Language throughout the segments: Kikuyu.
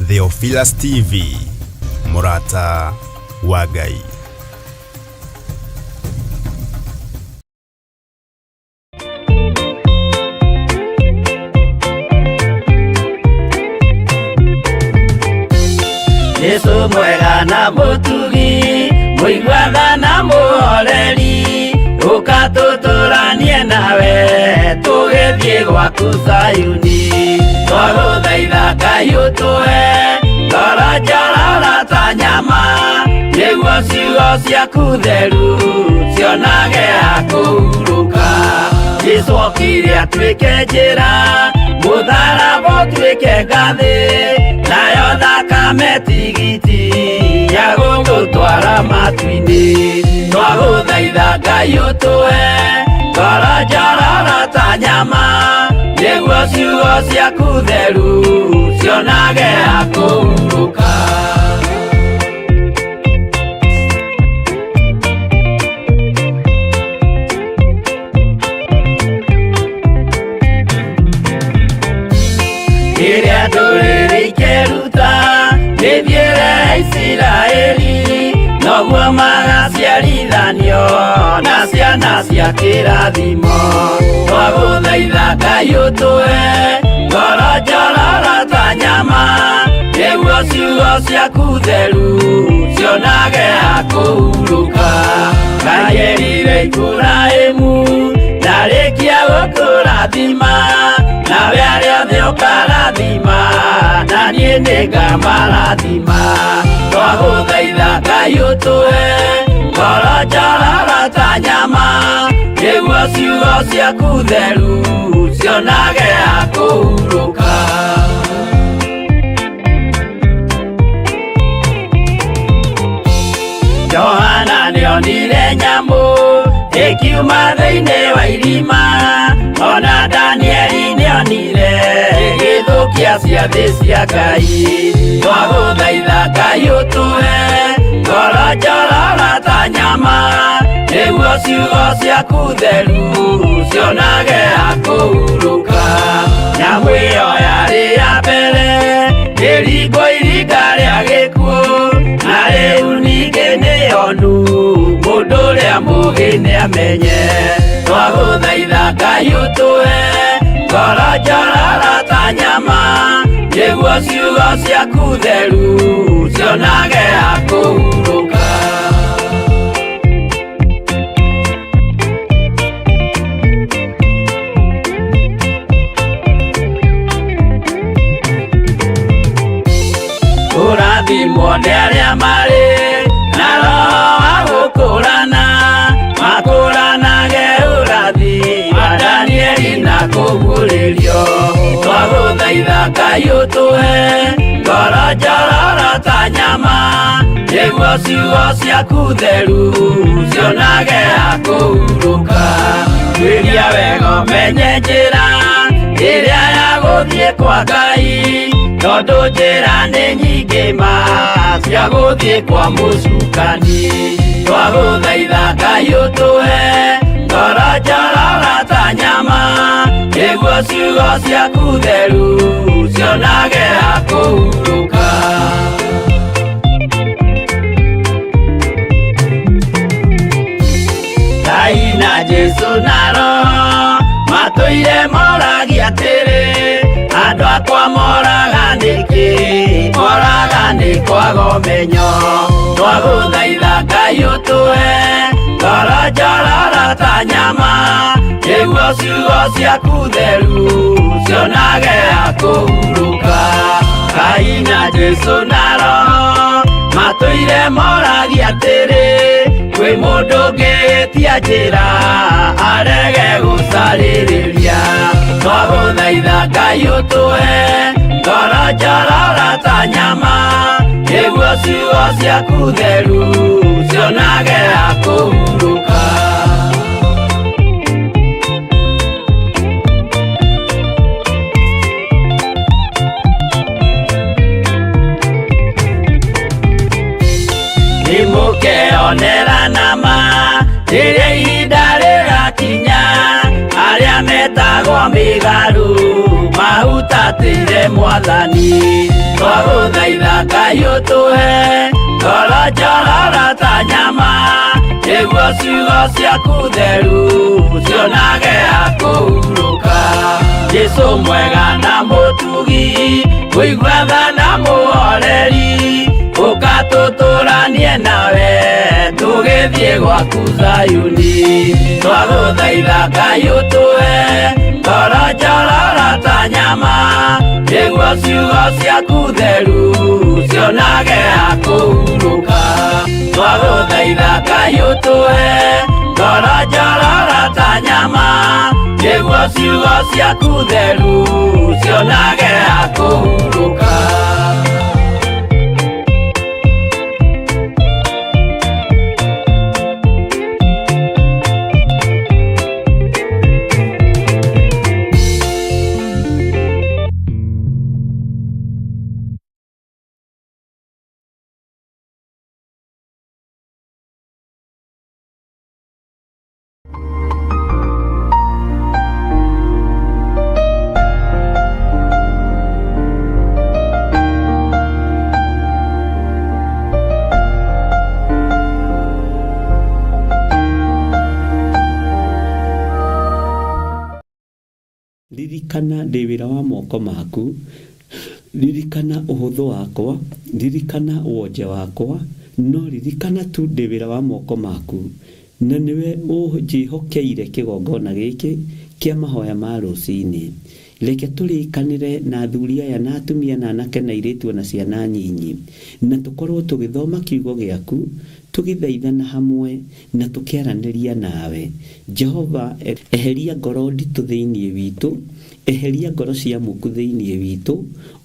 Theophilus TV, mũrata wa Ngai. Jesu mwega na mũtugi, mũiguaga na mũhoreri, ũka tũtũranie nawe tũgĩthiĩ gwaku Zayuni. Twagũthaitha Ngai ũtũhe ngoro njororo ta nyama, nĩguo ciugo ciaku theru cionage ha kũhurũka. Jesu okire atuĩke njĩra, mũtharaba ũtuĩke ngathĩ, nayo thakame tigiti ya gũtũtwara matu-inĩ. Twagũthaitha Ngai ũtũhe ngoro njororo ta nyama, nĩguo ciugo ciaku theru cionage ha kũhurũka. Rĩrĩa ndũrĩrĩ ikeruta mĩthiĩre ya Isiraeli, noguo magaciarithanio na ciana cia kĩrathimo. Twagũthaitha Ngai ũtũhe ngoro njororo ta nyama, nĩguo ciugo ciaku theru cionage ha kũhurũka. Ngai erire Iburahĩmu ndarĩkia gũkũrathima, nawe arĩa othe ũkarathima, na niĩ nĩngamarathima. Twagũthaitha Ngai ũtũhe ngoro njororo ta nyama, nĩguo ciugo ciaku theru cionage ha kũhurũka. Johana nĩonire nyamũ ĩkiuma thĩinĩ wa irima, ona Danieli nĩonire ĩgĩthũkia ciathĩ cia Ngai. Twagũthaitha Ngai ũtũhe ngoro njororo ta nyama, nĩguo ciugo ciaku theru cionage ha kũhurũka. Nyamũ ĩyo yarĩ ya mbere ĩringwo iringa rĩa gĩkuũ, na rĩu ningĩ nĩyonu mũndũ ũrĩa mũũgĩ nĩamenye. Twagũthaitha Ngai ũtũhe ngoro njororo ta nyama, nĩguo ciugo ciaku theru cionage ha kũhurũka. Kũrathimwo nĩ arĩa marĩ na roho wa gũkũrana, makũranage ũrathi wa Danieli na kũguũrĩrio. Twagũthaitha Ngai ũtũhe ngoro njororo ta nyama, nĩguo ciugo ciaku theru cionage ha kũhurũka. Tuĩria wega ũmenye njĩra ĩrĩa ya gũthiĩ kwa Ngai, tondũ njĩra nĩ nyingĩ ma cia gũthiĩ kwa mũcukani. Twagũthaitha Ngai ũtũhe ngoro njororo ta nyama, nĩguo ciugo ciaku theru cionage ha kũhurũka. Ngai na Jesu na Roho matũire moragia atĩrĩ, andũ akwa moraga nĩkĩ? Moraga nĩ kwaga ũmenyo. Twagũthaitha Ngai ũtũhe ngoro njororo ta nyama, nĩguo ciugo ciaku theru cionage ha kũhurũka. Ngai na Jesu na Roho matũire moragia atĩrĩ, kwĩ mũndũ ũngĩtia njĩra arege gũcarĩrĩria. Twagũthaitha Ngai ũtũhe ngoro njororo ta nyama, nĩguo ciugo ciaku theru cionage ha kũhurũka. Nĩmũkeonera nama rĩrĩa ihinda rĩgakinya, arĩa metagwo mĩgarũ mahutatĩirwo. mafuratĩire mwathani twagũthaitha Ngai ũtũhe ngoro njororo ta nyama nĩguo ciugo ciaku theru cionage ha kũhurũka Jesũ mwega na mũtugi mũigua tha na mũhoreri ũka tũtũranie nawe tũgĩthiĩ gwaku Zayuni twagũthaitha Ngai ũtũhe ngoro njororo ta nyama nĩguo ciugo ciaku theru cionage ha kũhurũka twagũthaitha Ngai ũtũhe ngoro njororo ta nyama nĩguo ciugo ciaku theru cionage ha kũhurũka. Ririkana ndĩ wĩra wa moko maku, ririkana ũhũthũ wakwa, ririkana wonje wakwa, no ririkana tu ndĩ wĩra wa moko maku, na nĩwe ũnjĩhokeire kĩgongona gĩkĩ kĩa mahoya ma rũcinĩ. Reke tũrĩkanĩre na athuri aya na atumia na anake na airĩtu ona ciana nyinyi, na tũkorwo tũgĩthoma kiugo gĩaku, tũgĩthaithana hamwe na tũkĩaranĩria nawe. Jehova, eheria ngoro nditũ thĩinĩ witũ, eheria ngoro cia muku thĩinĩ witũ,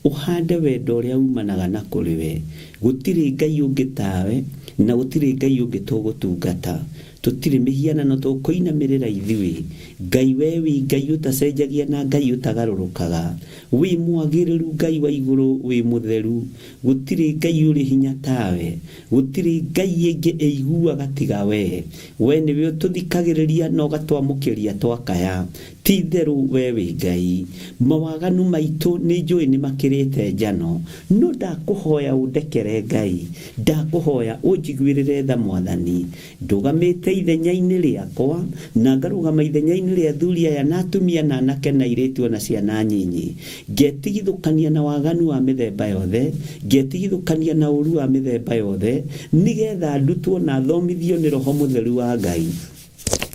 ũhande wendo ũrĩa umanaga na kũrĩ we. Gũtirĩ Ngai ũngĩ tawe, na gũtirĩ Ngai ũngĩ tũgũtungata. Tũtirĩ mĩhianano tũkũinamĩrĩra ithuĩ. Ngai we wĩ Ngai ũtacenjagia na Ngai ũtagarũrũkaga. Wĩ mwagĩrĩru Ngai wa igũrũ, wĩ mũtheru. Gũtirĩ Ngai ũrĩ hinya tawe. Gũtirĩ Ngai ĩngĩ ĩiguaga tiga we. We nĩwe ũtũthikagĩrĩria na ũgatwamũkĩria twakaya. Ti itherũ we wĩ Ngai. Mawaganu maitũ nĩ njũĩ nĩ makĩrĩte njano, no ndakũhoya ũndekere Ngai. Ndakũhoya ũnjiguĩrĩre tha Mwathani. Ndũgamĩte ithenya-inĩ rĩakwa, na ngarũgama ithenya-inĩ rĩa athuri aya na atumia na anake na airĩtu o na ciana nyinyi. Ngetigithũkania na waganu wa mĩthemba yothe, ngetigithũkania na ũũru wa mĩthemba yothe, nĩgetha ndutwo na thomithio nĩ Roho Mũtheru wa Ngai.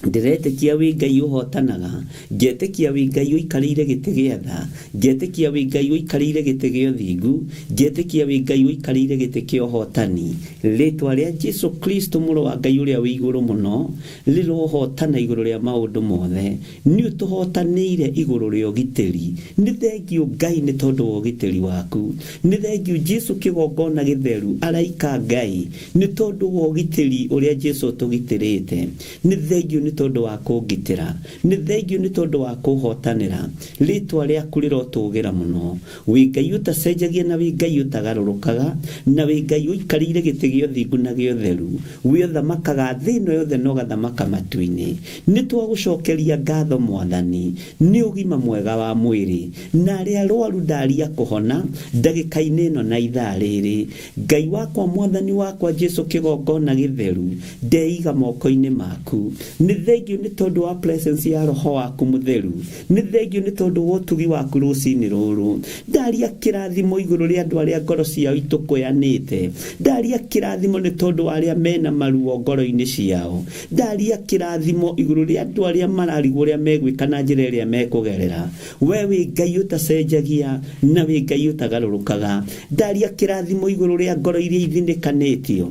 Ndĩretĩkia wĩ Ngai ũhotanaga, ngetĩkia wĩ Ngai ũikarĩire gĩtĩ gĩa tha, ngetĩkia wĩ Ngai ũikarĩire gĩtĩ gĩa ũthingu, ngetĩkia wĩ Ngai ũikarĩire gĩtĩ kĩa ũhotani. Rĩtwa rĩa Jesu Kristo mũrũ wa Ngai ũrĩa wĩ igũrũ mũno rĩrohotana igũrũ rĩa maũndũ mothe. Nĩ ũtũhotanĩire igũrũ rĩa ũgitĩri. Nĩ thengiũ Ngai nĩ tondũ wa ũgitĩri waku. Nĩ thengiũ Jesu kĩgongona gĩtheru, araika Ngai, nĩ tondũ wa ũgitĩri ũrĩa Jesu ũtũgitĩrĩte. Nĩ thengiũ nĩ tondũ wa kũngitĩra. Nĩ thengiũ nĩ tondũ wa kũhotanĩra. Rĩtwa rĩaku rĩrotũgĩra mũno. Wĩ Ngai ũtacenjagia na wĩ Ngai ũtagarũrũkaga, na wĩ Ngai ũikarĩire gĩtĩ gĩa ũthingu na gĩa ũtheru. Wĩ ũthamakaga thĩ ĩno yothe na ũgathamaka matu-inĩ. Nĩ twagũcokeria ngatho Mwathani nĩ ũgima mwega wa mwĩrĩ, na arĩa arwaru ndaria kũhona ndagĩka-inĩ ĩno na ithaa rĩrĩ. Ngai wakwa Mwathani wakwa Jesu kĩgongona gĩtheru, ndeiga moko-inĩ maku. Nĩ thengiũ nĩ tondũ wa presence ya Roho waku mũtheru. Nĩ thengiũ nĩ tondũ wa ũtugi waku rũcinĩ rũrũ. Ndaria kĩrathimo igũrũ rĩa andũ arĩa ngoro ciao itũkũyanĩte. Ndaria kĩrathimo nĩ tondũ wa arĩa mena maruo ngoro-inĩ ciao. Ndaria kĩrathimo igũrũ rĩa andũ arĩa mararigwo ũrĩa megwĩka na njĩra ĩrĩa mekũgerera. We wĩ Ngai ũtacenjagia na wĩ Ngai ũtagarũrũkaga. Ndaria kĩrathimo igũrũ rĩa ngoro iria ithinĩkanĩtio.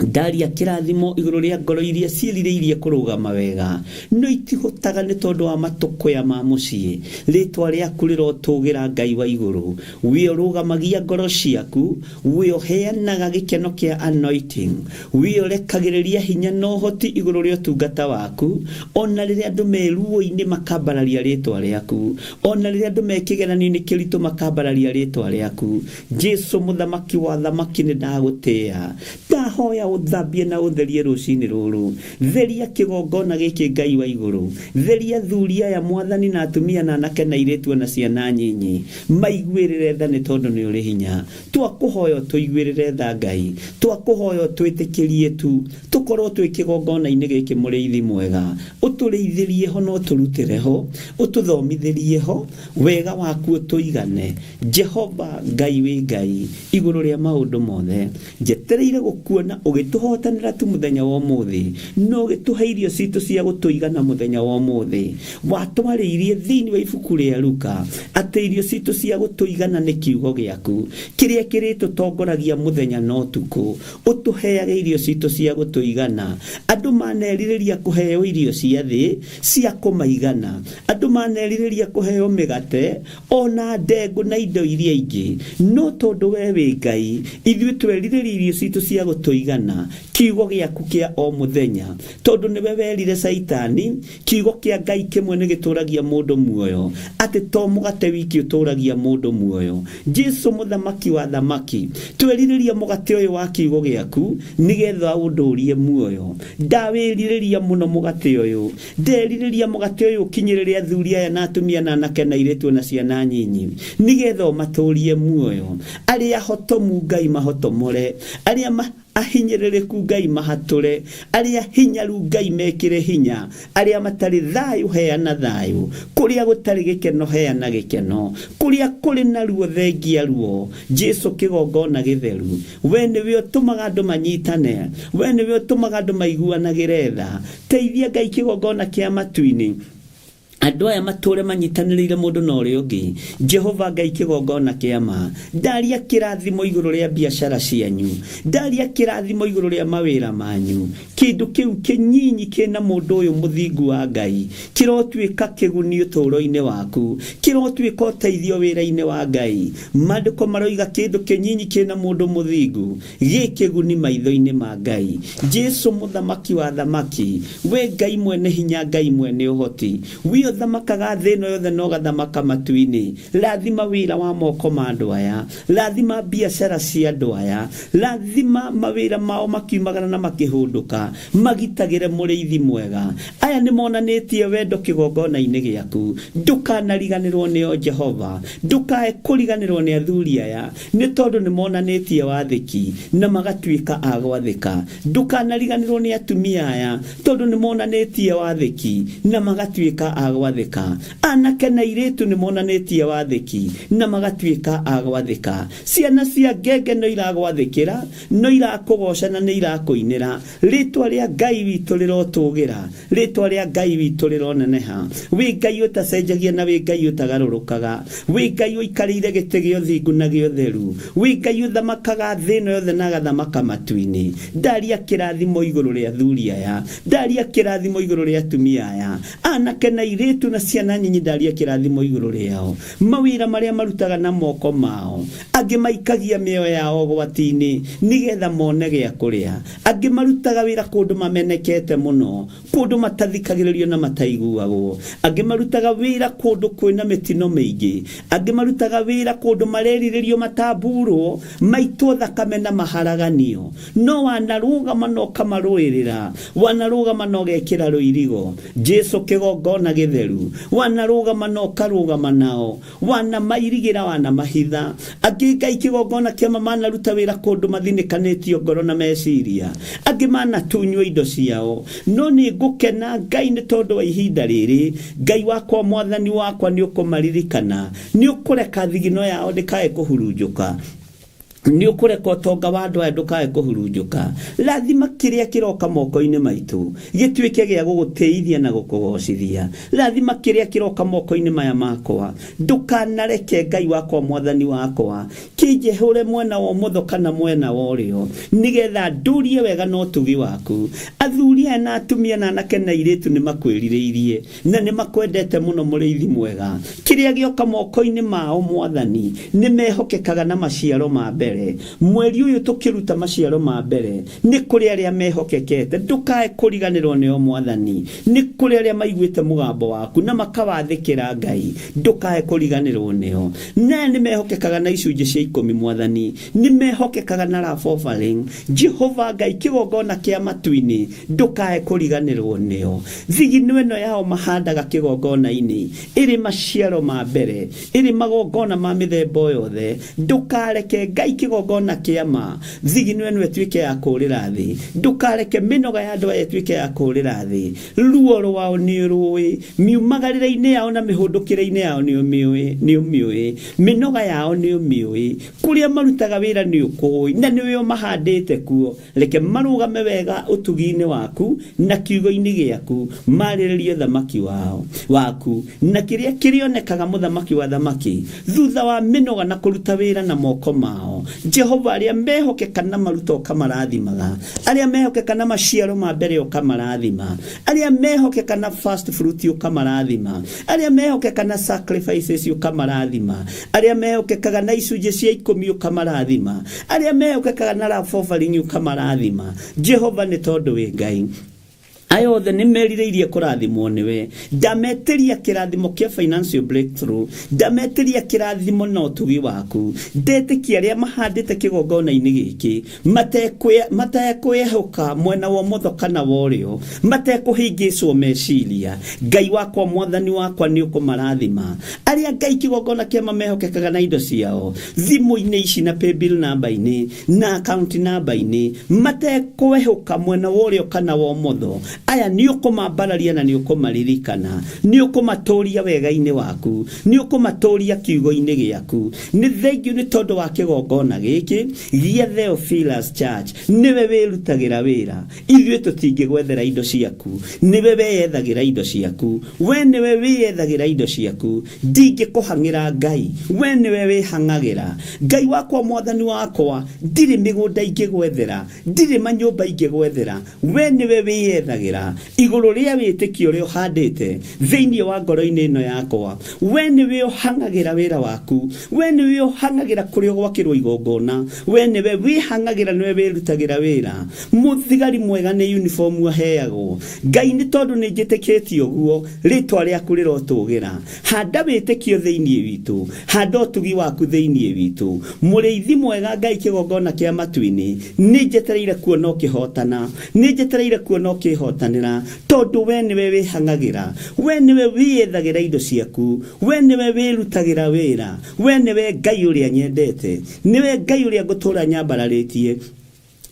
Ndaria kĩrathimo igũrũ rĩa ngoro iria ciĩrirĩirie kũrũgama wega, no itihotaga nĩ tondũ wa matũkũya ma mũciĩ. Rĩtwa rĩaku rĩrotũgĩra Ngai wa igũrũ. We ũrũgamagia ngoro ciaku, we ũheanaga gĩkeno kĩa anointing, we ũrekagĩrĩria hinya na ũhoti igũrũ rĩa ũtungata waku, ona rĩrĩa andũ me ruo-inĩ makambararia rĩtwa rĩaku, ona rĩrĩa andũ me kĩgeranio-inĩ kĩritũ makambararia rĩtwa rĩaku. Jesu mũthamaki wa thamaki nĩ ndagũtĩĩa. Ndahoya ũthambie na ũtherie rũcinĩ rũrũ. Theria kĩgongona gĩkĩ Ngai wa igũrũ, theria thuri aya mwathani na atumia na anake na airĩtu na ciana nyinyi, maiguĩrĩre tha nĩ tondũ nĩ ũrĩ hinya. Twakũhoya ũtũiguĩrĩre tha Ngai, twakũhoya ũtwĩtĩkĩrie tu tũkorwo twĩ kĩgongona-inĩ gĩkĩ mũrĩithi mwega, ũtũrĩithĩrie ho na ũtũrutĩre ho, ũtũthomithĩrie ho wega waku ũtũigane. Jehova Ngai wĩ Ngai igũrũ rĩa maũndũ mothe, njetereire gũkuona ũgĩtũhotanĩra tu mũthenya wa ũmũthĩ, na ũgĩtũhe irio citũ cia gũtũigana mũthenya wa ũmũthĩ. Watwarĩirie thĩinĩ wa ibuku rĩa Luka atĩ irio citũ cia gũtũigana nĩ kiugo gĩaku kĩrĩa kĩrĩtũtongoragia mũthenya na ũtukũ. Ũtũheage irio citũ cia gũtũigana. Andũ manerirĩria kũheo irio cia thĩ cia kũmaigana, andũ manerirĩria kũheo mĩgate ona ndengũ na indo iria ingĩ, no tondũ we wĩ Ngai, ithuĩ twerirĩria irio citũ cia gũtũigana, kiugo gĩaku kĩa o mũthenya, tondũ nĩwe werire Caitani kiugo kĩa Ngai kĩmwe nĩ gĩtũragia mũndũ muoyo, atĩ to mũgate wiki ũtũragia mũndũ muoyo. Jesu mũthamaki wa thamaki, twerirĩria mũgate ũyũ wa kiugo gĩaku nĩgetha ũndũrie muoyo. Ndawĩrirĩria mũno mũgate ũyũ, nderirĩria mũgate ũyũ ũkinyĩrĩre athuri aya na atumia na anake na airĩtu na ciana nyinyi, nĩgetha ũmatũrie muoyo. Arĩa hotomu Ngai mahotomore, arĩa ahinyĩrĩrĩku Ngai mahatũre, arĩa hinyaru Ngai mekĩre hinya, arĩa matarĩ thayũ heana thayũ, kũrĩa gũtarĩ gĩkeno heana gĩkeno, kũrĩa kũrĩ na ruo thengia ruo. Jesu kĩgongona gĩtheru, we nĩwe ũtũmaga andũ manyitane, we nĩwe ũtũmaga andũ maiguanagĩre tha. Teithia Ngai kĩgongona kĩa matu-inĩ, andũ aya matũre manyitanĩrĩire mũndũ na ũrĩa ũngĩ. Jehova Ngai kĩgongona kĩa ma, ndaria kĩrathimo igũrũ rĩa biacara cianyu, ndaria kĩrathimo igũrũ rĩa mawĩra manyu. Kĩndũ kĩu kĩnyinyi kĩna mũndũ ũyũ mũthingu wa Ngai kĩrotuĩka kĩguni ũtũũro-inĩ waku, kĩrotuĩka ũteithio wĩra-inĩ wa Ngai. Maandĩko maroiga kĩndũ kĩnyinyi kĩna mũndũ mũthingu gĩ kĩguni maitho-inĩ ma Ngai. Jesu mũthamaki wa thamaki, we Ngai mwene hinya, Ngai mwene ũhoti, we ũthamakaga thĩ ĩno yothe na ũgathamaka matu-inĩ, rathima wĩra wa moko ma andũ aya, rathima biacara cia andũ aya, rathima mawĩra mao makiumagara na makĩhũndũka, magitagĩre mũrĩithi mwega. Aya nĩ monanĩtie wendo kĩgongona-inĩ gĩaku, ndũkanariganĩrwo nĩo Jehova, ndũkae kũriganĩrwo nĩ athuri aya, nĩ tondũ nĩ monanĩtie wathĩki na magatuĩka a gwathĩka. Ndũkanariganĩrwo nĩ atumia aya, tondũ nĩ monanĩtie wathĩki na magatuĩka a gwathĩka. Anake na airĩtu nĩ monanĩtie wathĩki na magatuĩka a gwathĩka. Ciana cia ngenge no iragwathĩkĩra, no irakũgoca na nĩ irakũinĩra. Rĩtwa rĩa Ngai witũ rĩrotũgĩra, rĩtwa rĩa Ngai witũ rĩroneneha. Wĩ Ngai ũtacenjagia na wĩ Ngai ũtagarũrũkaga, wĩ Ngai ũikarĩire gĩtĩ gĩa ũthingu na gĩa ũtheru, wĩ Ngai ũthamakaga thĩ ĩno yothe na agathamaka matu-inĩ. Ndaria kĩrathimo igũrũ rĩa athuri aya, ndaria kĩrathimo igũrũ rĩa atumia aya, anake na airĩtu na ciana nyinyi, ndaria kĩrathimo igũrũ rĩao. Mawĩra marĩa marutaga na moko mao, angĩ maikagia mĩoyo yao ũgwati-inĩ nĩgetha mone gĩa kũrĩa, angĩ marutaga wĩra kũndũ mamenekete mũno, kũndũ matathikagĩrĩrio na mataiguagwo, angĩ marutaga wĩra kũndũ kwĩna mĩtino mĩingĩ, angĩ marutaga wĩra kũndũ marerirĩrio matamburwo, maitwo thakame na maharaganio. No wanarũgama na ũkamarũĩrĩra, wanarũgama na ũgekĩra rũirigo. Jesu kĩgongona gĩtheru, wanarũgama na ũkarũgama nao, wanamairigĩra, wanamahitha. Angĩ Ngai kĩgongona kĩama manaruta wĩra kũndũ mathinĩkanĩtio ngoro na meciria, angĩ manatunywo indo ciao. No nĩ ngũkena Ngai nĩ tondũ wa ihinda rĩrĩ. Ngai wakwa, mwathani wakwa, nĩ ũkũmaririkana, nĩ ũkũreka thigino yao ndĩkae kũhurunjũka, nĩ ũkũreka ũtonga wa andũ aya ndũkae kũhurunjũka. Rathima kĩrĩa kĩroka moko-inĩ maitũ gĩtuĩke gĩa gũgũtĩithia na gũkũgocithia. Rathima kĩrĩa kĩroka moko-inĩ maya makwa, ndũkanareke Ngai wakwa mwathani wakwa kĩnjehũre mwena wa ũmotho kana mwena wa ũrĩo, nĩgetha ndũrie wega na ũtugi waku. Athuri aya na atumia na anake na airĩtu nĩ makwĩrirĩirie na nĩ makwendete mũno mũrĩithi mwega. Kĩrĩa gĩoka moko-inĩ mao mwathani nĩ mehokekaga na maciaro ma mbere. Mbere mweri ũyũ tũkĩruta maciaro ma mbere, nĩ kũrĩ arĩa mehokekete, ndũkae kũriganĩrwo nĩo Mwathani. Nĩ kũrĩ arĩa maiguĩte mũgambo waku na makawathĩkĩra, Ngai, ndũkae kũriganĩrwo nĩo. Na nĩ mehokekaga na icunjĩ cia 10, Mwathani, nĩ mehokekaga na love offering. Jehova Ngai, kĩgongona kĩa matu-inĩ, ndũkae kũriganĩrwo nĩo. Thigino ĩno yao mahandaga kĩgongona-inĩ ĩrĩ maciaro ma mbere, ĩrĩ magongona ma mĩthemba yothe, ndũkareke, Ngai, kĩgongona kĩa ma, thigino ĩno ĩtuĩke ya kũũrĩra thĩ. Ndũkareke mĩnoga ya andũ aya ĩtuĩke ya kũũrĩra thĩ. Ruo rwao nĩ rũĩ, miumagarĩre-inĩ yao na mĩhũndũkĩre-inĩ yao nĩ ũmĩũĩ, nĩ ũmĩũĩ. Mĩnoga yao nĩ ũmĩũĩ, kũrĩa marutaga wĩra nĩ ũkũĩ, na nĩwe ũmahandĩte kuo. Reke marũgame wega ũtugi-inĩ waku na kiugo-inĩ gĩaku, marĩrĩrie thamaki wao waku na kĩrĩa kĩrĩonekaga, mũthamaki wa thamaki, thutha wa mĩnoga na kũruta wĩra na moko mao. Jehova, arĩa mehokeka na maruta ũkamarathimaga, arĩa mehokeka na maciaro ma mbere ũkamarathima, arĩa mehokeka na first fruit ũkamarathima, arĩa mehokeka na sacrifices ũkamarathima, arĩa mehokekaga na icunjĩ cia 10 ũkamarathima, arĩa mehokekaga na love offering ũkamarathima. Jehova, nĩ tondũ wĩ Ngai, aya othe nĩ merirĩirie kũrathimwo nĩwe. Ndametĩria kĩrathimo kĩa financial breakthrough, ndametĩria kĩrathimo na ũtugi waku. Ndetĩkia arĩa mahandĩte kĩgongona-inĩ gĩkĩ matekwĩhoka mwena wa ũmotho kana wa ũrĩo, matekũhĩngĩcwo meciria, Ngai wakwa, Mwathani wakwa, nĩ ũkũmarathima. Arĩa, Ngai, kĩgongona kĩa mehokekaga na indo ciao thimũ-inĩ ici na paybill namba-inĩ na account namba-inĩ, matekwehũka mwena wa ũrĩo kana wa ũmotho, aya nĩ ũkũmambararia na nĩ ũkũmaririkana, nĩ ũkũmatũria wega-inĩ waku, nĩ ũkũmatũria kiugo-inĩ gĩaku. Nĩ thengiũ nĩ tondũ wa kĩgongona gĩkĩ gĩa Theophilus Church. Nĩwe wĩrutagĩra wĩra, ithuĩ tũtingĩgwethera indo ciaku, nĩwe weyethagĩra indo ciaku. We nĩwe wĩyethagĩra indo ciaku, ndingĩkũhang'ĩra, Ngai, we nĩwe wĩhang'agĩra. Ngai wakwa, Mwathani wakwa, ndirĩ mĩgũnda ingĩgwethera, ndirĩ manyũmba ingĩgwethera, we nĩwe wĩyethagĩra igũrũ rĩa wĩtĩkio ũrĩa ũhandĩte thĩinĩ wa ngoro-inĩ ĩno yakwa. We nĩwe ũhang'agĩra wĩra waku, we nĩwe ũhang'agĩra kũrĩa ũgwakĩrwo igongona, we nĩwe wĩhang'agĩra, nĩwe wĩrutagĩra wĩra. Mũthigari mwega nĩ uniform aheagwo, Ngai. Nĩ tondũ nĩ njĩtĩkĩtie ũguo, rĩtwa rĩaku rĩrotũgĩra. Handa wĩtĩkio thĩinĩ witũ, handa ũtugi waku thĩinĩ witũ, mũrĩithi mwega. Ngai, kĩgongona kĩa matu-inĩ, nĩ njetereire kuona ũkĩhotana, nĩ njetereire kuona ũkĩhotanĩra, tondũ we nĩwe wĩhang'agĩra, we nĩwe wĩyethagĩra indo ciaku, we nĩwe wĩrutagĩra wĩra, we nĩwe Ngai ũrĩa nyendete, nĩwe Ngai ũrĩa ngũtũũra nyambararĩtie,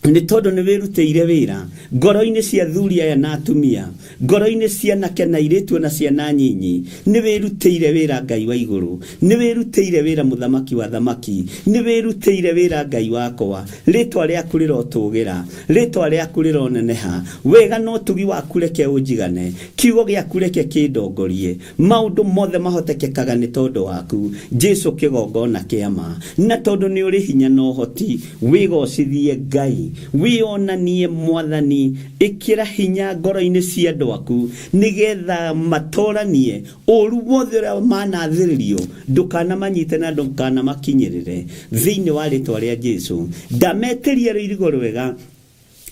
nĩ tondũ nĩ wĩrutĩire wĩra ngoro-inĩ cia thuri aya na atumia, ngoro-inĩ cia anake na airĩtu na ciana nyinyi. Nĩ wĩrutĩire wĩra, Ngai wa igũrũ, nĩ wĩrutĩire wĩra, mũthamaki wa thamaki, nĩ wĩrutĩire wĩra, Ngai wakwa. Rĩtwa rĩaku rĩrotũgĩra, rĩtwa rĩaku rĩroneneha. Wega na ũtugi waku reke ũnjigane, kiugo gĩaku reke kĩndongorie. Maũndũ mothe mahotekekaga nĩ tondũ waku, Jesu, kĩgongona kĩa ma. Na tondũ nĩ ũrĩ hinya na ũhoti, wĩgocithie, Ngai, wĩonanie, Mwathani. Ĩkĩra hinya ngoro-inĩ cia andũ aku nĩgetha matoranie ũru wothe ũrĩa manathĩrĩrio, ndũkanamanyite na ndũkanamakinyĩrĩre, thĩinĩ wa rĩtwa rĩa Jesu. Ndametĩria rũirigo rwega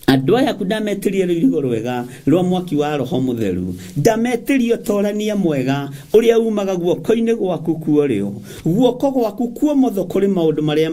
andũ aya aku, ndametĩria rũirigo rwega rwa mwaki wa Roho Mũtheru, ndametĩria ũtorania mwega ũrĩa umaga guoko-inĩ gwaku kuorĩo. Guoko gwaku kuomotho kũrĩ maũndũ marĩa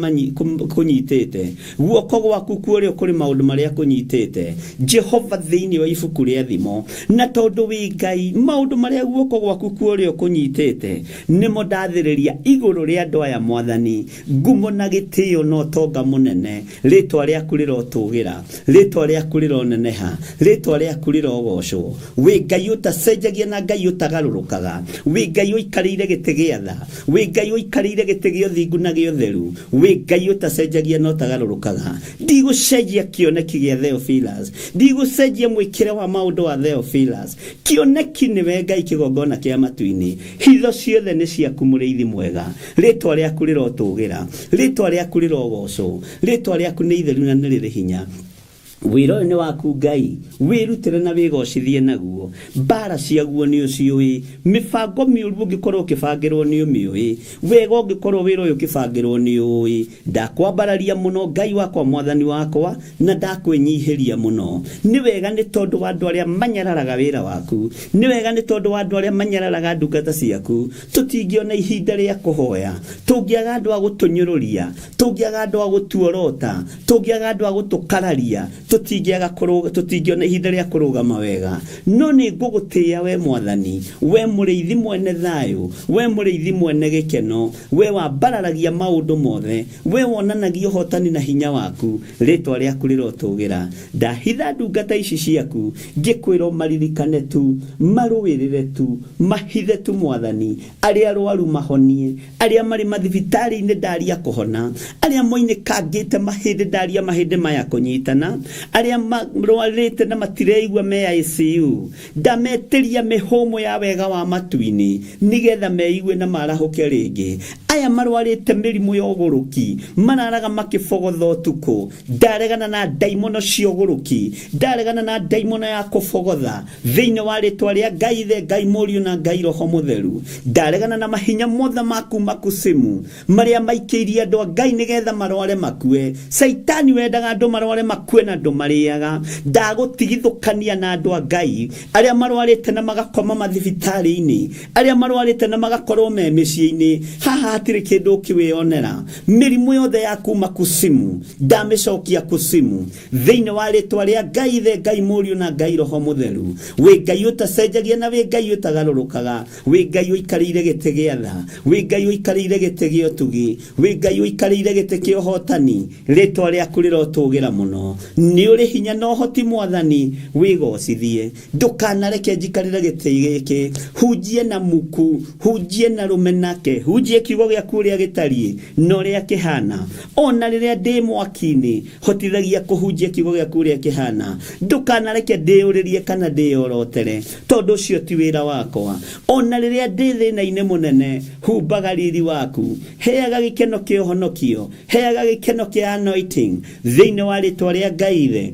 kũnyitĩte, guoko gwaku kuorĩo kũrĩ maũndũ marĩa kũnyitĩte, Jehova, thĩinĩ wa ibuku rĩa Thimo. Na tondũ wĩ Ngai, maũndũ marĩa guoko gwaku kuorĩo kũnyitĩte nĩmo ndathĩrĩria igũrũ rĩa andũ aya, Mwathani. Ngumo na gĩtĩo na ũtonga mũnene, rĩtwa rĩaku rĩrotũgĩra, rĩtwa rĩaku rĩroneneha, rĩtwa rĩaku rĩrogocwo. Wĩ Ngai ũtacenjagia na Ngai ũtagarũrũkaga, wĩ Ngai ũikarĩire gĩtĩ gĩa tha, wĩ Ngai ũikarĩire gĩtĩ gĩa ũthingu na gĩa ũtheru, wĩ Ngai ũtacenjagia na ũtagarũrũkaga. Ndigũcenjia kĩoneki gĩa Theophilus, ndigũcenjia mwĩkĩre wa maũndũ wa Theophilus. Kĩoneki nĩwe Ngai, kĩgongona kĩa matu-inĩ. Hitho ciothe nĩ ciaku, mũrĩithi mwega. Rĩtwa rĩaku rĩrotũgĩra, rĩtwa rĩaku rĩrogocwo. Rĩtwa rĩaku nĩ itheru na nĩ rĩrĩ hinya. Wĩra ũyũ nĩ waku Ngai, wĩrutĩre na wĩgocithie naguo. Mbara ciaguo nĩ ũciũĩ, mĩbango mĩũru ũngĩkorwo ũkĩbangĩrwo nĩ ũmĩũĩ, wega ũngĩkorwo wĩra ũyũ ũkĩbangĩrwo nĩ ũĩ. Ndakwambararia mũno Ngai wakwa, mwathani wakwa, na ndakwĩnyihĩria mũno. Nĩ wega nĩ tondũ wa andũ arĩa manyararaga wĩra waku, nĩ wega nĩ tondũ wa andũ arĩa manyararaga ndungata ciaku. Tũtingĩona ihinda rĩa kũhoya, tũngĩaga andũ a gũtũnyũrũria, tũngĩaga andũ a gũtuorota, tũngĩaga andũ a gũtũkararia, tũtingĩaga kũrũga, tũtingĩona ihinda rĩa kũrũgama wega. No nĩ ngũgũtĩĩa we mwathani, we mũrĩithi mwene thayũ, we mũrĩithi mwene gĩkeno, we wambararagia maũndũ mothe, we wonanagia ũhotani na hinya waku, rĩtwa rĩaku rĩrotũgĩra. Ndahitha ndungata ici ciaku, ngĩkwĩra ũmaririkane tu, marũĩrĩre tu, mahithe tu mwathani, arĩa arwaru mahonie, arĩa marĩ mathibitarĩ-inĩ ndaria kũhona, arĩa moinĩkangĩte mahĩndĩ ndaria mahĩndĩ maya kũnyitana, arĩa marwarĩte na matireigua me ICU, ndametĩria mĩhũmũ ya wega wa matu-inĩ nĩgetha meigue na marahũke rĩngĩ. Aya marwarĩte mĩrimũ ya ũgũrũki mararaga makĩbogotha ũtukũ, ndaregana na ndaimono cia ũgũrũki, ndaregana na ndaimono ya kũbogotha thĩinĩ wa rĩtwa rĩa Ngai Ithe, Ngai Mũriũ na Ngai Roho Mũtheru. Ndaregana na mahinya mothe ma kuma kusimu marĩa maikĩirie andũ a Ngai nĩgetha marware makue. Caitani wendaga andũ marware makue na ndũmarĩaga. Ndagũtigithũkania na andũ a Ngai arĩa marwarĩte na magakoma mathibitarĩ-inĩ, arĩa marwarĩte na magakorwo me mĩciĩ-inĩ. Haha hatirĩ kĩndũ ũkĩwĩonera. Mĩrimũ yothe ya kuma kusimu ndamĩcokia kusimu thĩinĩ wa rĩtwa rĩa Ngai Ithe, Ngai Mũriũ na Ngai Roho Mũtheru. Wĩ Ngai ũtacenjagia na wĩ Ngai ũtagarũrũkaga, wĩ Ngai ũikarĩire gĩtĩ gĩa tha, wĩ Ngai ũikarĩire gĩtĩ gĩa ũtugi, wĩ Ngai ũikarĩire gĩtĩ kĩa ũhotani. Rĩtwa rĩaku rĩrotũgĩra mũno. Nĩ ũrĩ hinya na ũhoti mwathani, wĩgocithie. Ndũkanareke njikarĩre gĩtĩ gĩkĩ, hunjie na muku, hunjie na rũmenake, hunjie kiugo gĩaku ũrĩa gĩtariĩ na ũrĩa kĩhana. Ona rĩrĩa ndĩ mwaki-inĩ, hotithagia kũhunjia kiugo gĩaku ũrĩa kĩhana. Ndũkanareke ndĩyũrĩrie kana ndĩyorotere, tondũ ũcio ti wĩra wakwa. Ona rĩrĩa ndĩ thĩna-inĩ mũnene, humbaga riri waku, heaga gĩkeno kĩa ũhonokio, heaga gĩkeno kĩa anointing thĩinĩ wa rĩtwa rĩa Ngai Ithe,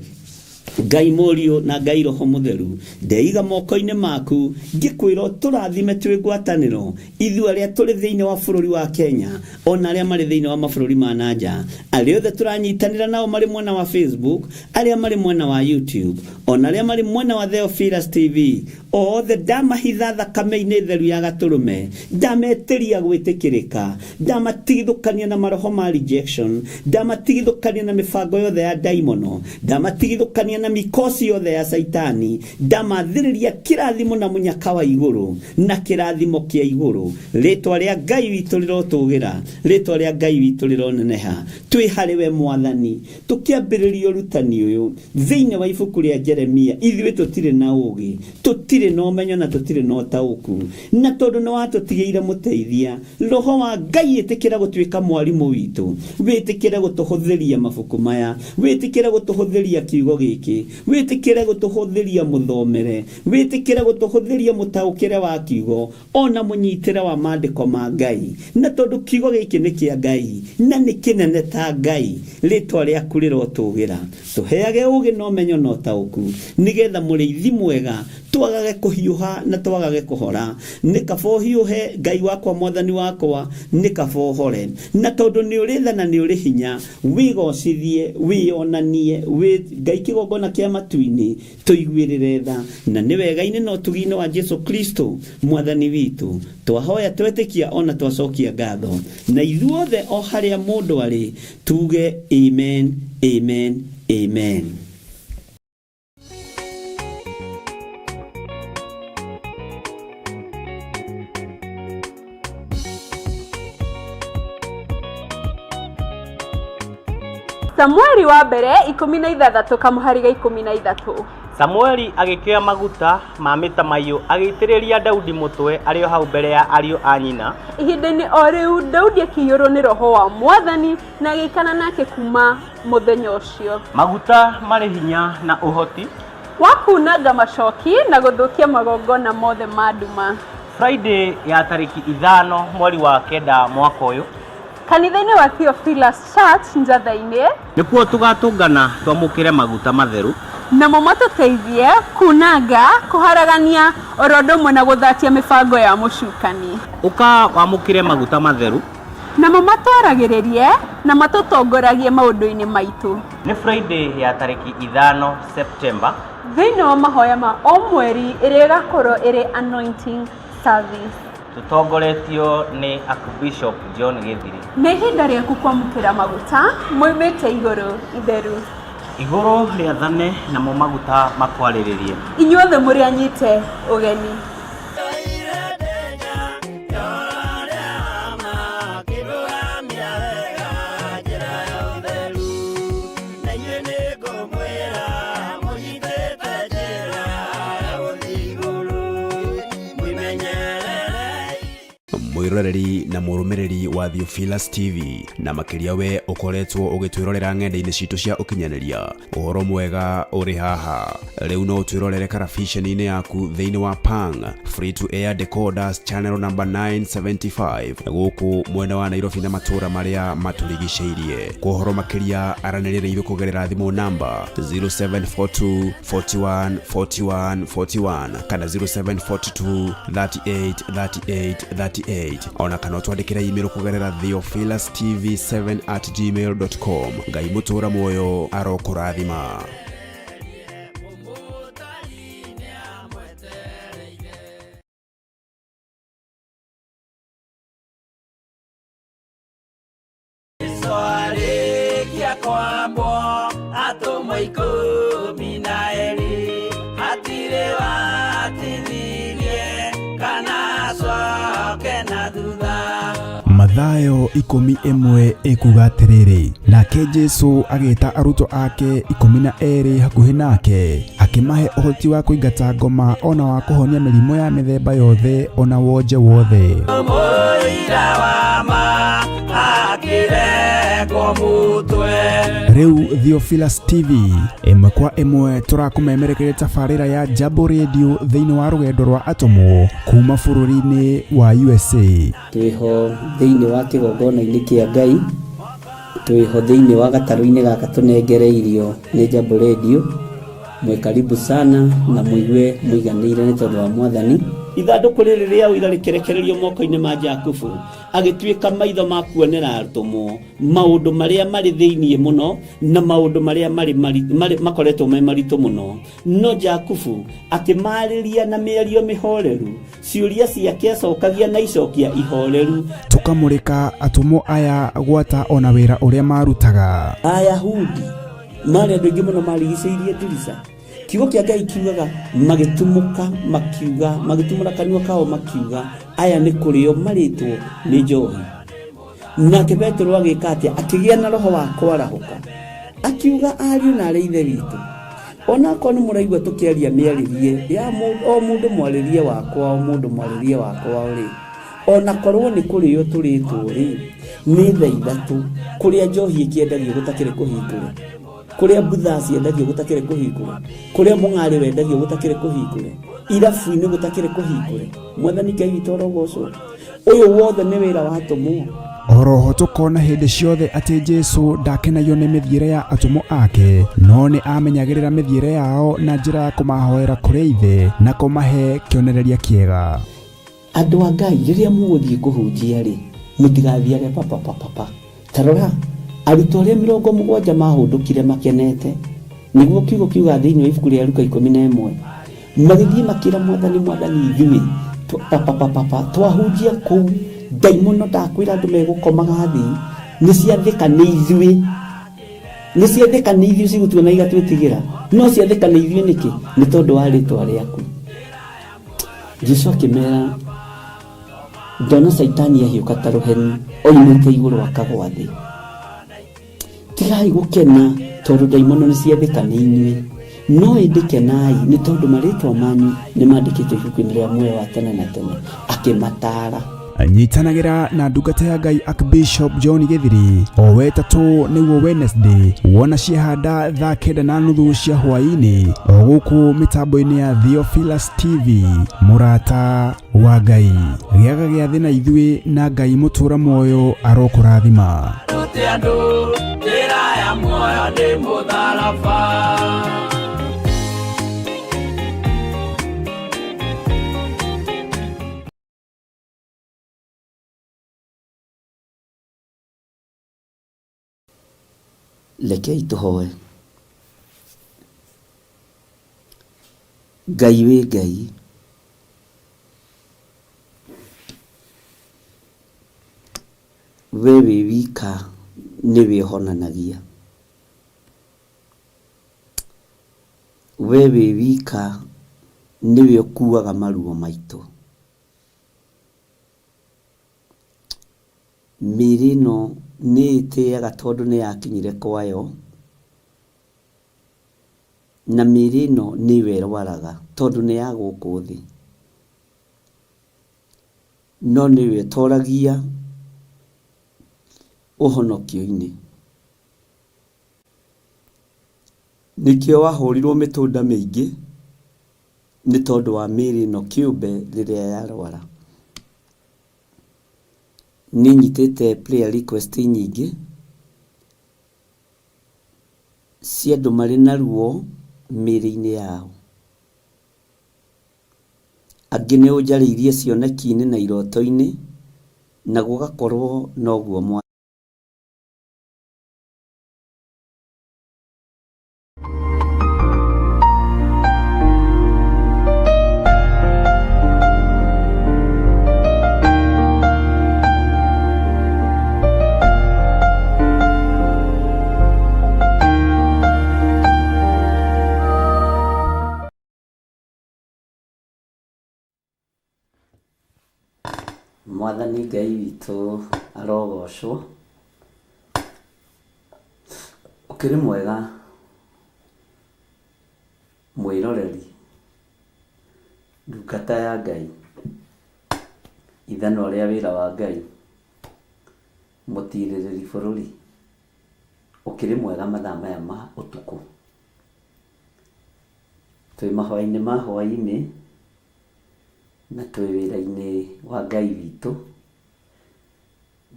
Ngai Mũriũ na Ngai Roho Mũtheru. Ndeiga moko-inĩ maku ngĩkwĩra ũtũrathime twĩ ngwatanĩro, ithuĩ arĩa tũrĩ thĩinĩ wa bũrũri wa Kenya, ona arĩa marĩ thĩinĩ wa mabũrũri ma na nja, arĩa othe tũranyitanĩra nao marĩ mwena wa Facebook, arĩa marĩ mwena wa YouTube, ona arĩa marĩ mwena wa Theophilus TV, othe ndamahitha thakame-inĩ theru ya gatũrũme, ndametĩria gwĩtĩkĩrĩka, ndamatigithũkania na maroho ma rejection, ndamatigithũkania na mĩbango yothe ya ndaimono, ndamatigithũkania na mikosi yothe ya Caitani, ndamathĩrĩria kĩrathimo na mũnyaka wa igũrũ na kĩrathimo kĩa igũrũ. Rĩtwa rĩa Ngai witũ rĩrotũgĩra, rĩtwa rĩa Ngai witũ rĩroneneha. Twĩ harĩ we mwathani, tũkĩambĩrĩria ũrutani ũyũ thĩinĩ wa ibuku rĩa Jeremia. Ithuĩ tũtirĩ na ũũgĩ, tũtirĩ na ũmenyo na tũtirĩ na ũtaũku, na tondũ nĩ watũtigĩire mũteithia, Roho wa Ngai, ĩtĩkĩra gũtuĩka mwarimũ witũ, wĩtĩkĩre gũtũhũthĩria mabuku maya, wĩtĩkĩre gũtũhũthĩria kiugo gĩkĩ, wĩtĩkĩre gũtũhũthĩria mũthomere, wĩtĩkĩre gũtũhũthĩria mũtaũkĩre wa kiugo, ona mũnyitĩre wa maandĩko ma Ngai. Na tondũ kiugo gĩkĩ nĩ kĩa Ngai na nĩ kĩnene ta Ngai, rĩtwa rĩaku rĩrotũgĩra. Tũheage ũũgĩ na ũmenyo na ũtaũku, nĩgetha mũrĩithi mwega twagage kũhiũha na twagage kũhora. Nĩ kaba ũhiũhe, Ngai wakwa, mwathani wakwa, nĩ kaba ũhore. Na tondũ nĩ ũrĩ tha na nĩ ũrĩ hinya, wĩgocithie, wĩyonanie, wĩ Ngai kĩgongona kĩa matu-inĩ, tũiguĩrĩre tha. Na nĩ wega-inĩ na ũtugi-inĩ wa Jesu Kristo mwathani witũ, twahoya twetĩkia ona twacokia ngatho. Na ithuothe o harĩa mũndũ arĩ tuge amen, amen, amen. Samueli wa mbere 16 kamũhari ga 13. Samueli agĩkĩoya maguta ma mĩtamaiyũ agĩitĩrĩria Daudi mũtwe arĩ o hau mbere ya ariũ a nyina. Ihinda-inĩ o rĩu Daudi akĩiyũrwo nĩ roho wa Mwathani na agĩikara nake kuma mũthenya ũcio. Maguta marĩ hinya na ũhoti wa kunanga macoki na gũthũkia magongona mothe ma nduma. Friday ya tarĩki 5 mweri wa 9 mwaka ũyũ, kanitha-inĩ wa Theophilus Church Njatha-inĩ. Nĩkuo tũgatũngana twamũkĩre maguta matheru. Namo matũteithie kunanga, kũharagania oro ũndũ ũmwe na gũthatia mĩbango ya mũcukani. Ũka wamũkĩre maguta matheru. Namo matwaragĩrĩrie na matũtongoragie maũndũ-inĩ maitũ. Nĩ Friday ya tarĩki 5 Septemba. Thĩinĩ wa mahoya ma o mweri ĩrĩa ĩgakorwo ĩrĩ anointing service. Tũtongoretio nĩ Archbishop John Gĩthiri. Nĩ ihinda rĩaku kwamũkĩra maguta moimĩte igũrũ itheru. Igũrũ rĩathane namo maguta makwarĩrĩrie. Inyuothe mũrĩ anyite ũgeni. Mwiroreri na mũrũmĩrĩri wa Theophilus TV, na makĩria we ũkoretwo ũgĩtwĩrorera ng'enda-inĩ citũ cia ũkinyanĩria, ũhoro mwega ũrĩ haha. Rĩu no ũtwĩrorere karabiceni-inĩ yaku thĩinĩ wa Pang Free to Air Decoders channel number 975 gũkũ mwena wa Nairobi na matũũra marĩa matũrigicĩirie. Kwa ũhoro makĩria aranĩria na ithuĩ kũgerera thimũ namba 0742 41 41 41 kana 0742 38 38 38, ona kana ũtwandĩkĩre email kũgerera theophilustv7@gmail.com. Ngai mũtũũra muoyo arokũrathima. Arĩkia kwambwo atũmwo 12 hatirĩ watithirie kana acoke na thutha. Mathayo 11 ĩkuga atĩrĩrĩ, nake Jesu agĩta arutwo ake 12 hakuhĩ nake, akĩmahe ũhoti wa kũingata ngoma ona wa kũhonia mĩrimũ ya mĩthemba yothe ona wonje wothe. Mũira wa ma akĩrekwo mũtwe. Rĩu Theophilus TV ĩmwe kwa ĩmwe tũrakũmemerekeria tabarĩra ya Jambo Radio thĩinĩ wa rũgendo rwa atũmwo kuma bũrũri-inĩ wa USA. Twĩho thĩinĩ wa kĩgongona-inĩ kĩa Ngai, twĩho thĩinĩ wa gatarũ-inĩ gaka tũnengereirio nĩ Jambo Radio. Mwĩ karibu sana na mũigue mũiganĩire nĩ tondũ wa Mwathani. Ithandũkũ rĩrĩ rĩa ũira rĩkĩrekererio moko-inĩ ma Jakubu, agĩtuĩka maitho ma kuonera atũmwo maũndũ marĩa marĩ thĩinĩ mũno na maũndũ marĩa marĩ makoretwo me maritũ mũno. No Jakubu akĩmarĩria na mĩario mĩhoreru, ciũria ciake acokagia na icokia ihoreru. Tũkamũrĩka atũmwo aya gwata ona wĩra ũrĩa marutaga. Ayahudi marĩ andũ aingĩ mũno marigicĩirie ndirica. Kiugo kĩa Ngai kiugaga magĩtumũka makiuga, magĩtumũra kanua kao makiuga, aya nĩ kũrĩo marĩtwo nĩ njohi. Nake Petero agĩka atĩa? Akĩgĩa na roho wa kwarahũka, akiuga ariũ na arĩ ithe witũ, onakorwo nĩ mũraigua tũkĩaria mĩarĩrie ya o mũndũ mwarĩrie wakwa, o mũndũ mwarĩrie wakwa rĩ, onakorwo nĩ kũrĩo tũrĩtwo rĩ, nĩ thaa 3 kũrĩa njohi ĩkĩendagio gũtakĩrĩ kũhingũre, kũrĩa mbutha ciendagio gũtakĩrĩ kũhingũre, kũrĩa mũng'arĩ wendagio gũtakĩrĩ kũhingũre, irabu-inĩ gũtakĩrĩ kũhingũre. Mwathani Ngai witũ arogocwo. Ũyũ wothe nĩ wĩra wa atũmwo. Oroho tũkona hĩndĩ ciothe atĩ Jesu ndakenagio nĩ mĩthiĩre ya atũmwo ake, no nĩ amenyagĩrĩra mĩthiĩre yao na njĩra ya kũmahoera kũrĩ ithe na kũmahe kĩonereria kĩega. Andũ a Ngai, rĩrĩa mũgũthiĩ kũhunjia rĩ, mũtigathiage papapapapa. Ta rora, arutwo arĩa 70 mahũndũkire makenete, nĩguo kiugo kiuga thĩinĩ wa ibuku rĩa Luka 11, magĩthiĩ makĩra Mwathani, Mwathani ithuĩ papapapapa twahunjia kũu, ndaimono ndakwĩra andũ megũkomaga thĩ, nĩ ciathĩka nĩ ithuĩ, nĩ ciathĩka nĩ ithuĩ cigũtuona igatwĩtigĩra, no ciathĩka nĩ ithuĩ nĩkĩ? Nĩ tondũ wa rĩtwa rĩaku. Jesu akĩmera, ndona Caitani ahiũka ta rũheni oimĩte igũrũ akagwa thĩ. Tigai gũkena tondũ ndaimono nĩ ciathĩka nĩ inyuĩ, no ĩndĩ kenai nĩ tondũ marĩtwa manyu nĩ mandĩkĩtwo ibuku-inĩ rĩa muoyo wa tene na tene. Akĩmataara. Nyitanagĩra na ndungata ya Ngai Archbishop John Gĩthiri o wetatũ nĩguo Wednesday, wona ciahanda thaa 9:30 cia hwaĩ-inĩ o gũkũ mĩtambo-inĩ ya Theophilus TV. Mũrata wa Ngai, gĩaga gĩathĩ na ithuĩ na Ngai mũtũũra muoyo arokũrathima. Rute andũ njĩra ya Ya muoyo nĩ mũtharaba. Rekei tũhoe. Ngai wĩ Ngai, we wĩ wika nĩwe ũhonanagia, we wĩ wika nĩwe ũkuaga maruo maitũ. Mĩĩrĩ ĩno nĩ ĩtĩaga tondũ nĩ yakinyire kwayo, na mĩĩrĩ ĩno nĩyo ĩrwaraga tondũ nĩ ya gũkũ thĩ. No nĩwe ĩtoragia ũhonokio-inĩ. Nĩkĩo wahũrirwo mĩtũnda mĩingĩ nĩ tondũ wa mĩĩrĩ ĩno kĩũmbe rĩrĩa yarwara. Nĩ nyitĩte prayer request nyingĩ cia andũ marĩ na ruo mĩĩrĩ-inĩ yao. Angĩ nĩ ũnjarĩirie cioneki-inĩ na iroto-inĩ na gũgakorwo noguo mwa. Mwathani Ngai witũ arogocwo. Ũkĩrĩ mwega mwĩroreri, ndungata ya Ngai, ithanwa rĩa wĩra wa Ngai, mũtirĩrĩri bũrũri, ũkĩrĩ mwega mathaa maya ma ũtukũ. Twĩ mahoya-inĩ ma hwaĩ-inĩ na twĩ wĩra-inĩ wa Ngai witũ,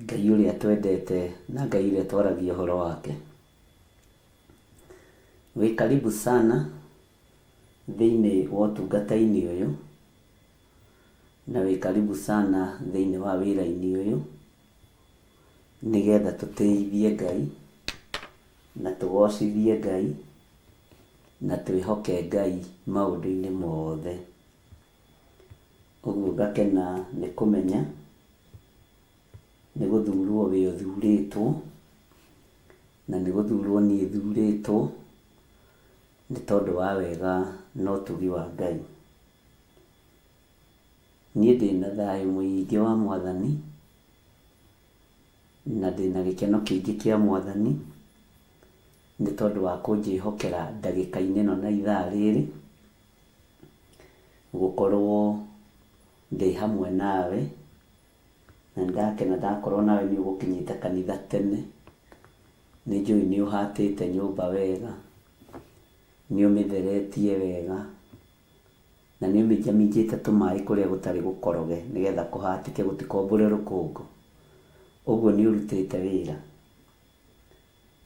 Ngai ũrĩa twendete na Ngai ũrĩa twaragia ũhoro wake. Wĩ karibu sana thĩinĩ wa ũtungata-inĩ ũyũ, na wĩ karibu sana thĩinĩ wa wĩra-inĩ ũyũ, nĩgetha tũtĩithie Ngai na tũgocithie Ngai na twĩhoke Ngai maũndũ-inĩ mothe. Ũguo ngakena nĩ kũmenya nĩ gũthurwo wĩ ũthurĩtwo, na nĩ gũthurwo niĩ thurĩtwo nĩ tondũ wa wega na ũtugi wa Ngai. Niĩ ndĩna thayũ mũingĩ wa Mwathani, na ndĩna gĩkeno kĩingĩ kĩa Mwathani, nĩ tondũ wa kũnjĩhokera ndagĩka-inĩ ĩno na ithaa rĩrĩ, gũkorwo ndĩ hamwe nawe, na nĩndakena ndakorwo nawe nĩ ũgũkinyĩte kanitha tene, nĩ njũĩ nĩ ũhatĩte nyũmba wega, nĩ ũmĩtheretie wega, na nĩ ũminjaminjĩte tũmaĩ kũrĩa gũtarĩ gũkoroge nĩgetha kũhatĩke gũtikombũre rũkũngũ. Ũguo nĩ ũrutĩte wĩra.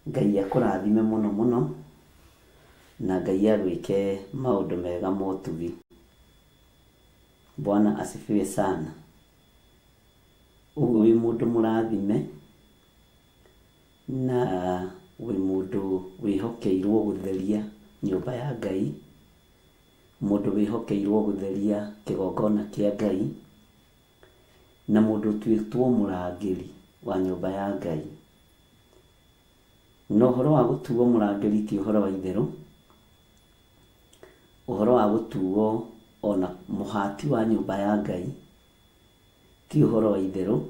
Ngai akũrathime mũno mũno, na Ngai agwĩke maũndũ mega ma ũtugi. Bwana asifiwe sana. Ũguo wĩ mũndũ mũrathime, na wĩ mũndũ wĩhokeirwo gũtheria nyũmba ya Ngai, mũndũ wĩhokeirwo gũtheria kĩgongona kĩa Ngai, na mũndũ ũtuĩtwo mũrangĩri wa nyũmba ya Ngai. Na ũhoro wa gũtuo mũrangĩri ti ũhoro wa itherũ, ũhoro wa gũtuo ona mũhati wa nyũmba ya Ngai ti ũhoro wa itherũ,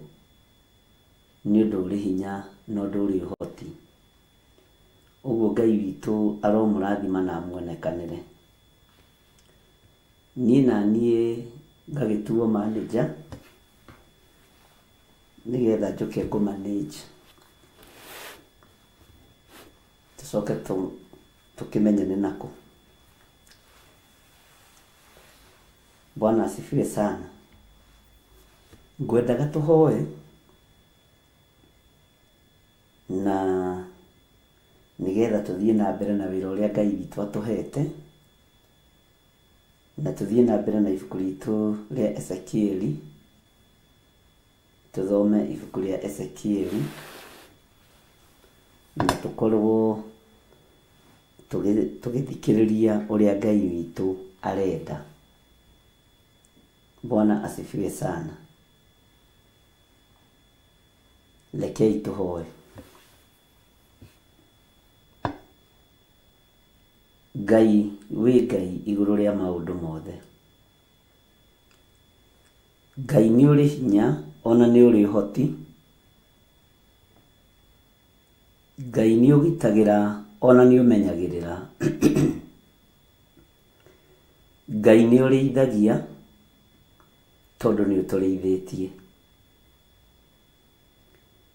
nĩ ũndũ ũrĩ hinya na ũndũ ũrĩ ũhoti. Ũguo Ngai witũ aromũrathima na amuonekanĩre. Niĩ na niĩ ngagĩtuo manager nĩgetha njũke ngũ manage tũcoke tũkĩmenyane nakũ. Bwana asifiwe sana. Ngwendaga tũhoe na Nĩgetha tũthiĩ na mbere na wĩra ũrĩa Ngai witũ atũhete, na tũthiĩ na mbere na ibuku ritũ rĩa Ezekieli, tũthome ibuku rĩa Ezekieli, na tũkorwo tũgĩthikĩrĩria ũrĩa Ngai witũ arenda. Bwana asifiwe sana. Rekei tũhoe. Ngai wĩ Ngai igũrũ rĩa maũndũ mothe. Ngai nĩ ũrĩ hinya ona nĩ ũrĩ ũhoti. Ngai nĩ ũgitagĩra ona nĩ ũmenyagĩrĩra. Ngai nĩ ũrĩithagia tondũ nĩ ũtũrĩithĩtie.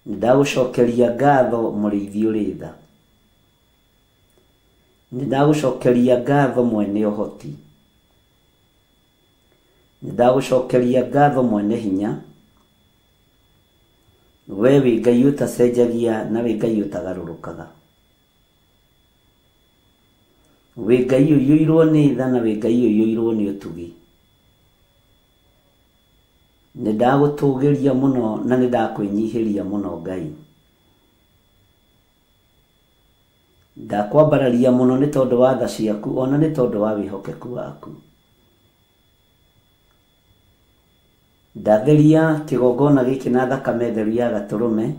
Nĩ ndagũcokeria ngatho mũrĩithi ũrĩ tha. Nĩ ndagũcokeria ngatho mwene ũhoti. Nĩ ndagũcokeria ngatho mwene hinya. We wĩ Ngai ũtacenjagia na wĩ Ngai ũtagarũrũkaga. Wĩ Ngai ũiyũirwo nĩ tha na wĩ Ngai ũiyũirwo nĩ ũtugi. Nĩ ndagũtũgĩria mũno na nĩ ndakwĩnyihĩria mũno Ngai. Ndakwambararia mũno nĩ tondũ wa tha ciaku ona nĩ tondũ wa wĩhokeku waku. Ndatheria kĩgongona gĩkĩ na thakame theru ya gatũrũme.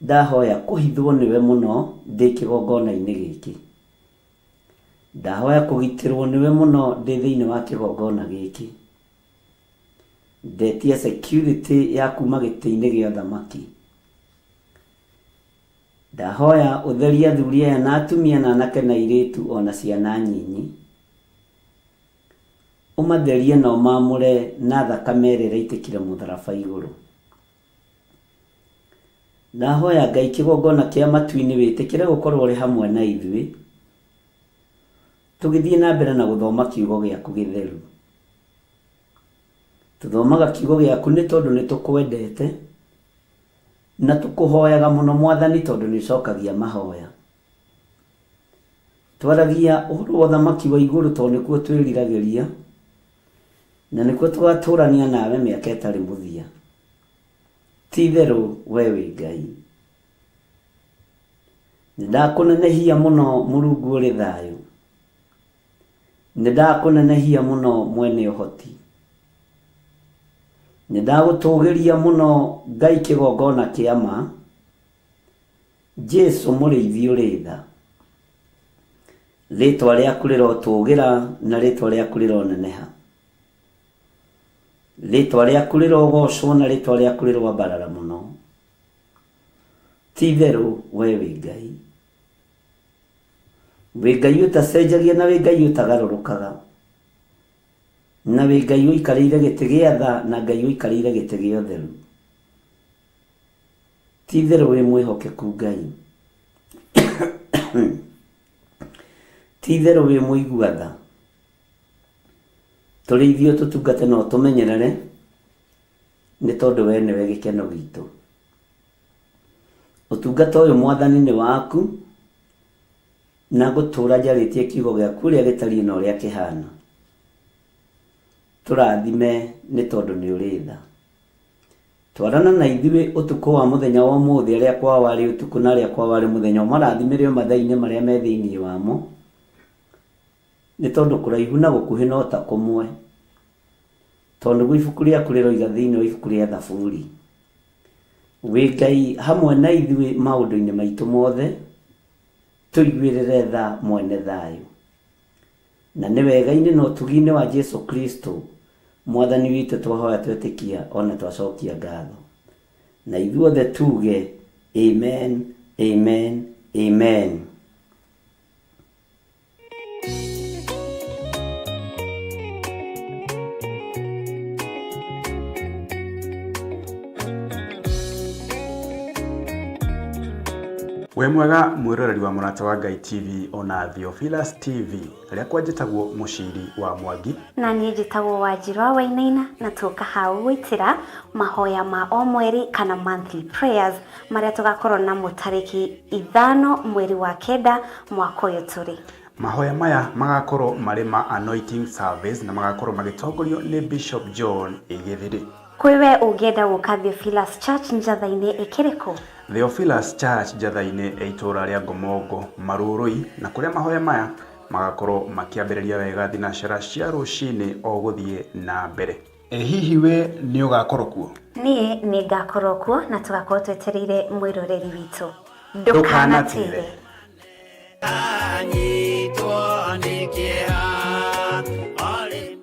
Ndahoya kũhithwo nĩwe mũno ndĩ kĩgongona-inĩ gĩkĩ. Ndahoya kũgitĩrwo nĩwe mũno ndĩ thĩinĩ wa kĩgongona gĩkĩ. Ndetia security ya kuma gĩtĩ-inĩ gĩa ũthamaki. Ndahoya ũtherie athuri aya na atumia na anake na airĩtu ona ciana nyinyi. Ũmatherie na ũmamũre na thakame ĩrĩa ĩraitĩkire mũtharaba igũrũ. Ndahoya Ngai kĩgongona kĩa matu-inĩ wĩtĩkĩre gũkorwo ũrĩ hamwe na ithuĩ tũgĩthiĩ na mbere na gũthoma kiugo gĩaku gĩtheru. Tũthomaga kiugo gĩaku nĩ tondũ nĩ tũkwendete na tũkũhoyaga mũno Mwathani tondũ nĩ ũcokagia mahoya. Twaragia ũhoro wa ũthamaki wa igũrũ tondũ nĩkuo twĩriragĩria na nĩkuo tũgatũrania nawe mĩaka ĩtarĩ mũthia. Ti itherũ we wĩ Ngai. Nĩ ndakũnenehia mũno Mũrungu ũrĩ thayũ. Nĩ ndakũnenehia mũno mwene ũhoti. Nĩ ndagũtũgĩria mũno Ngai kĩgongona kĩa ma. Jesu mũrĩithi ũrĩ tha. Rĩtwa rĩaku rĩrotũgĩra na rĩtwa rĩaku rĩroneneha. Rĩtwa rĩaku rĩrogocwo na rĩtwa rĩaku rĩroambarara mũno. Ti itherũ we wĩ Ngai. Wĩ Ngai ũtacenjagia na wĩ Ngai ũtagarũrũkaga. Na wĩ Ngai ũikarĩire gĩtĩ gĩa tha na Ngai ũikarĩire gĩtĩ gĩa ũtheru. Ti itherũ wĩ mwĩhokeku Ngai. Ti itherũ wĩ mũigua tha. Tũrĩithie ũtũtungate na ũtũmenyerere nĩ tondũ we nĩwe gĩkeno gitũ. Ũtungata ũyũ Mwathani nĩ waku na ngũtũra njarĩtie kiugo gĩaku ũrĩa gĩtariĩ na ũrĩa kĩhana. Tũrathime nĩ tondũ nĩ ũrĩ tha. Twarana na ithuĩ ũtukũ wa mũthenya wa ũmũthĩ arĩa kwao warĩ ũtukũ na arĩa kwao warĩ mũthenya ũmarathimĩre o mathaa-inĩ marĩa me thĩinĩ wamo nĩ tondũ kũraihu na gũkuhĩ no ta kũmwe. Tondũ nĩguo ibuku rĩaku rĩroiga thĩinĩ wa ibuku rĩa Thaburi. Wĩ Ngai hamwe na ithuĩ maũndũ-inĩ maitũ mothe, tũiguĩrĩre tha mwene thayũ. Na nĩ wega-inĩ na ũtugi-inĩ wa Jesu Kristo Mwathani witũ twahoya twetĩkia ona twacokia ngatho. Na ithuothe tuge amen, amen, amen. Wĩ mwega mwĩroreri wa Mũrata wa Ngai TV ona Theophilus TV, rĩakwa njĩtagwo Mũciri wa Mwangi. Na niĩ njĩtagwo Wanjirũ wa Wainaina, na tũka hau gwĩtĩra mahoya ma o mweri kana monthly prayers marĩa tũgakorwo namo tarĩki 5 mweri wa 9 mwaka ũyũ tũrĩ. Mahoya maya magakorwo marĩ ma anointing service na magakorwo magĩtongorio nĩ Bishop John Gĩthiri. Kwĩ we ũngĩenda gũka Theophilus Church Njatha-inĩ ĩkĩrĩkũ? Theophilus Church Njatha-inĩ ya itũũra rĩa Ngomongo Marurui, na kũrĩa mahoya maya magakorwo makĩambĩrĩria wega thinacara cia rũcinĩ o gũthiĩ na mbere. Ĩ hihi we nĩ ũgakorwo kuo? Niĩ nĩ ngakorwo kuo na tũgakorwo twetereire mwĩroreri witũ. Ndũkanatĩre. Anyitwo nĩ kĩeha arĩ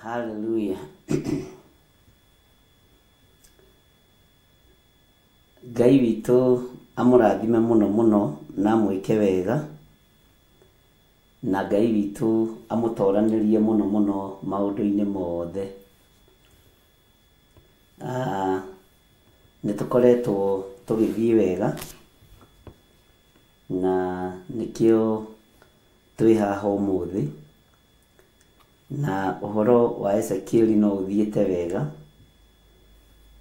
Hallelujah. Ngai witũ amũrathime mũno mũno na amwĩke wega, na Ngai witũ amũtoranĩrie mũno mũno maũndũ-inĩ mothe. Nĩ tũkoretwo tũgĩthiĩ wega, na nĩkĩo twĩ haha ũmũthĩ, na ũhoro wa Ezekieli no ũthiĩte wega,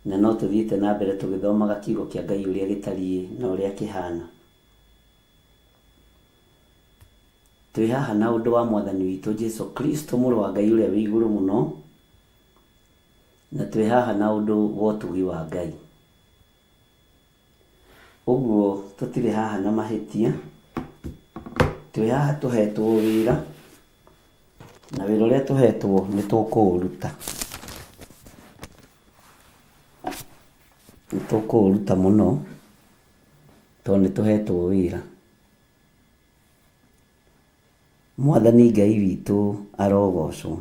na no tũthiĩte na mbere tũgĩthomaga kiugo kĩa Ngai ũrĩa gĩtariĩ na ũrĩa kĩhana. Twĩ haha na ũndũ wa Mwathani witũ Jesu Kristo mũrũ wa Ngai ũrĩa wĩ igũrũ mũno, na twĩ haha na ũndũ wa ũtugi wa Ngai. Ũguo tũtirĩ haha na mahĩtia, twĩ haha tũhetwo wĩra, na wĩra ũrĩa tũhetwo nĩ tũkũũruta. Nĩ tũkũũruta mũno, tondũ nĩ tũhetwo wĩra. Mwathani Ngai witũ arogocwo.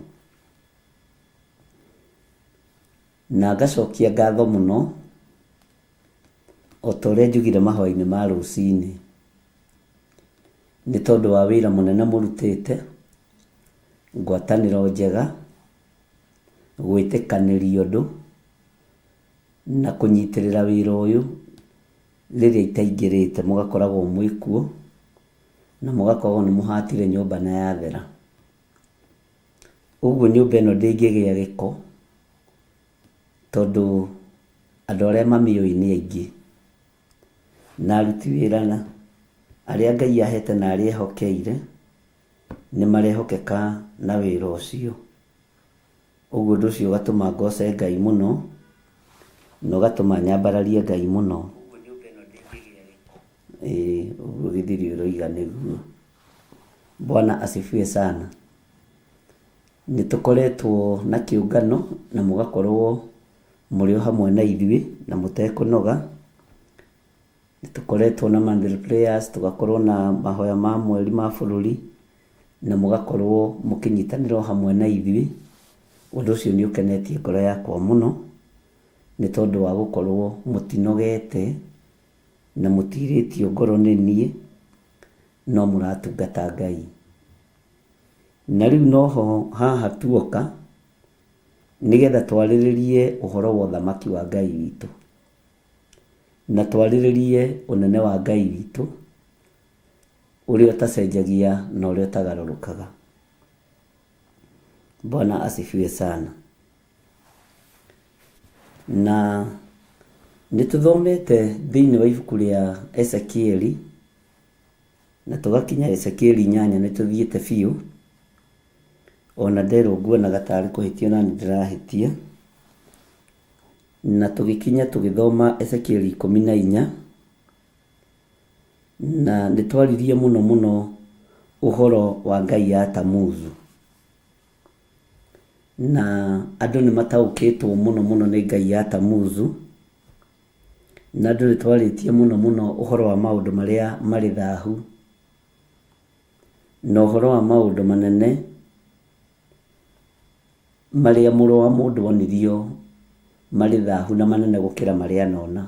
Na ngacokia ngatho mũno, o ta ũrĩa njugire mahoya-inĩ ma rũcinĩ, nĩ tondũ wa wĩra mũnene mũrutĩte, ngwatanĩro njega, gwĩtĩkanĩria ũndũ, na kũnyitĩrĩra wĩra ũyũ rĩrĩa itaingĩrĩte mũgakoragwo mwĩkuo, na mũgakorwo nĩ mũhatire nyũmba na yathera. Ũguo nyũmba ĩno ndĩngĩgĩa gĩko, tondũ andũ arĩa mamĩũĩ nĩ aingĩ, na aruti wĩra na arĩa Ngai ahete na arĩa ehokeire nĩ marehokeka na wĩra ũcio. Ũguo ũndũ ũcio ũgatũma ngoce Ngai mũno, na ũgatũma nyambararie Ngai mũno. Ĩĩ, ũguo Gĩthiri ũroiga nĩguo. Bwana asifiwe sana. Nĩ tũkoretwo na kĩũngano na mũgakorwo mũrĩ o hamwe na ithuĩ na mũtekũnoga. Nĩ tũkoretwo na monthly prayers, tũgakorwo na mahoya ma mweri ma bũrũri, na mũgakorwo mũkĩnyitanĩra o hamwe na ithuĩ. Ũndũ ũcio nĩ ũkenetie ngoro yakwa mũno, nĩ tondũ wa gũkorwo mũtinogete na mũtirĩtio ngoro nĩ niĩ, no mũratungata Ngai. Na rĩu noho haha tuoka, nĩgetha twarĩrĩrie ũhoro wa ũthamaki wa Ngai witũ, na twarĩrĩrie ũnene wa Ngai witũ, ũrĩa ũtacenjagia na ũrĩa ũtagarũrũkaga. Bwana asifiwe sana. Na nĩ tũthomete thĩinĩ wa ibuku rĩa Ezekieli, na tũgakinya Ezekieli 8 nĩ tũthiĩte biũ. Ona nderwo nguonaga tarĩ kũhĩtia na nĩ ndĩrahĩtia. Na tũgĩkinya tũgĩthoma Ezekieli 14, na nĩ twaririe mũno mũno ũhoro wa Ngai ya Tamuzu. Na andũ nĩ mataũkĩtwo mũno mũno nĩ Ngai ya Tamuzu, Na ndũrĩ twarĩtie mũno mũno ũhoro wa maũndũ marĩa marĩ thahu, na ũhoro wa maũndũ manene marĩa mũrũ wa mũndũ onirio marĩ thahu na manene gũkĩra marĩa anona.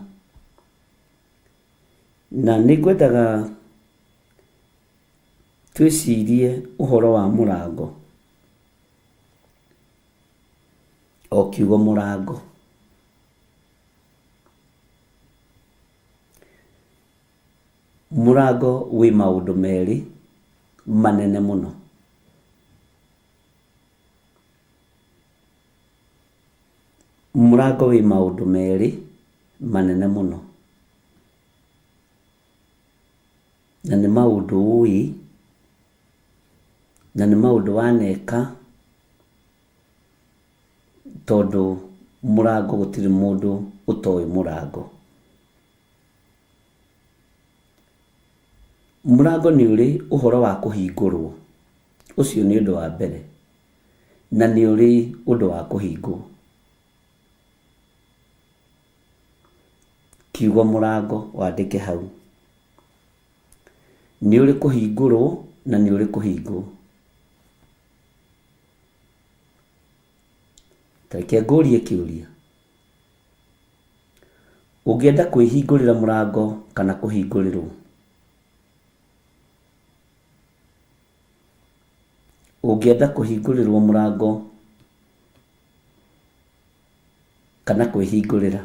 Na nĩ ngwendaga twĩcirie ũhoro wa mũrango, o kiugo mũrango. Mũrango wĩ maũndũ merĩ manene mũno. Mũrango wĩ maũndũ merĩ manene mũno. Na nĩ maũndũ ũĩ, na nĩ maũndũ waneka, tondũ mũrango gũtirĩ mũndũ ũtoĩ mũrango. Mũrango nĩ ũrĩ ũhoro wa kũhingũrwo, ũcio nĩ ũndũ wa mbere, na nĩ ũrĩ ũndũ wa kũhingwo. Kiugo mũrango wandĩke hau. Nĩ ũrĩ kũhingũrwo na nĩ ũrĩ kũhingwo. Ta reke ngũrie kĩũria. Ũngĩenda kwĩhingũrĩra mũrango kana kũhingũrĩrwo? Ũngĩenda kũhingũrĩrwo mũrango kana kwĩhingũrĩra?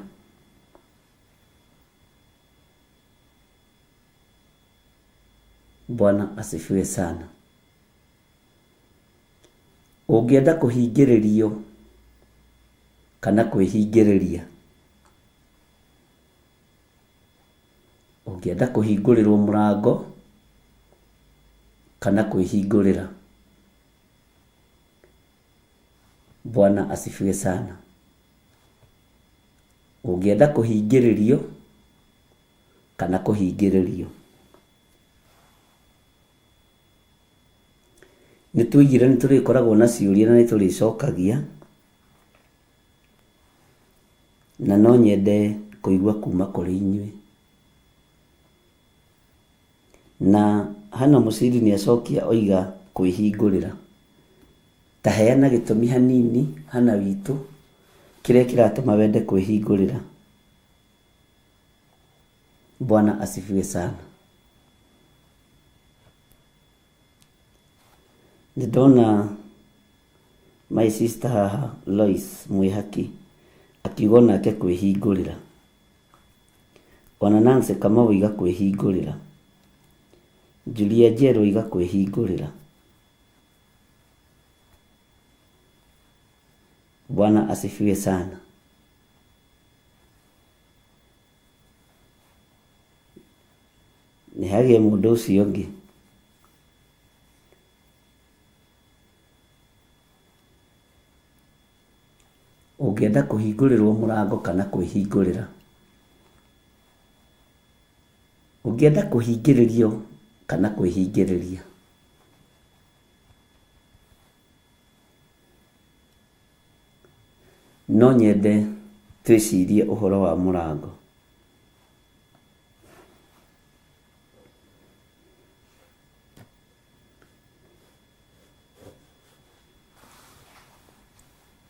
Bwana asifiwe sana. Ũngĩenda kũhingĩrĩrio kana kwĩhingĩrĩria? Ũngĩenda kũhingũrĩrwo mũrango kana kwĩhingũrĩra? Bwana asifiwe sana. Ũngĩenda kũhingĩrĩrio kana kũhingĩrĩrio? Nĩ twoigire nĩ tũrĩkoragwo na ciũria na nĩ tũrĩcokagia, na no nyende kũigua kuma kũrĩ inyuĩ. Na Hannah Mũciri nĩ acokia oiga kwĩhingũrĩra. Ta heana gĩtũmi hanini Hannah witũ, kĩrĩa kĩratũma wende kwĩhingũrĩra. Bwana asifiwe sana. Nĩ ndona my sister haha Lois Mwĩhaki akiuga onake kwĩhingũrĩra. Ona Nancy Kamau oiga kwĩhingũrĩra. Julia Njerũ oiga kwĩhingũrĩra. Bwana asifiwe sana. Nĩ hagĩe mũndũ ũcio ũngĩ. Ũngĩenda kũhingũrĩrwo mũrango kana kwĩhingũrĩra? Ũngĩenda kũhingĩrĩrio kana kwĩhingĩrĩria? No nyende twĩcirie ũhoro wa mũrango.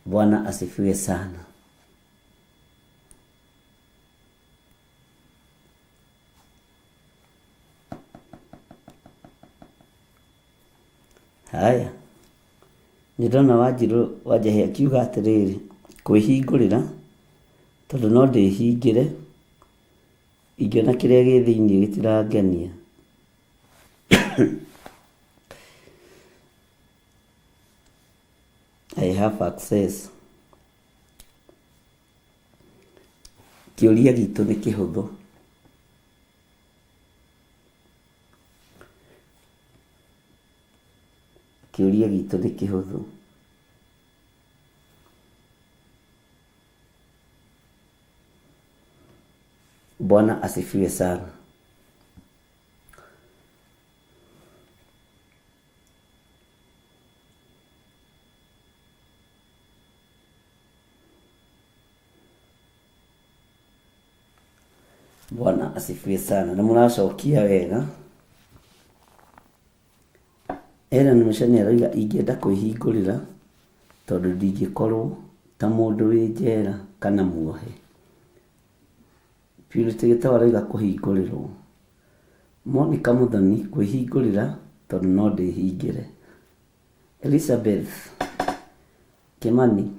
Bwana asifiwe sana. Haya, nĩ ndona Wanjirũ Wanjahĩ akiuga atĩrĩrĩ, kwĩhingũrĩra tondũ no ndĩhingĩre ingĩona kĩrĩa gĩ thĩiniĩ gĩtirangenia. I have access. Kĩũria gitũ nĩ kĩhũthũ. Kĩũria gitũ nĩ kĩhũthũ. Bwana asifiwe sana. Bwana asifiwe sana. Nĩ mũracokia wega. Ellen Mũcene aroiga ingĩenda kwĩhingũrĩra tondũ ndingĩkorwo ta mũndũ wĩ njera kana muohe. Purity Gĩtaũ aroiga kũhingũrĩrwo. Monica Muthoni kwĩhingũrĩra tondũ no ndĩhingĩre. Elizabeth Kimani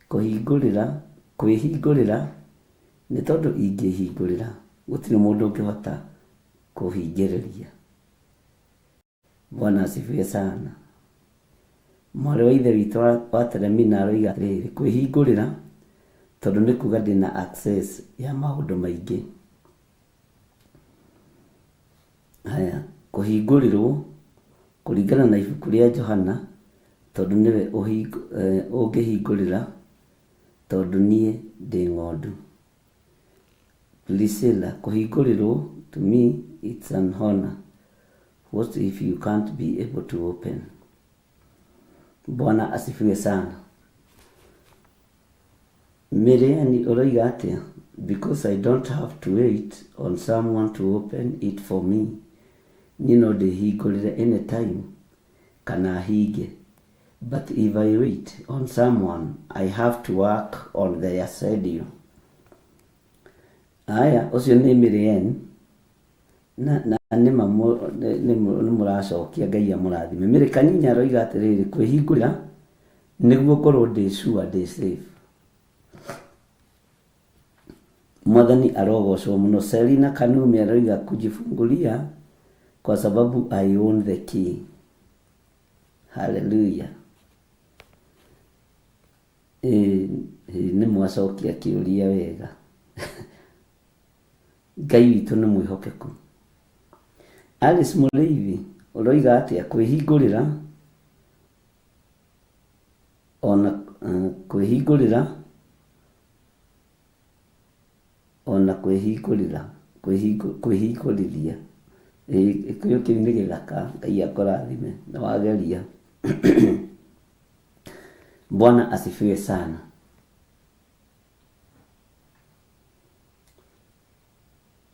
kũhingũrĩra kwĩhingũrĩra nĩ tondũ ingĩhingũrĩra gũtirĩ mũndũ ũngĩhota kũhingĩrĩria. Bwana asifiwe sana. Mwarĩ wa ithe witũ wa Teremina aroiga atĩrĩrĩ, kwĩhingũrĩra tondũ nĩ kuga ndĩna access ya maũndũ maingĩ. Haya, kũhingũrĩrwo kũringana na ibuku rĩa Johana tondũ nĩwe ũngĩhingũrĩra tondũ niĩ ndĩ ng'ondu. Priscilla, kũhingũrĩrwo to me it's an honor. What if you can't be able to open? Bwana asifiwe sana. Miriani ũroiga atĩa? Because I don't have to wait on someone to open it for me. Niĩ no ndĩhingũrĩre anytime kana hinge. But if I wait on someone, I have to work on their schedule. Aya, ũcio nĩ Mirian. Na nĩma nĩ mũracokia Ngai amũrathime. Mary Kanyinya aroiga atĩrĩrĩ, kwĩhingũrĩra nĩguo ngorwo ndĩ sure ndĩ safe. Mwathani arogocwo mũno. Selina Kanumi aroiga kujifungulia kwa sababu I own the key. Hallelujah. Nĩ mwacokia kĩũria wega. Ngai witũ nĩ mwĩhokeku. Alice Mũrĩithi ũroiga atĩa? Kwĩhingũrĩra ona kwĩhingũrĩra ona kwĩhingũrĩra kwĩhingũrithia. Gĩkũyũ kĩu nĩ gĩthaka. Ngai akũrathime nĩ wageria. Bwana asifiwe sana.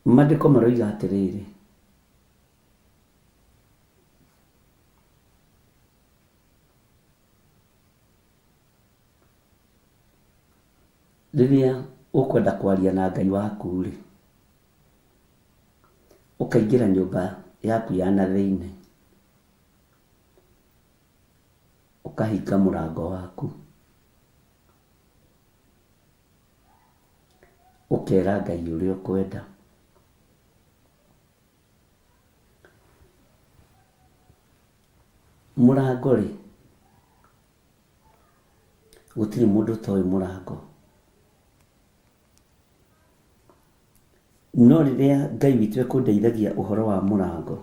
Maandĩko maroiga atĩrĩrĩ, rĩrĩa ũkwenda kwaria na Ngai waku rĩ, ũkaingĩra nyũmba yaku ya na thĩinĩ, ũkahinga mũrango waku, ũkera Ngai ũrĩa ũkwenda. Mũrango rĩ, gũtirĩ mũndũ ũtoĩ mũrango. No rĩrĩa Ngai witũ ekũndeithagia ũhoro wa mũrango,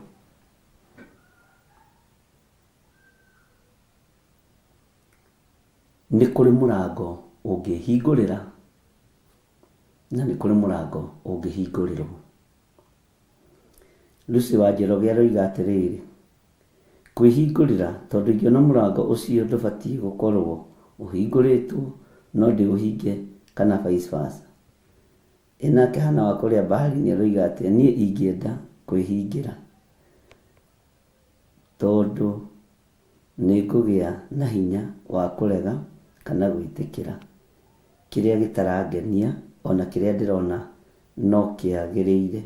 nĩ kũrĩ mũrango ũngĩhingũrĩra na nĩ kũrĩ mũrango ũngĩhingũrĩrwo. Lucy wa Njoroge aroiga atĩrĩrĩ, kwĩhingũrĩra tondũ ingĩona mũrango ũcio ndũbatiĩ gũkorwo ũhingũrĩtwo no ndĩũhinge kana vice versa. Ĩ nake Hana wa kũrĩa bahari-inĩ aroiga atĩa? Niĩ ingĩenda kwĩhingĩra tondũ nĩ ngũgĩa na hinya wa kũrega kana gwĩtĩkĩra kĩrĩa gĩtarangenia ona kĩrĩa ndĩrona no kĩagĩrĩire.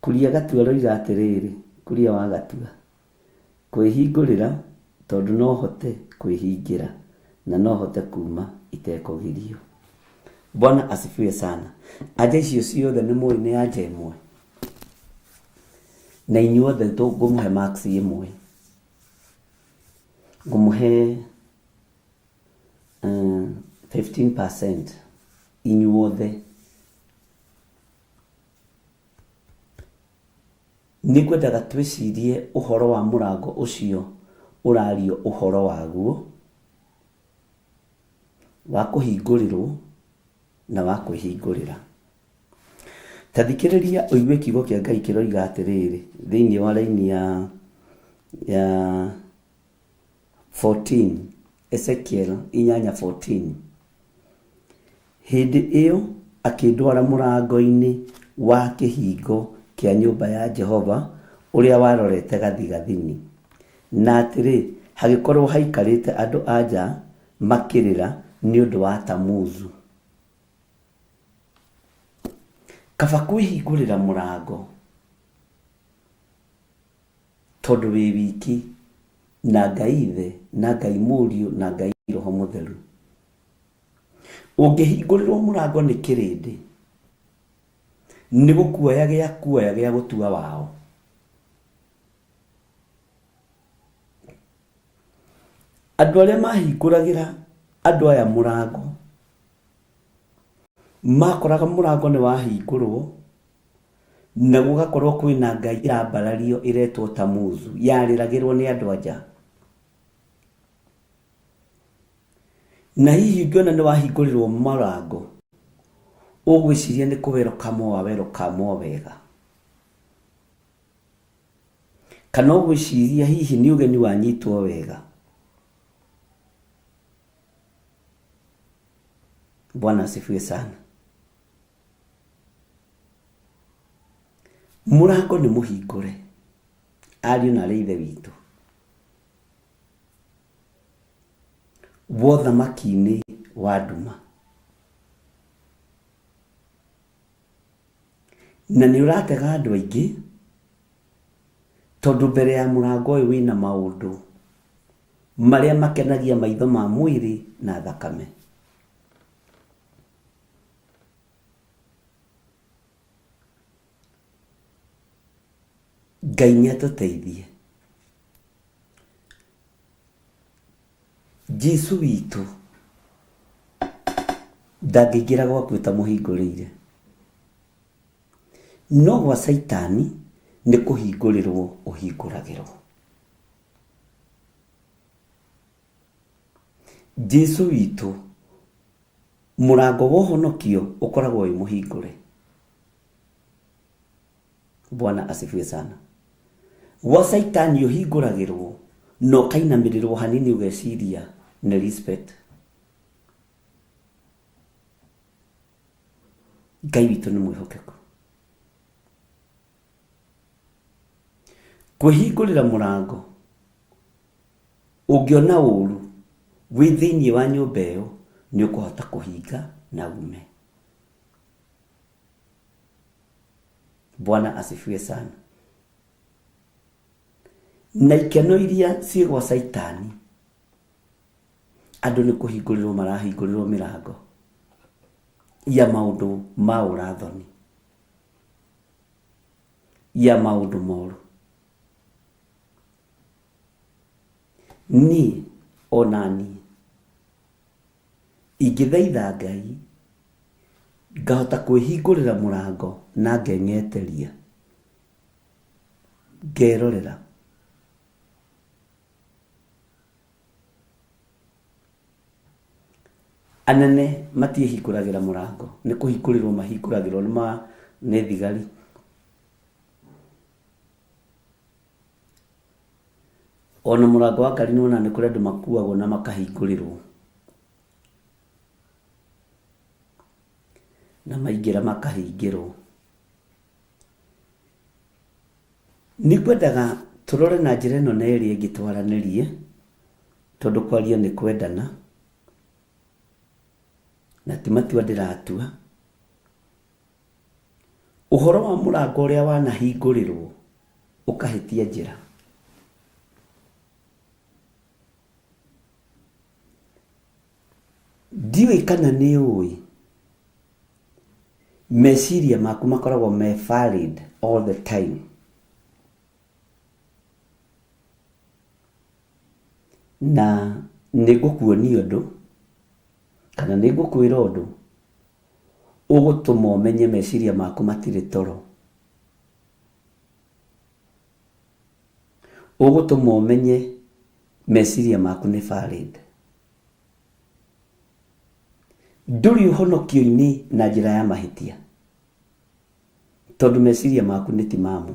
Kuria Gatua aroiga atĩrĩrĩ, Kuria wa Gatua, kwĩhingũrĩra tondũ no hote kwĩhingĩra na no hote kuma itekũgirio. Bwana asifiwe sana. Anja icio ciothe nĩ mũĩ nĩ anja ĩmwe, na inyuothe ngũmũhe marks ĩmwe, ngũmũhe 15% inyuothe. Nĩ ngwendaga twĩcirie ũhoro wa mũrango ũcio ũrario ũhoro waguo, wa kũhingũrĩrwo na wa kwĩhingũrĩra. Ta thikĩrĩria ũigue kiugo kĩa Ngai kĩroiga atĩrĩrĩ thĩinĩ wa raini ya 14, Ezekiel 8:14. Hĩndĩ ĩyo akĩndwara mũrango-inĩ wa kĩhingo kĩa nyũmba ya Jehova ũrĩa warorete gathigathini. Na atĩrĩ, hagĩkorwo haikarĩte andũ-a-nja makĩrĩra nĩ ũndũ wa Tamuzu. Kaba kwĩhingũrĩra mũrango tondũ wĩ wiki na Ngai Ithe na Ngai Mũriũ na Ngai Roho Mũtheru. Ũngĩhingũrĩrwo mũrango nĩ kĩrĩndĩ, nĩ gũkuoya gĩa kuoya gĩa gũtua wao. Andũ arĩa mahingũragĩra andũ aya mũrango, makoraga mũrango nĩ wahingũrwo na gũgakorwo kwĩna ngai ĩrambarario ĩretwo Tamuzu, yarĩragĩrwo nĩ andũ anja. Na hihi ũngĩona nĩ wahingũrĩrwo mũrango, ũgwĩciria nĩ kũwerokamwo wawerokamwo wega, kana ũgwĩciria hihi nĩ ũgeni wanyitwo wega. Bwana asifiwe sana. Mũrango nĩ mũhingũre, ariũ na arĩ ithe witũ, wothamaki-inĩ wa nduma. Na nĩ ũratega andũ aingĩ, tondũ mbere ya mũrango ũyũ wĩna maũndũ marĩa makenagia maitho ma mwĩrĩ na thakame. Ngai nĩ atũteithie. Jesu witũ ndangĩingĩra gwaku ũtamũhingũrĩire. No gwa Caitani nĩ kũhingũrĩrwo ũhingũragĩrwo. Jesu witũ mũrango wa ũhonokio ũkoragwo wĩ mũhingũre. Bwana asifiwe sana. Gwa Caitani ũhingũragĩrwo na ũkainamĩrĩrwo hanini ũgeciria nĩ respect. Ngai witũ nĩ mwĩhokeku. Kwĩhingũrĩra mũrango ũngĩona ũru wĩ thĩinĩ wa nyũmba ĩyo nĩ ũkũhota kũhinga na ume. Bwana asifiwe sana. Na ikeno iria ciĩ gwa Caitani, andũ nĩ kũhingũrĩrwo marahingũrĩrwo mĩrango ya maũndũ ma ũrathoni, ya maũndũ moru. Niĩ ona niĩ ingĩthaitha Ngai ngahota kwĩhingũrĩra mũrango na ngeng'eteria, ngerorera. Anene matiĩhingũragĩra mũrango, nĩ kũhingũrĩrwo mahingũragĩrwo nĩ thigari. Ona mũrango wa ngari nĩwonaga nĩ kũrĩ andũ makuagwo na makahingũrĩrwo. Na maingĩra makahingĩrwo. Nĩngwendaga tũrore na njĩra ĩno na ĩrĩa ĩngĩ twaranĩrie, tondũ kwaria nĩ kwendana, na ti matua ndĩratua. Ũhoro wa mũrango ũrĩa wanahingũrĩrwo ũkahĩtia njĩra. Ndiũĩ kana nĩ ũĩ meciria maku makoragwo me valid all the time. Na nĩ ngũkuonia ũndũ kana nĩ ngũkwĩra ũndũ ũgũtũma ũmenye meciria maku matirĩ toro. Ũgũtũma ũmenye meciria maku nĩ valid. Ndũrĩ ũhonokio-inĩ na njĩra ya mahĩtia, tondũ meciria maku nĩ ti mamo.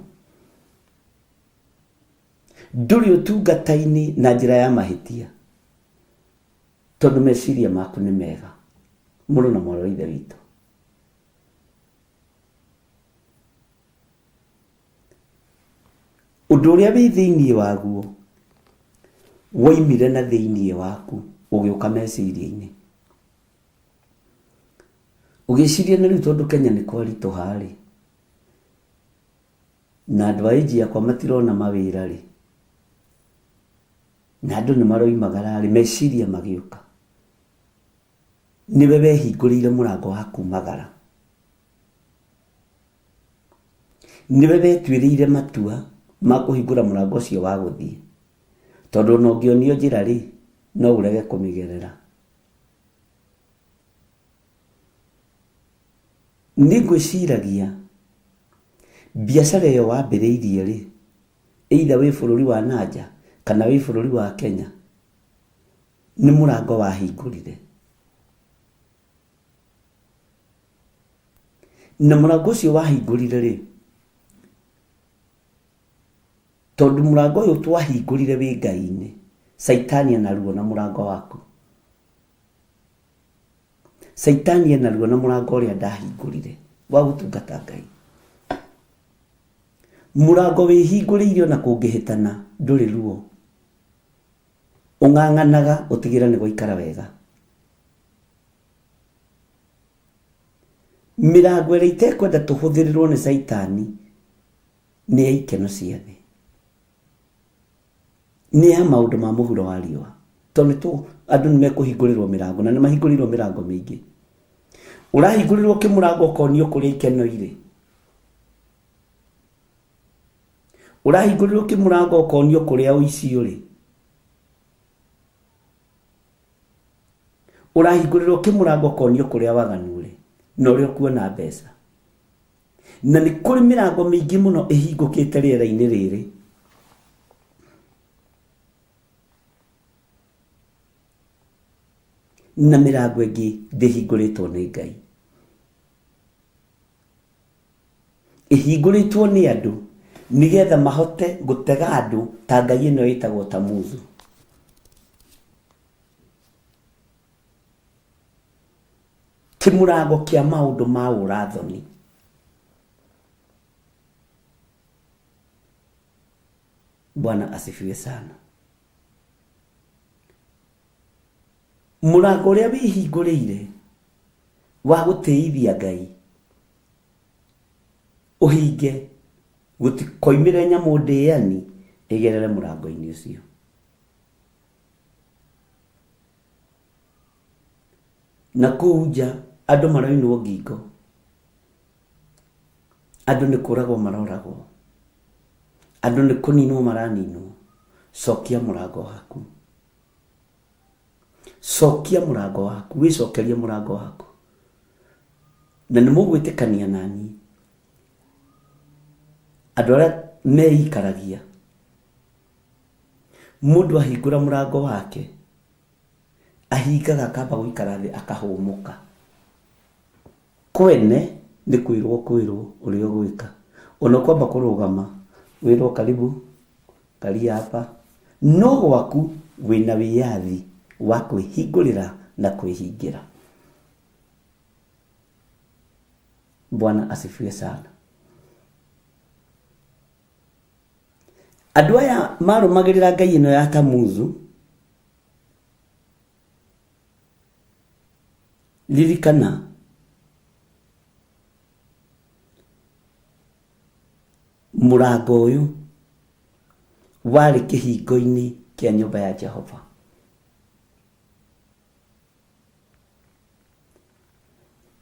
Ndũrĩ ũtungata-inĩ na njĩra ya mahĩtia, tondũ meciria maku nĩ mega. Mũrũ na mwarĩ wa Ithe witũ. Ũndũ ũrĩa wĩ thĩinĩ waguo woimire na thĩinĩ waku ũgĩũka meciria-inĩ. Ũgĩciria na rĩu tondũ Kenya nĩ kwaritũha rĩ, na andũ a age yakwa matirona mawĩra rĩ, na andũ nĩ maroimagara rĩ, meciria magĩũka. Nĩwe wehingũrĩire mũrango wa kumagara. Nĩwe wetuĩrĩire matua ma kũhingũra mũrango ũcio wa gũthiĩ. Tondũ ona ũngĩonio njĩra rĩ, no ũrege kũmĩgerera. Nĩ ngwĩciragia biacara ĩyo wambĩrĩirie rĩ, either wĩ bũrũri wa nanja kana wĩ bũrũri wa Kenya, nĩ mũrango wahingũrire. Na mũrango ũcio wahingũrire rĩ, tondũ mũrango ũyũ twahingũrire wĩ Ngai-inĩ, caitani ena ruo na mũrango waku. Caitani ena ruo na mũrango ũrĩa ndahingũrire wa gũtungata Ngai. Mũrango wĩhingũrĩire ona kũngĩhĩtana ndũrĩ ruo. Ũng'ang'anaga ũtigĩrĩre nĩ gwaikara wega. Mĩrango ĩrĩa itekwenda tũhũthĩrĩrwo nĩ caitani nĩ ya ikeno cia thĩ. Nĩ ya maũndũ ma mũhuro wa riũa. Tondũ nĩ andũ nĩ mekũhingũrĩrwo mĩrango na nĩ mahingũrĩirwo mĩrango mĩingĩ. Ũrahingũrĩrwo kĩmũrango ũkonio kũrĩa ikeno irĩ. Ũrahingũrĩrwo kĩmũrango ũkonio kũrĩa ũici ũrĩ. Ũrahingũrĩrwo kĩmũrango ũkonio kũrĩa waganu ũrĩ na ũrĩa ũkuona mbeca. Na nĩ kũrĩ mĩrango mĩingĩ mũno ĩhingũkĩte rĩera-inĩ rĩrĩ. Na mĩrango ĩngĩ ndĩhingũrĩtwo nĩ Ngai. Ĩhingũrĩtwo nĩ andũ nĩgetha mahote gũtega andũ ta ngai ĩno ĩtagwo Tamuzu. Kĩmũrango kĩa maũndũ ma ũrathoni. Bwana asifiwe sana. Mũrango ũrĩa wĩhingũrĩire wa gũtĩithia Ngai ũhinge gũtikoimĩre nyamũ ndĩani ĩgerere mũrango-inĩ ũcio. Na kũu nja andũ maroinwo ngingo, andũ nĩ kũragwo maroragwo, andũ nĩ kũninwo maraninwo. Cokia mũrango waku. Cokia mũrango waku, wĩcokerie mũrango waku. Na nĩ mũgwĩtĩkania naniĩ, andũ arĩa meikaragia, mũndũ ahingũra mũrango wake, ahingaga akamba gũikara thĩ akahũmũka. Kwene nĩ kwĩrwo kwĩrwo ũrĩa ũgwĩka. Ona ũkwamba kũrũgama wĩrwo karibu, karia hapa. No gwaku wĩna wĩyathi wa kwĩhingũrĩra na kwĩhingĩra. Bwana asifiwe sana. Andũ aya marũmagĩrĩra ngai ĩno ya Tamuzu, ririkana mũrango ũyũ warĩ kĩhingo-inĩ kĩa nyũmba ya Jehova.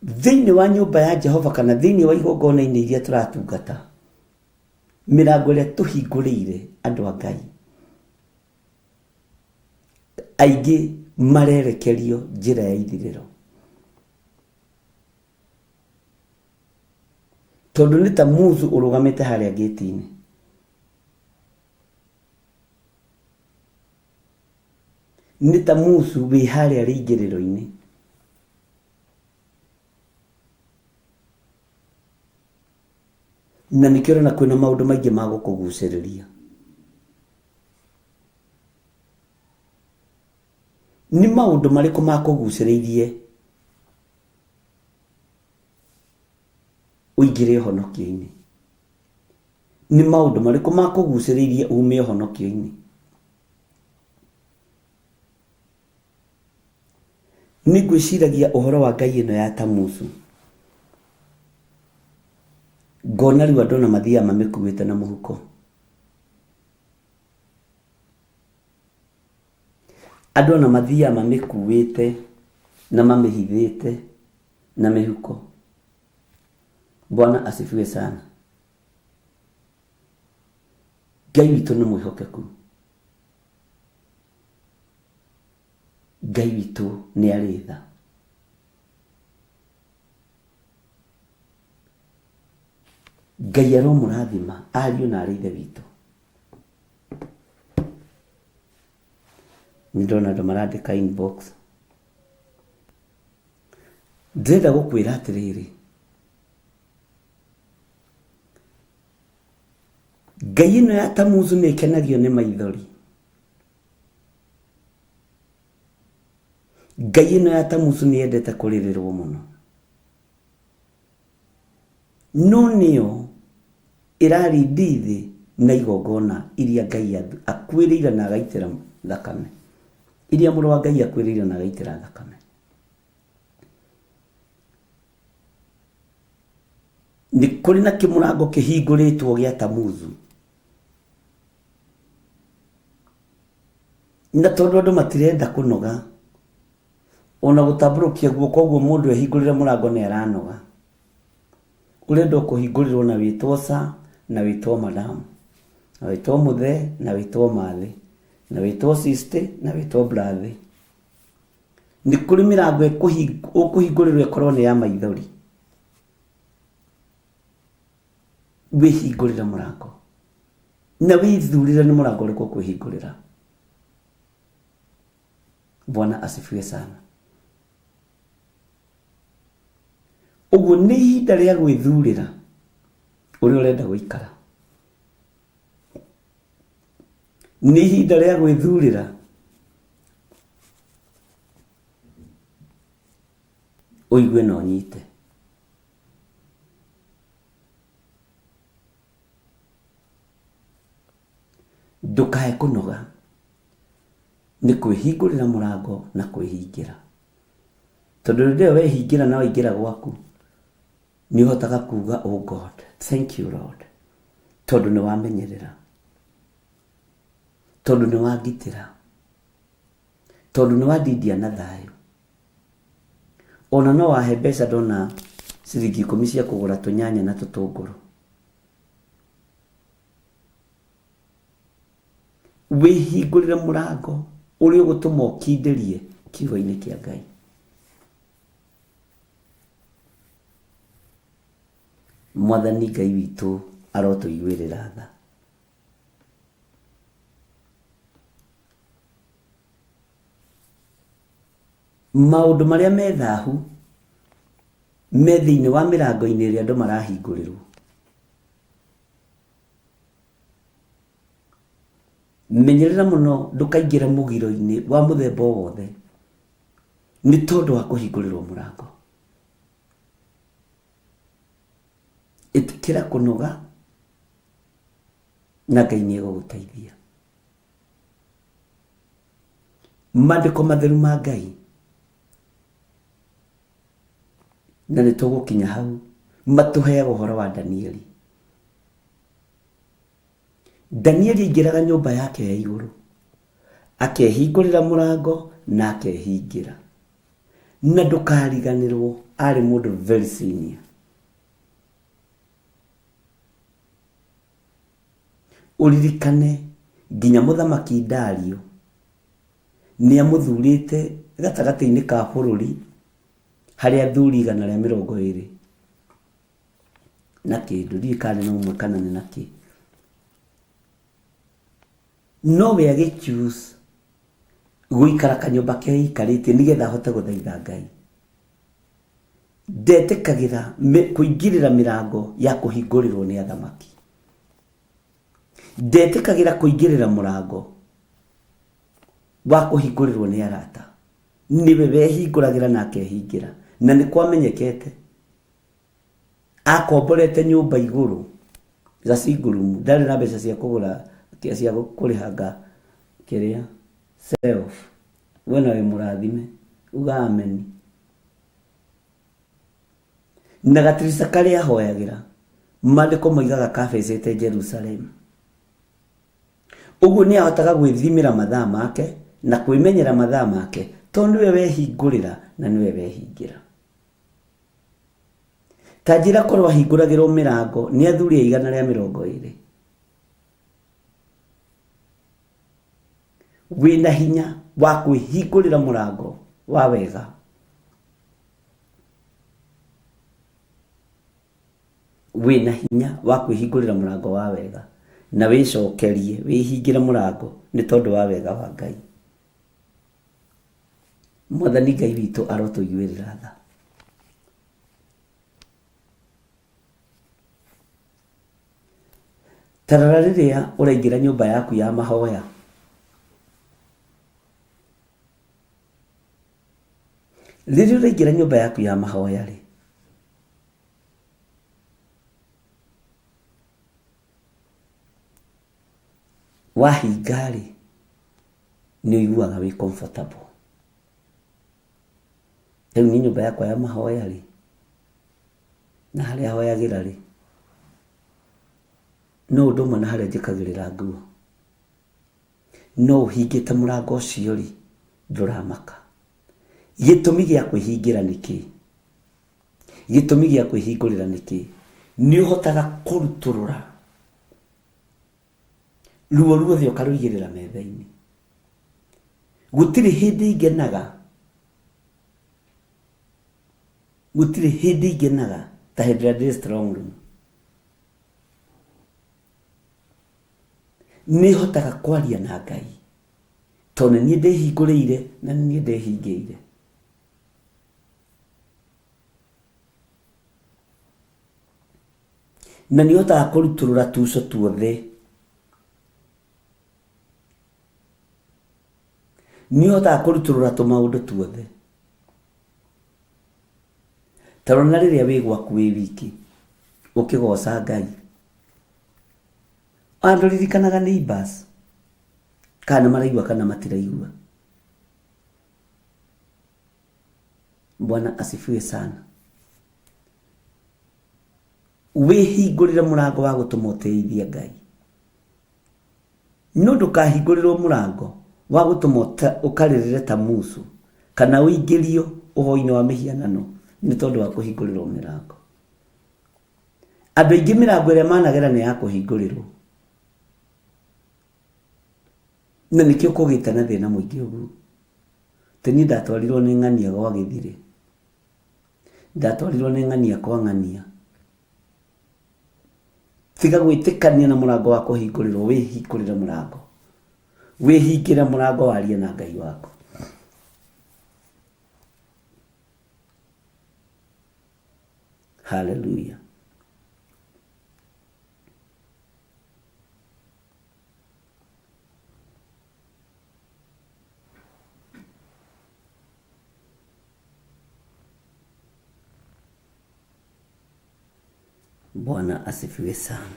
Thĩinĩ wa nyũmba ya Jehova kana thĩinĩ wa igongona-inĩ iria tũratungata, mĩrango ĩrĩa tũhingũrĩire andũ a Ngai, aingĩ marerekerio njĩra ya ithirĩro. Tondũ nĩ ta Musu ũrũgamĩte harĩa ngĩti-inĩ. Nĩ ta Musu wĩ harĩa rĩingĩrĩro-inĩ. Na nĩkĩo ũrona kwĩna maũndũ maingĩ ma gũkũgucĩrĩria. Nĩ maũndũ marĩkũ makũgucĩrĩirie ũingĩre ũhonokio-inĩ? Nĩ maũndũ marĩkũ makũgucĩrĩirie ume ũhonokio-inĩ? Nĩ ngwĩciragia ũhoro wa ngai ĩno ya Tamuzu, ngona rĩu andũ ona mathiaga mamĩkuĩte na mũhuko. Andũ ona mathiaga mamĩkuĩte na mamĩhithĩte na mĩhuko. Bwana asifiwe sana. Ngai witũ nĩ mwĩhokeku. Ngai witũ nĩ arĩ tha. Ngai aromũrathima ariũ na arĩ ithe witũ. Nĩ ndona andũ marandĩka inbox. Ndĩrenda gũkwĩra atĩrĩrĩ, Ngai ĩno ya Tamuzu nĩ ĩkenagio nĩ maithori. Ngai ĩno ya Tamuzu nĩ yendete kũrĩrĩrwo mũno. No nĩyo ĩrarindi thĩ na igongona iria Ngai akuĩrĩire na agaitĩra thakame. Iria mũrũ wa Ngai akuĩrĩire na agaitĩra thakame. Nĩ kũrĩ na kĩmũrango kĩhingũrĩtwo gĩa Tamuzu. Na tondũ andũ matirenda kũnoga, ona gũtambũrũkia guoko ũguo mũndũ ehingũrĩre mũrango nĩ aranoga. Ũrenda o kũhingũrĩrwo na wĩtwo sir na wĩtwo madam, na wĩtwo mũthee na wĩtwo mathĩ, na wĩtwo sister na wĩtwo brother. Nĩ kũrĩ mĩrango ũkũhingũrĩrwo ĩkorwo nĩ ya maithori. Wĩhingũrĩre mũrango na wĩthurĩre nĩ mũrango ũrĩkũ ũkwĩhingũrĩra. Bwana asifiwe sana. Ũguo nĩ ihinda rĩa gwĩthurĩra ũrĩa ũrenda gũikara. Nĩ ihinda rĩa gwĩthurĩra ũigue na ũnyite. Ndũkae kũnoga nĩ kwĩhingũrĩra mũrango na kwĩhingĩra. Tondũ rĩrĩa wehingĩra na waingĩra gwaku, nĩ ũhotaga kuga oh God, thank you Lord, tondũ nĩ wamenyerera, tondũ nĩ wangitĩra, tondũ nĩ wandindia na thayũ. Ona no wahe mbeca ndona ciringi ikũmi cia kũgũra tũnyanya na tũtũngũrũ. Wĩhingũrĩre mũrango ũrĩa ũgũtũma ũkindĩrie kiugo-inĩ kĩa Ngai. Mwathani Ngai witũ arotũiguĩrĩra tha. Maũndũ marĩa me thahu me thĩinĩ wa mĩrango-inĩ ĩrĩa andũ marahingũrĩrwo. Menyerera mũno ndũkaingĩre mũgiro-inĩ wa mũthemba o wothe nĩ tondũ wa kũhingũrĩrwo mũrango. Ĩtĩkĩra kũnoga na Ngai nĩ egũgũteithia. Maandĩko matheru ma Ngai na nĩ tũgũkinya hau matũheaga ũhoro wa Danieli. Danieli aingĩraga nyũmba yake ya igũrũ, akehingũrĩra mũrango na akehingĩra. Na ndũkariganĩrwo arĩ mũndũ very senior. Ũririkane nginya mũthamaki Dario nĩ amũthurĩte gatagatĩ-inĩ ka bũrũri harĩ athuri 120 na kĩndũ, ndiũĩ kana nĩ na ũmwe kana nĩ na kĩ. No we agĩ choose gũikara kanyũmba keikarĩtie nĩgetha ahote gũthaitha Ngai. Ndetĩkagĩra kũingĩrĩra mĩrango ya kũhingũrĩrwo nĩ athamaki. Ndetĩkagĩra kũingĩrĩra mũrango wa kũhingũrĩrwo nĩ arata. Nĩwe wehingũragĩra na akehingĩra. Na nĩ kwamenyekete akomborete nyũmba igũrũ. Gacingurumu ndarĩ na mbeca cia kũgũra cia kũrĩhanga kĩrĩa self. We na wĩ mũrathime, uga ameni. Na gatirica karĩa ahoyagĩra, maandĩko moigaga kabecete Jerusalemu. Ũguo nĩ ahotaga gwĩthimĩra mathaa make na kwĩmenyera mathaa make, tondũ nĩwe wehingũrĩra na nĩwe wehingĩra. Ta njĩra korwo ahingũragĩrwo mĩrango nĩ athuri a 120. Wĩna hinya wa kwĩhingũrĩra mũrango wa wega. Wĩna hinya wa kwĩhingũrĩra mũrango wa wega na wĩcokerie wĩhingĩre mũrango nĩ tondũ wa wega wa Ngai. Mwathani Ngai witũ arotũiguĩrĩra tha. Ta rora rĩrĩa ũraingĩra nyũmba yaku ya mahoya. Rĩrĩa ũraingĩra nyũmba yaku ya mahoya rĩ, wahinga rĩ, nĩ ũiguaga wĩ comfortable. Rĩu niĩ nyũmba yakwa ya mahoya rĩ, na harĩa hoyagĩra rĩ, no ũndũ ũmwe na harĩa njĩkagĩrĩra nguo. No ũhingĩte mũrango ũcio rĩ, ndũramaka. Gĩtũmi gĩa kwĩhingĩra nĩ kĩĩ? Gĩtũmi gĩa kwĩhingũrĩra nĩ kĩĩ? Nĩ ũhotaga kũrutũrũra ruo ruothe ũkarũigĩrĩra metha-inĩ. Gũtirĩ hĩndĩ ingenaga, gũtirĩ hĩndĩ ingenaga ta hĩndĩ ĩrĩa ndĩ strong room. Nĩ hotaga kwaria na Ngai tondũ nĩ niĩ ndĩhingũrĩire na nĩ niĩ ndĩhingĩire. Na nĩ hotaga kũrutũrũra tuco tuothe. Nĩ ũhotaga kũrutũrũra tũmaũndũ tuothe. Ta rora rĩrĩa wĩ gwaku wĩ wiki ũkĩgoca Ngai. Ona ndũririkanaga neighbors kana nĩ maraigua kana matiraigua. Bwana asifiwe sana. Wĩhingũrĩre mũrango wa gũtũma ũtĩithie Ngai. No ndũkahingũrĩrwo mũrango wa gũtũma ũkarĩrĩre ta musu kana ũingĩrio ũhoi-inĩ wa mĩhianano nĩ tondũ wa kũhingũrĩrwo mĩrango. Andũ aingĩ mĩrango ĩrĩa managera nĩ ya kũhingũrĩrwo. Na nĩkĩo kũgĩte na thĩna mũingĩ ũguo. Atĩ niĩ ndatwarirwo nĩ ng'ania gwa gĩthirĩ. Ndatwarirwo nĩ ng'ania kwa ng'ania. Tiga gwĩtĩkania na mũrango wa kũhingũrĩrwo, wĩhingũrĩre mũrango. Wĩhingĩre mũrango warie na Ngai waku. Hallelujah. Bwana asifiwe sana.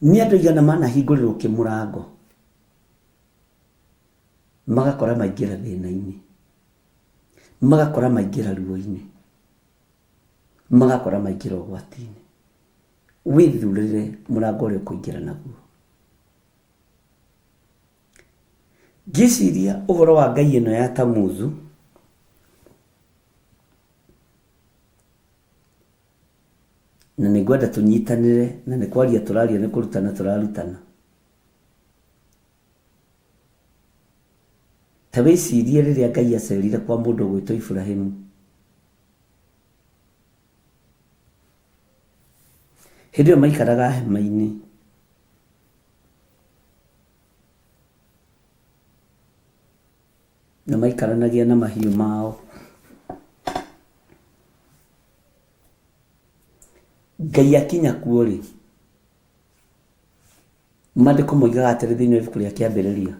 Nĩ andũ aigana manahingũrĩrwo kĩmũrango magakora maingĩra thĩna-inĩ, magakora maingĩra ruo-inĩ, magakora maingĩra ũgwati-inĩ. Wĩthurĩre mũrango ũrĩa ũkũingĩra naguo. Ngĩciria ũhoro wa ngai ĩno ya Tamuzu, na nĩ ngwenda tũnyitanĩre, na nĩ kwaria tũraria, nĩ kũrutana tũrarutana. Ta wĩcirie rĩrĩa Ngai acerire kwa mũndũ ũgwĩtwo Iburahimu. Hĩndĩ ĩyo maikaraga hema-inĩ. Na maikaranagia na mahiũ mao. Ngai akinya kuo rĩ, maandĩko moigaga atĩrĩ thĩinĩ wa ibuku rĩa kĩambĩrĩria,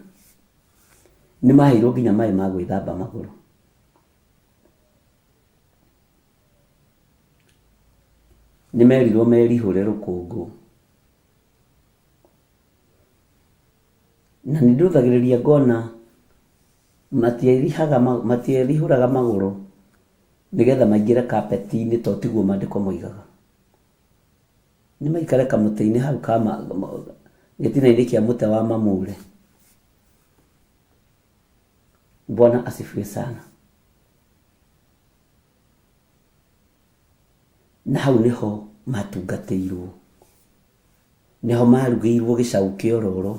nĩ maheirwo nginya maĩ ma gwĩthamba magũrũ. Nĩ merirwo merihũre rũkũngũ. Na nĩ ndũthagĩrĩria ngona matierihũraga magũrũ nĩgetha maingĩre kapeti-inĩ to tiguo maandĩko moigaga. Nĩ maikare kamũtĩ-inĩ hau ka gĩtina-inĩ kĩa mũtĩ wa mamure. Bwana asifiwe sana. Na hau nĩho matungatĩirwo. Nĩho marugĩirwo gĩcaũ kĩororo.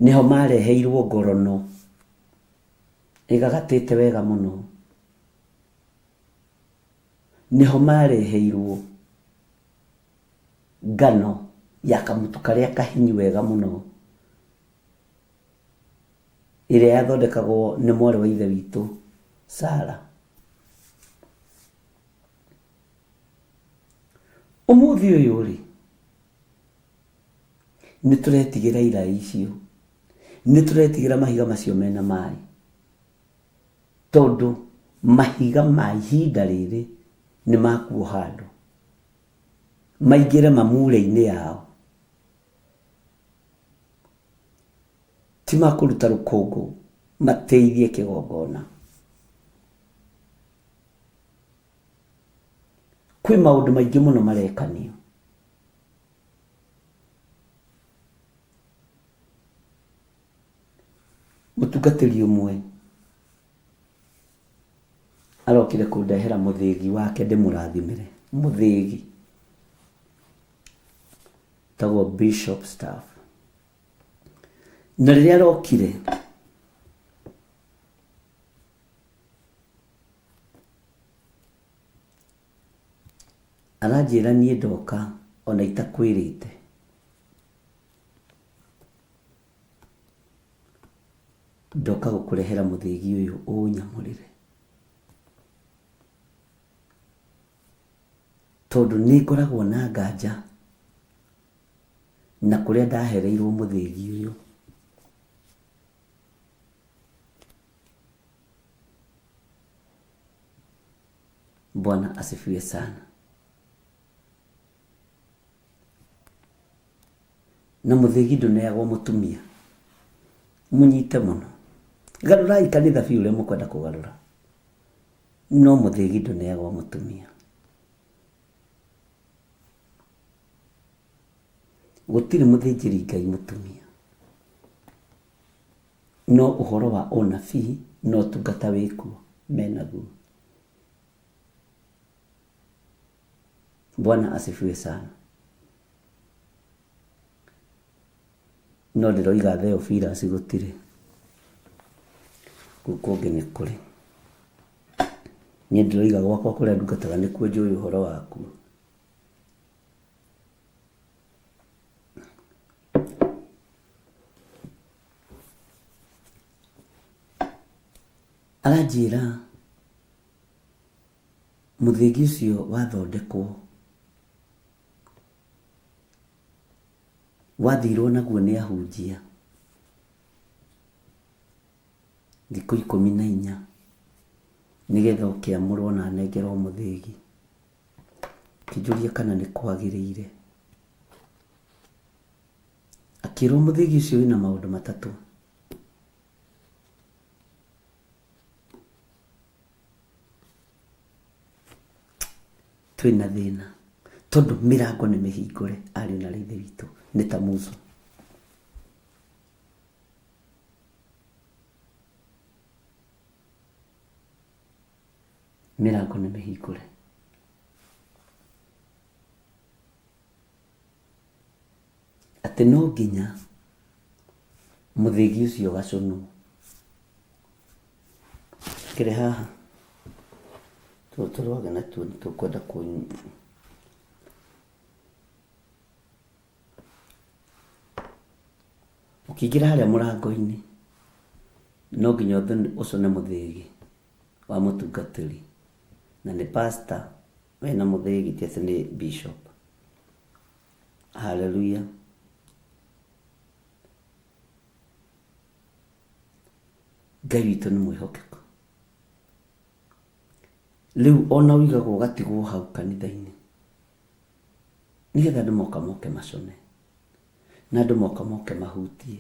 Nĩho mareheirwo ngorono ĩgagatĩte wega mũno. Nĩho mareheirwo ngano ya kamũtu karĩa kahinyu wega mũno, ĩrĩa yathondekagwo nĩ mwarĩ wa ithe witũ Sara. Ũmũthĩ ũyũ rĩ, nĩ tũretigĩra iraĩ icio, nĩ tũretigĩra mahiga macio mena maĩ, tondũ mahiga ma ihinda rĩrĩ nĩ makuoha andũ, maingĩre mamure-inĩ yao, ti makũruta rũkũngũ mateithie kĩgongona. Kwĩ maũndũ maingĩ mũno marekanio. Mũtungatĩri ũmwe arokire kũndehera mũthĩgi wake ndĩmũrathimĩre. Mũthĩgi tagwo Bishop Staff. Na rĩrĩa arokire aranjĩra niĩ ndoka ona itakwĩrĩte. Ndoka gũkũrehera mũthĩgi ũyũ ũnyamũrĩre. Tondũ nĩ ngoragwo na nganja na kũrĩa ndahereirwo mũthĩgi ũyũ. Bwana asifiwe sana. Na mũthĩgi ndũneagwo mũtumia. Mũnyite mũno. Garũrai kanitha biũ ũrĩa mũkwenda kũgarũra. No mũthĩgi ndũneagwo mũtumia. Gũtirĩ mũthĩnjĩri Ngai mũtumia. No ũhoro wa ũnabii na ũtungata wĩkuo menaguo. Bwana asifiwe sana. No ndĩroiga Theophilus gũtirĩ. Kũu kũngĩ nĩ kũrĩ. Niĩ ndĩroiga gwakwa kũrĩa ndungataga nĩkuo njũĩ ũhoro wakuo. Aranjĩra mũthĩgi ũcio wathondekwo wathirwo naguo nĩ ahunjia thikũ 14 nĩgetha ũkĩamũrwo na anengerwo mũthĩgi. Akĩnjũria kana nĩ kwagĩrĩire. Akĩrwo mũthĩgi ũcio wĩna maũndũ matatũ. Twĩna thĩna tondũ mĩrango nĩ mĩhingũre ariũ na ithe witũ nĩ ta musu. Mĩrango nĩ mĩhingũre. Atĩ no nginya mũthĩgi ũcio ũgacũnwo. Kĩrĩ haha tũrwage natuo nĩ tũkwenda kũ ũkĩingĩra harĩa mũrango-inĩ no nginya ũcũne mũthĩgi wa mũtungatĩri na nĩ pastor wĩna mũthĩgi ti atĩ nĩ bishop. Hallelujah. Ngai witũ nĩ mwĩhokeku. Rĩu ona ũigagwo ũgatigwo hau kanitha-inĩ. Nĩgetha andũ moka moke macũne. Na andũ moka moke mahutie.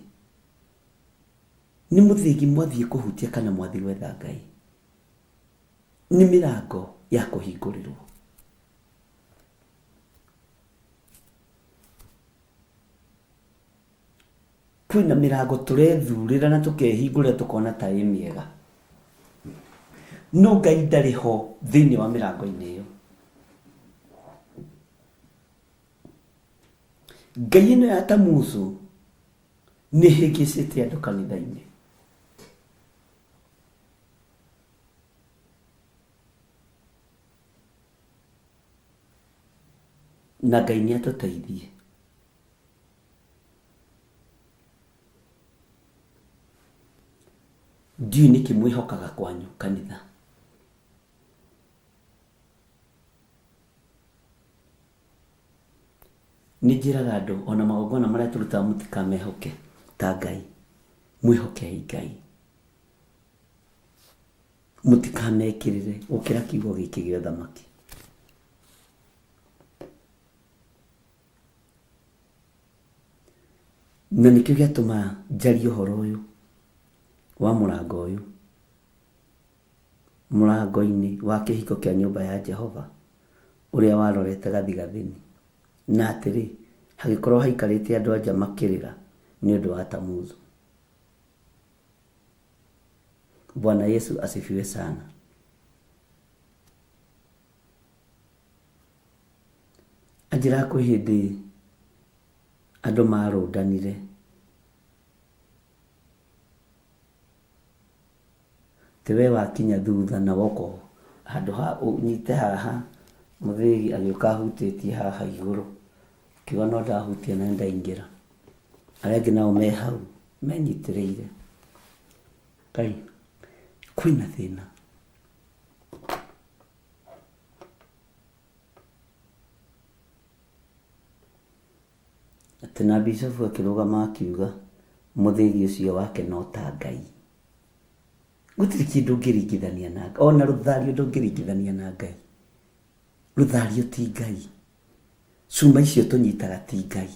Nĩ mũthĩgi mwathiĩ kũhutia kana mwathiĩ gwetha Ngai? Nĩ mĩrango ya kũhingũrĩrwo. Kwĩna mĩrango tũrethurĩra na tũkehingũrĩra tũkona ta ĩ mĩega. No Ngai ndarĩ ho thĩinĩ wa mĩrango-inĩ ĩyo. Ngai ĩno ya Tamuzu nĩ ĩhĩngĩcĩte andũ kanitha-inĩ. Na Ngai nĩ atũteithie. Ndiũĩ nĩkĩ mwĩhokaga kwanyu kanitha. Nĩ njĩraga andũ ona magongona marĩa tũrutaga mũtikamehoke ta Ngai, mwĩhokei Ngai. Mũtikamekĩrĩre gũkĩra kiugo gĩkĩ gĩa ũthamaki. Na nĩkĩo gĩatũma njarie ũhoro ũyũ wa mũrango ũyũ, mũrango-inĩ wa kĩhingo kĩa nyũmba ya Jehova ũrĩa warorete gathigathini. Na atĩrĩ, hagĩkorwo haikarĩte andũ-a-nja makĩrĩra nĩ ũndũ wa Tamuzu. Bwana Yesu asifiwe sana. Anjĩraga kwĩ hĩndĩ andũ marũndanire atĩ we wakinya thutha na woka handũ ha ũnyite haha, mũthĩgi agĩũka ahutĩtie haha igũrũ, akiuga no ndahutia na nĩndaingĩra. Arĩa angĩ nao me hau menyitĩrĩire. Ngai, kwĩna thĩna. Atĩ na bishofu akĩrũgama akiuga mũthĩgi ũcio wake no ta Ngai. Gũtirĩ kĩndũ ũngĩringithania na Ngai. Ona rũthario ndũngĩringithania na Ngai. Rũthario ti Ngai. Cuma icio tũnyitaga ti Ngai.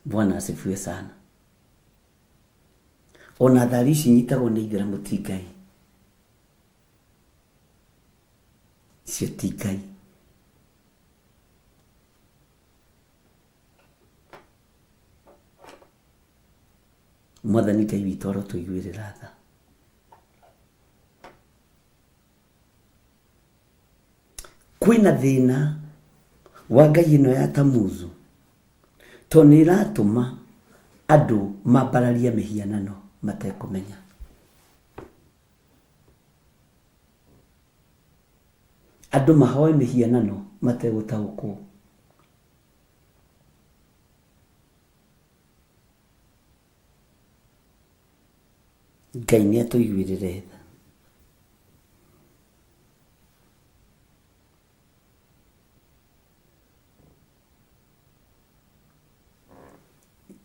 Bwana asifiwe sana. Ona thari ici nyitagwo nĩ ithĩramu ti Ngai. Icio ti Ngai. Mwathani Ngai witũ arotũiguĩrĩra tha. Kwĩna thĩna wa ngai ĩno ya Tamuzu tondũ nĩ ĩratũma andũ mambararie mĩhianano matekũmenya. Andũ mahoe mĩhianano mategũtaũkwo. Ngai nĩ atũiguĩrĩre tha.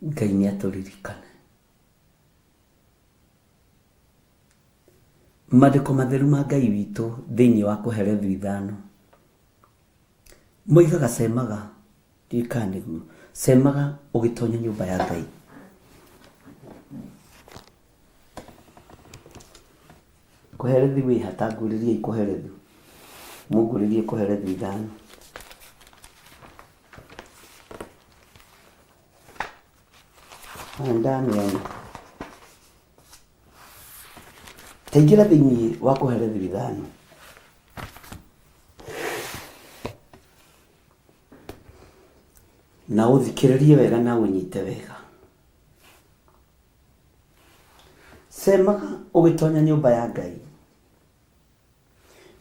Ngai nĩ atũririkane. Maandĩko matheru ma Ngai witũ thĩinĩ wa Kohelethu ithano moigaga cemaga, ndiũĩ kana nĩguo, cemaga ũgĩtonya nyũmba ya Ngai. Kohelethu wĩha ta ngũrĩriei Kohelethu, mũngũrĩrie Kohelethu ithano. Na nĩndamĩona. Taingĩra thĩinĩ wa Kohelethu ithano. Na ũthikĩrĩrie wega na ũnyite wega. Cemaga ũgĩtonya nyũmba ya Ngai,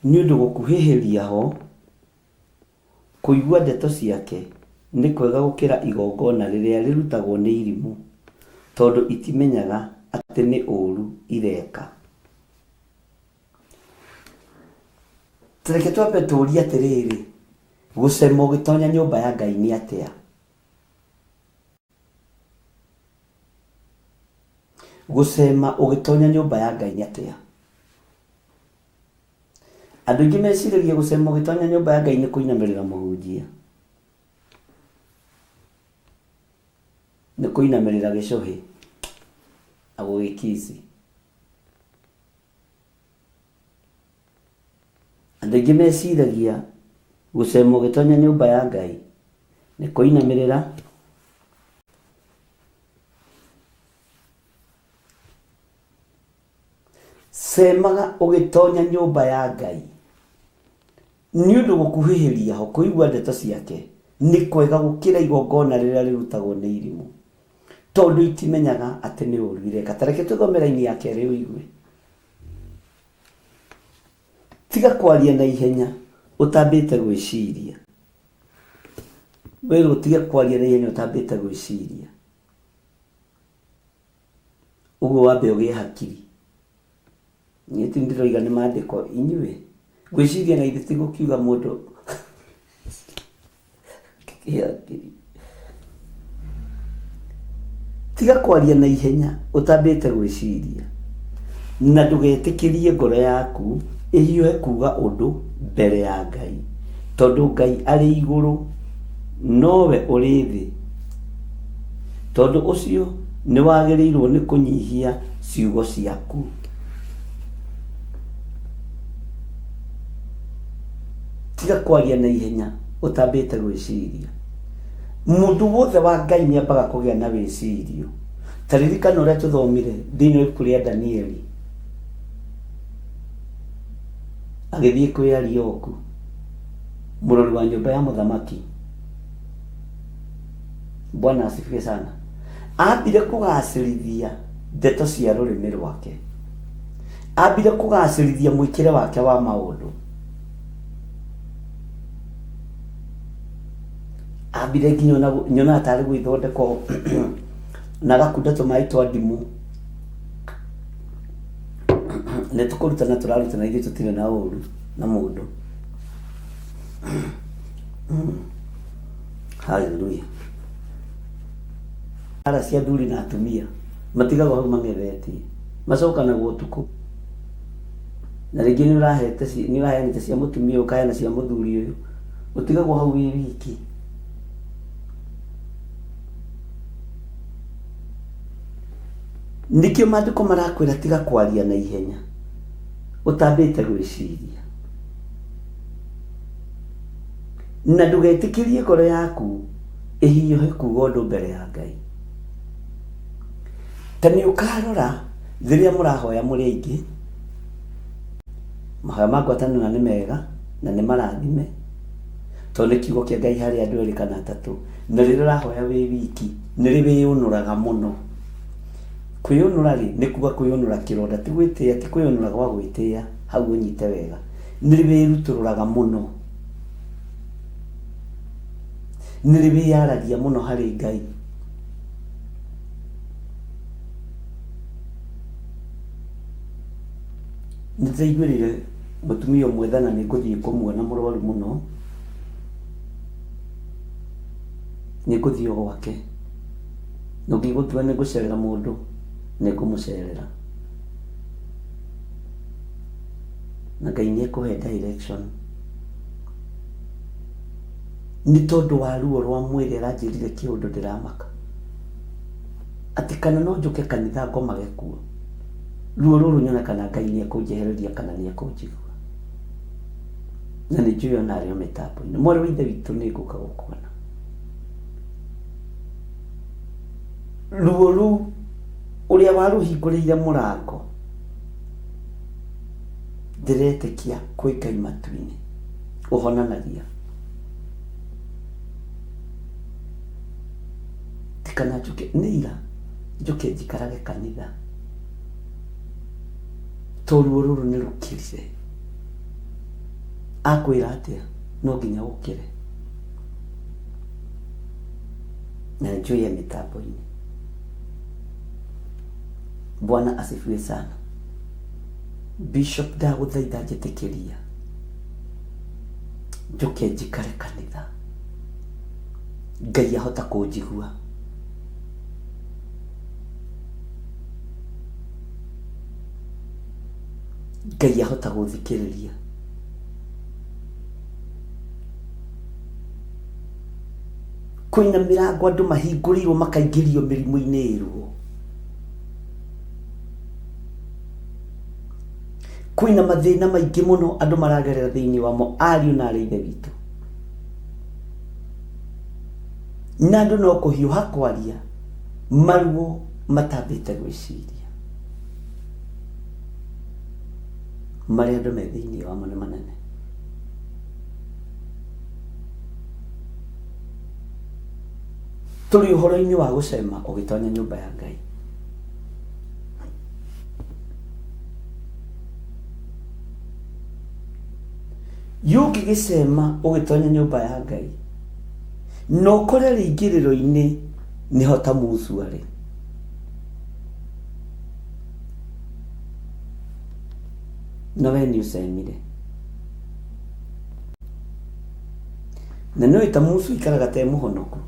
nĩ ũndũ gũkuhĩhĩria ho kũigua ndeto ciake nĩ kwega gũkĩra igongona rĩrĩa rĩrutagwo nĩ irimũ, tondũ itimenyaga atĩ nĩ ũũru ireka. Ta reke twambe tũrie atĩrĩrĩ, gũcema ũgĩtonya nyũmba ya Ngai nĩ atĩa? Gũcema ũgĩtonya nyũmba ya Ngai nĩ atĩa? Andũ aingĩ meciragia gũcema ũgĩtonya nyũmba ya Ngai nĩ kũinamĩrĩra mũhunjia, nĩ kũinamĩrĩra gĩcũhĩ na gũgĩkici. Andũ aingĩ meciragia gũcema ũgĩtonya nyũmba ya Ngai nĩ kũinamĩrĩra Cemaga ũgĩtonya nyũmba ya Ngai, nĩ ũndũ gũkuhĩhĩria ho kũigua ndeto ciake nĩ kwega gũkĩra igongona rĩrĩa rĩrutagwo nĩ irimũ, tondũ itimenyaga atĩ nĩ ũũru ireka. Ta reke tũthome raini ya kerĩ ũigue. Tiga kwaria na ihenya ũtambĩte gwĩciria. Wĩrwo ũtige kwaria na ihenya ũtambĩte gwĩciria. Ũguo wambe ũgĩe hakiri. Niĩ ti ndĩroiga nĩ mandĩko inyuĩ. Ngwĩciria na ithe ti gũkiuga mũndũ kĩgĩe hakiri. Tiga kwaria na ihenya ũtambĩte gwĩciria. Na ndũgetĩkĩrie ngoro yaku ĩhiũhe kuuga ũndũ mbere ya Ngai. Tondũ Ngai arĩ igũrũ nowe ũrĩ thĩ. Tondũ ũcio nĩ wagĩrĩirũo nĩ kũnyihia ciugo ciaku. Tiga kwaria na ihenya ũtambĩte gwĩciria. Mũndũ wothe wa Ngai nĩ ambaga kũgĩa na wĩcirio. Ta ririkana ũrĩa tũthomire thĩinĩ wa ibuku rĩa Danieli. Agĩthiĩ kwĩ Arioku, mũrori wa nyũmba ya mũthamaki. Bwana asifiwe sana. Ambire kũgacĩrithia ndeto cia rũrĩmĩ rwake. Ambire kũgacĩrithia mwĩkĩre wake wa maũndũ. Ambire nginya ona nyonaga tarĩ gwĩthondeka na agakunda tũmaĩ twa ndimũ. Nĩ tũkũrutana tũrarutana ithuĩ tũtirĩ na ũru na mũndũ. Hallelujah. Ara cia athuri na atumia matigagwo hau mang'ethetie macokanagwo ũtukũ na rĩngĩ nĩ ũrahete nĩ ũraheanĩte cia mũtumia ũyũ ũkaheana cia mũthuri ũyũ ũtigagwo hau wĩ wiki. Nĩkĩo maandĩko marakwĩra tiga kwaria na ihenya ũtambĩte gwĩciria. Na ndũgetĩkĩrie ngoro yaku ĩhiũhe kuuga ũndũ mbere ya Ngai. Ta nĩ ũkarora rĩrĩa mũrahoya mũrĩ aingĩ, mahoya ma ngwatanĩro na nĩ mega na nĩ marathime, tondũ nĩ kiugo kĩa Ngai harĩ andũ erĩ kana atatũ. Na rĩrĩa ũrahoya wĩ wiki, nĩ rĩ wĩyũnũraga mũno. Kwĩyũnũra rĩ, nĩ kuga kwĩyũnũra kĩronda, ti gwĩtĩa, ti kwĩyũnũra gwa gwĩtĩa, hau ũnyite wega. Nĩ rĩ wĩrutũrũraga mũno. Nĩ rĩ wĩyaragia mũno harĩ Ngai. Nĩ ndĩraiguĩrĩire mũtumia ũmwe tha na nĩ ngũthiĩ kũmuona mũrwaru mũno. Nĩ ngũthiĩ o gwake. Na ũngĩgũtua nĩ ngũcerera mũndũ, nĩ ngũmũcerera. Na Ngai nĩ ekũhe direction. Nĩ tondũ wa ruo rwa mwĩrĩ aranjĩrire kĩũndũ ndĩramaka. Atĩ kana no njũke kanitha ngomage kuo. Ruo rũrũ nyone kana Ngai nĩ ekũnjehereria kana nĩ ekũnjigua. Na nĩ njũĩ ona arĩ o mĩtambo-inĩ. Mwarĩ wa ithe witũ nĩ ngũka gũkuona. Ruo rũu ũrĩa warũhingũrĩire mũrango ndĩretĩkia kwĩ Ngai matu-inĩ ũhonanagia. Ti kana njũke nĩ ira njũke njikarage kanitha to ruo rũrũ nĩ rũkĩrire. Akwĩra atĩa no nginya ũkĩre na njũĩ e mĩtambo-inĩ. Bwana asifiwe sana. Bishop ndagũthaitha njĩtĩkĩria njũke njikare kanitha Ngai ahota kũnjigua. Ngai ahota gũthikĩrĩria. Kwĩna mĩrango andũ mahingũrĩirwo makaingĩrio mĩrimũ-inĩ ĩruo. Kwĩna mathĩna maingĩ mũno andũ maragerera thĩinĩ wamo, ariũ na arĩ ithe witũ. Na andũ no kũhiũha kwaria maruo matambĩte gwĩciria. Marĩa andũ me thĩinĩ wamo nĩ manene. Tũrĩ ũhoro-inĩ wa gũcema ũgĩtonya nyũmba ya Ngai. Yu ũngĩgĩcema ũgĩtonya nyũmba ya Ngai na ũkore rĩingĩrĩro-inĩ nĩho ta Musu arĩ. Na we nĩ ũcemire. Na nĩũĩ ta Musu aikaraga ta e mũhonoku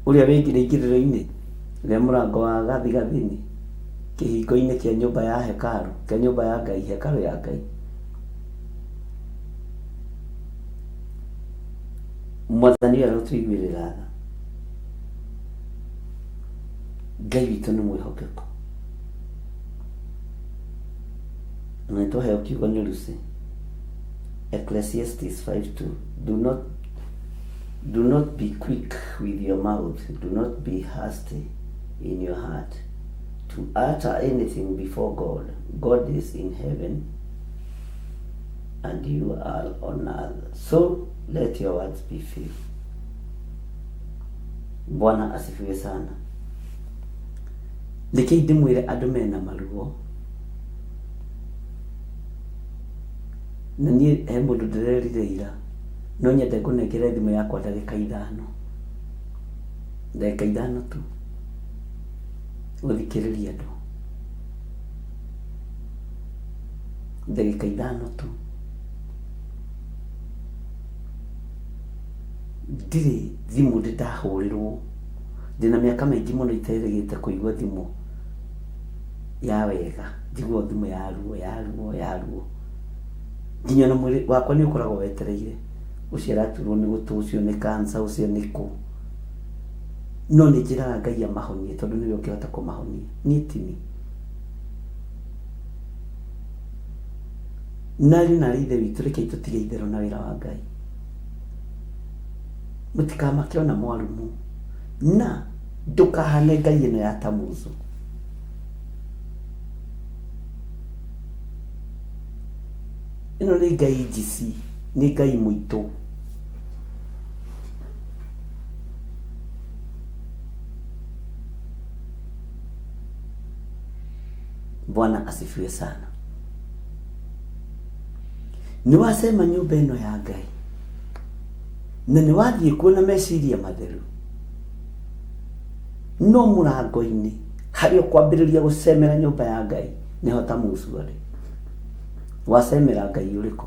ũrĩa wĩ rĩingĩrĩro-inĩ rĩa mũrango wa gathigathini kĩhingo-inĩ kĩa nyũmba ya hekarũ, kĩa nyũmba ya Ngai, hekarũ ya Ngai. Mwathani arotũiguĩrĩra tha. Ngai witũ nĩ mwĩhokeku. Na nĩtwaheo kiugo nĩ Lucy. Ecclesiastes 5:2 Do not do not be quick with your mouth, do not be hasty in your heart to utter anything before God. God is in heaven and you are on earth. So let your words be few. Bwana asifiwe sana. Rekei ndĩmwĩre andũ mena maruo na niĩ he mũndũ ndĩrerire ira no nyende ngũnengere thimũ yakwa ndagĩka ithano, ndagĩka ithano tu gũthikĩrĩria andũ, ndagĩka ithano tu. Ndirĩ thimũ ndĩ ndahũrĩrwo, ndĩna mĩaka mĩingĩ mũno iterĩgĩte kũigua thimũ ya wega, njiguaga thimũ ya ruo ya ruo ya ruo. Nginya ona mwĩrĩ wakwa nĩ ũkoragwo wetereire, ũcio araturwo nĩ gũtũ, ũcio nĩ cancer, ũcio nĩ kũ. No nĩ njĩraga Ngai amahonie tondũ nĩwe ũngĩhota kũmahonia, niĩ ti niĩ. Na ariũ na aarĩ a Ithe witũ rekei tũtige itherũ na wĩra wa Ngai. Mũtikamake ona mwarumwo. Na ndũkahane ngai ĩno ya Tamuzu. Ĩno nĩ ngai njici, nĩ ngai mũitũ. Bwana asifiwe sana. Nĩ wacema nyũmba ĩno ya Ngai na nĩ wathiĩ kuo na meciria matheru, no mũrango-inĩ harĩa ũkwambĩrĩria gũcemera nyũmba ya Ngai nĩho ta Musu arĩ. Wacemera Ngai ũrĩkũ?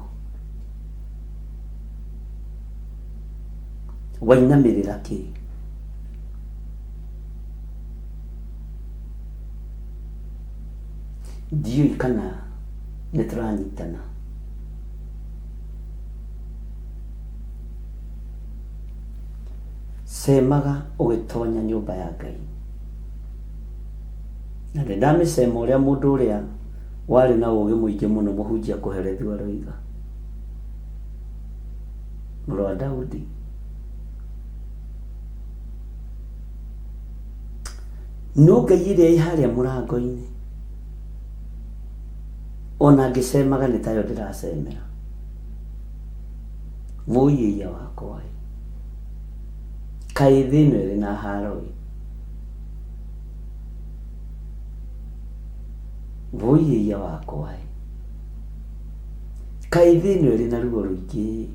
Wainamĩrĩra kĩ? Ndiũĩ kana nĩ tũranyitana. Cemaga ũgĩtonya nyũmba ya Ngai. Na ndĩ ndamĩcema ũrĩa mũndũ ũrĩa warĩ na ũgĩ mũingĩ mũno mũhunjia kũherethio aroiga. Mũrũ wa Daudi. No Ngai ĩrĩa ĩ harĩa mũrango-inĩ, ona ngĩcemaga nĩ tayo ndĩracemera. Wũi ĩiya wakwa ĩ, kaĩ thĩ ĩno ĩrĩ na haro ĩ. Wũi ĩiya wakwa ĩ, kaĩ thĩ ĩno ĩrĩ na ruo rũingĩ ĩ.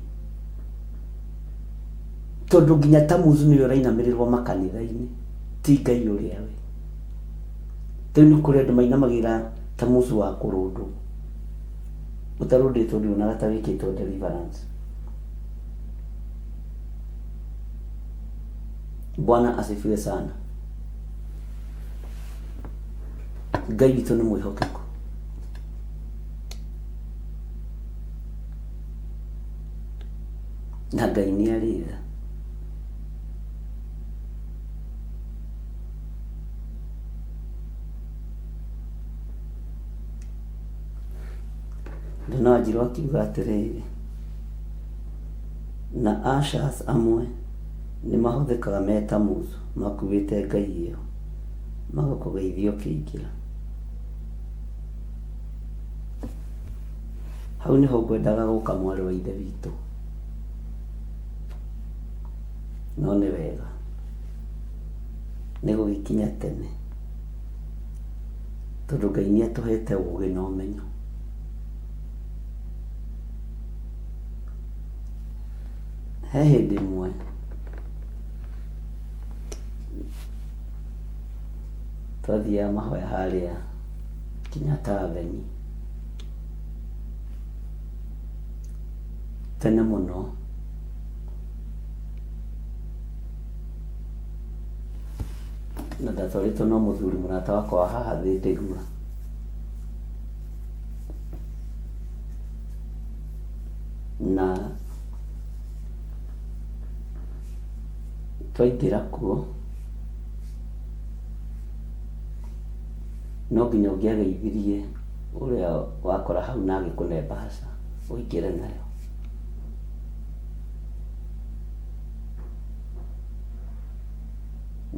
Tondũ nginya Tamuzu nĩwe ũrainamĩrĩrwo makanitha-inĩ, ti Ngai ũrĩa we. Rĩu nĩ kũrĩ andũ mainamagĩrĩra Tamuzu wa kũrũndwo. Ũtarũndĩtwo nduonaga ta wĩkĩtwo deliverance. Bwana asifiwe sana. Ngai witũ nĩ mwĩhokeku. Na Ngai nĩ arĩ tha. Na Wanjiru akiuga atĩrĩrĩ, na ushers amwe nĩ mahũthĩkaga me ta musu makuĩte ngai ĩyo magakũgeithia ũkĩingĩra. Hau nĩho ngwendaga gũka mwarĩ wa ithe witũ, no nĩ wega nĩ gũgĩkinya tene tondũ Ngai nĩ atũhete ũgĩ na ũmenyo. He hĩndĩ ĩmwe twathiaga mahoya harĩa Kenyatta Avenue tene mũno, na ndatwarĩtwo no mũthuri mũrata wakwa wa haha Thĩndĩgua. Na twaingĩra kuo no nginya ũngĩageithirie ũrĩa wakora hau na agĩkũne mbahaca ũingĩre nayo.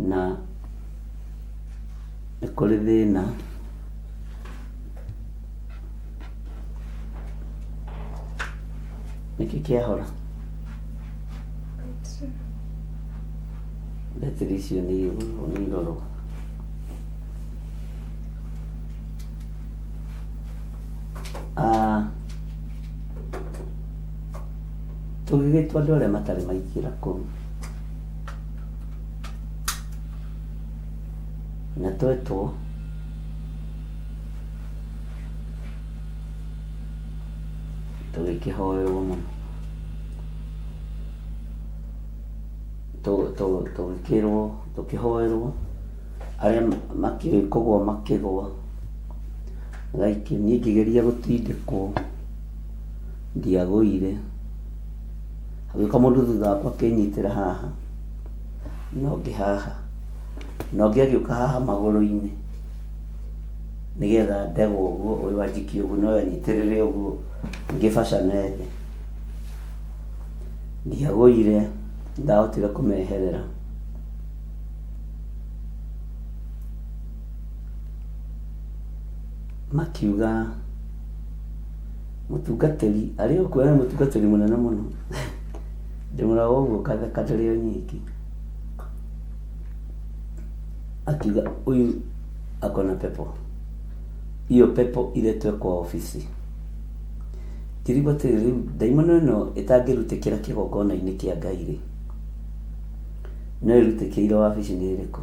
Na nĩ kũrĩ thĩna nĩkĩ kĩahora? Betiri icio nĩ irorwo. Tũgĩgĩtua andũ arĩa matarĩ maingĩra kũu na twetwo tũgĩkĩhoerwo mũno, tũgĩkĩrwo, tũkĩhoerwo, arĩa makĩũĩ kũgũa makĩgũa, gaikio. Niĩ ngĩgeria gũtindĩkwo, ndiagũire. Hagĩũka mũndũ thutha wakwa akĩnyitĩra haha, na ũngĩ haha, na ũngĩ agĩũka haha magũrũ-inĩ, nĩgetha ndegwo ũguo, ũyũ anjikie ũguo na ũyũ anyitĩrĩre ũguo, ngĩbacane thĩ. Ndiagũire, ndahotire kũmeherera. Makiuga mũtungatĩri arĩ o kuo, nĩ mũtungatĩri mũnene mũno. Ndĩmũroraga ũguo ngatheka ndĩrĩ o nyiki. Akiuga huyu ako na pepo, hiyo pepo iletwe kwa ofisi. Ngĩrigwo atĩrĩrĩ, rĩu ndaimono ĩno ĩtangĩrutĩkĩra kĩgongona-inĩ kĩa Ngai rĩ, no ĩrutĩkĩire wabici-inĩ ĩrĩkũ?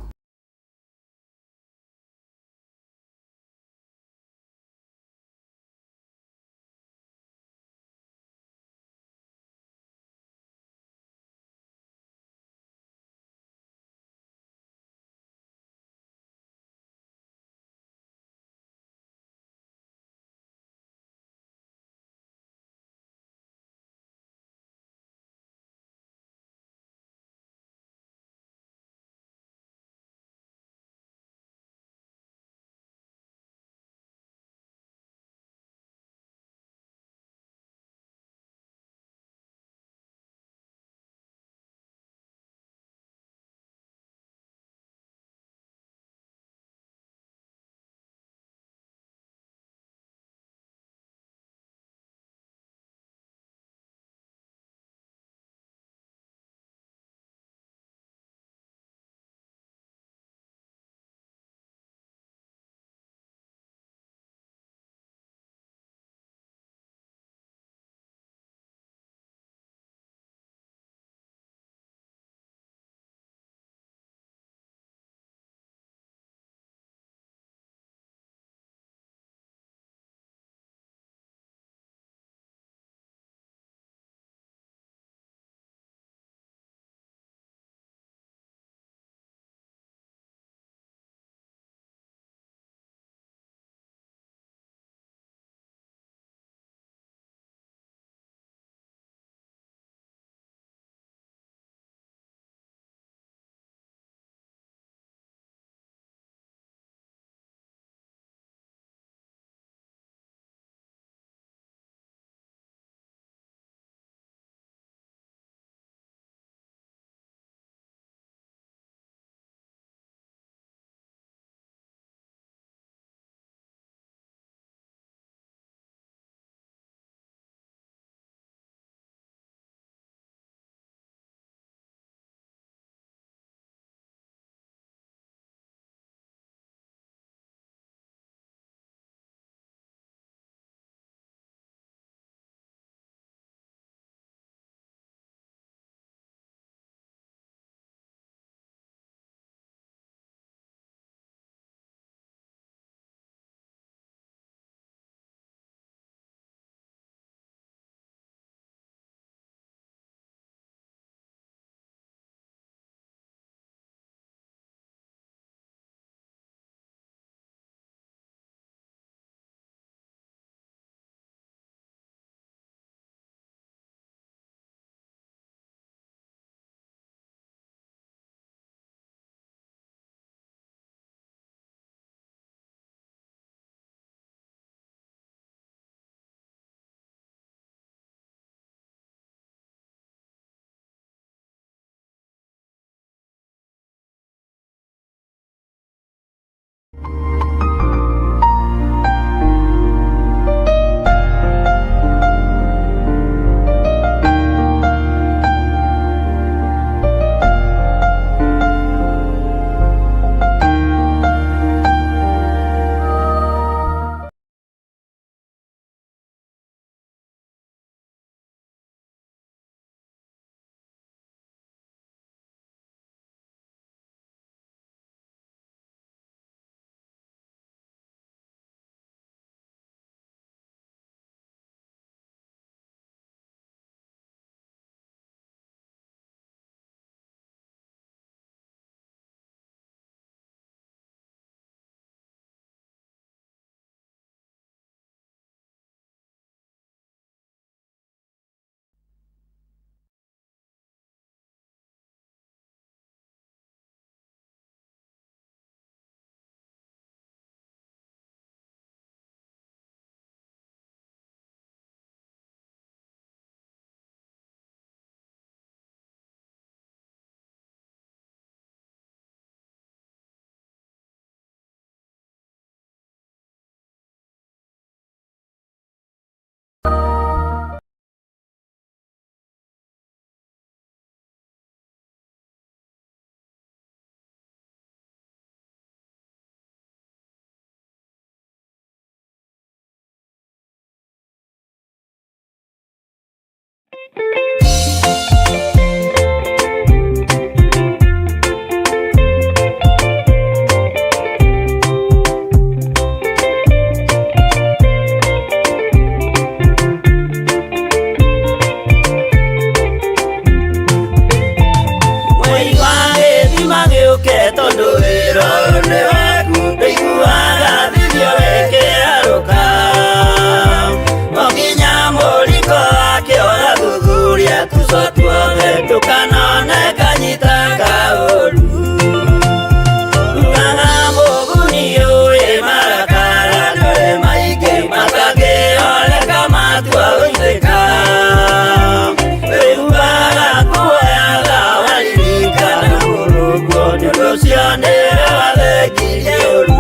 Mũigua gĩthima gĩũke tondũ wĩra ũyũ nĩ waku ndũiguaga thithio wĩkĩarũka o nginya mũriko wake ũgathuthuria tuco tuothe ndũkanone kanyita kaũru Ugaga mũguni ũyĩ marakara ndũrĩ maingĩ matangĩoleka matua gũitĩka wĩhubaga nguo ya thawa ririkana mũrũguo nĩ ũndũ ũcio nĩwe wathengirie ũru.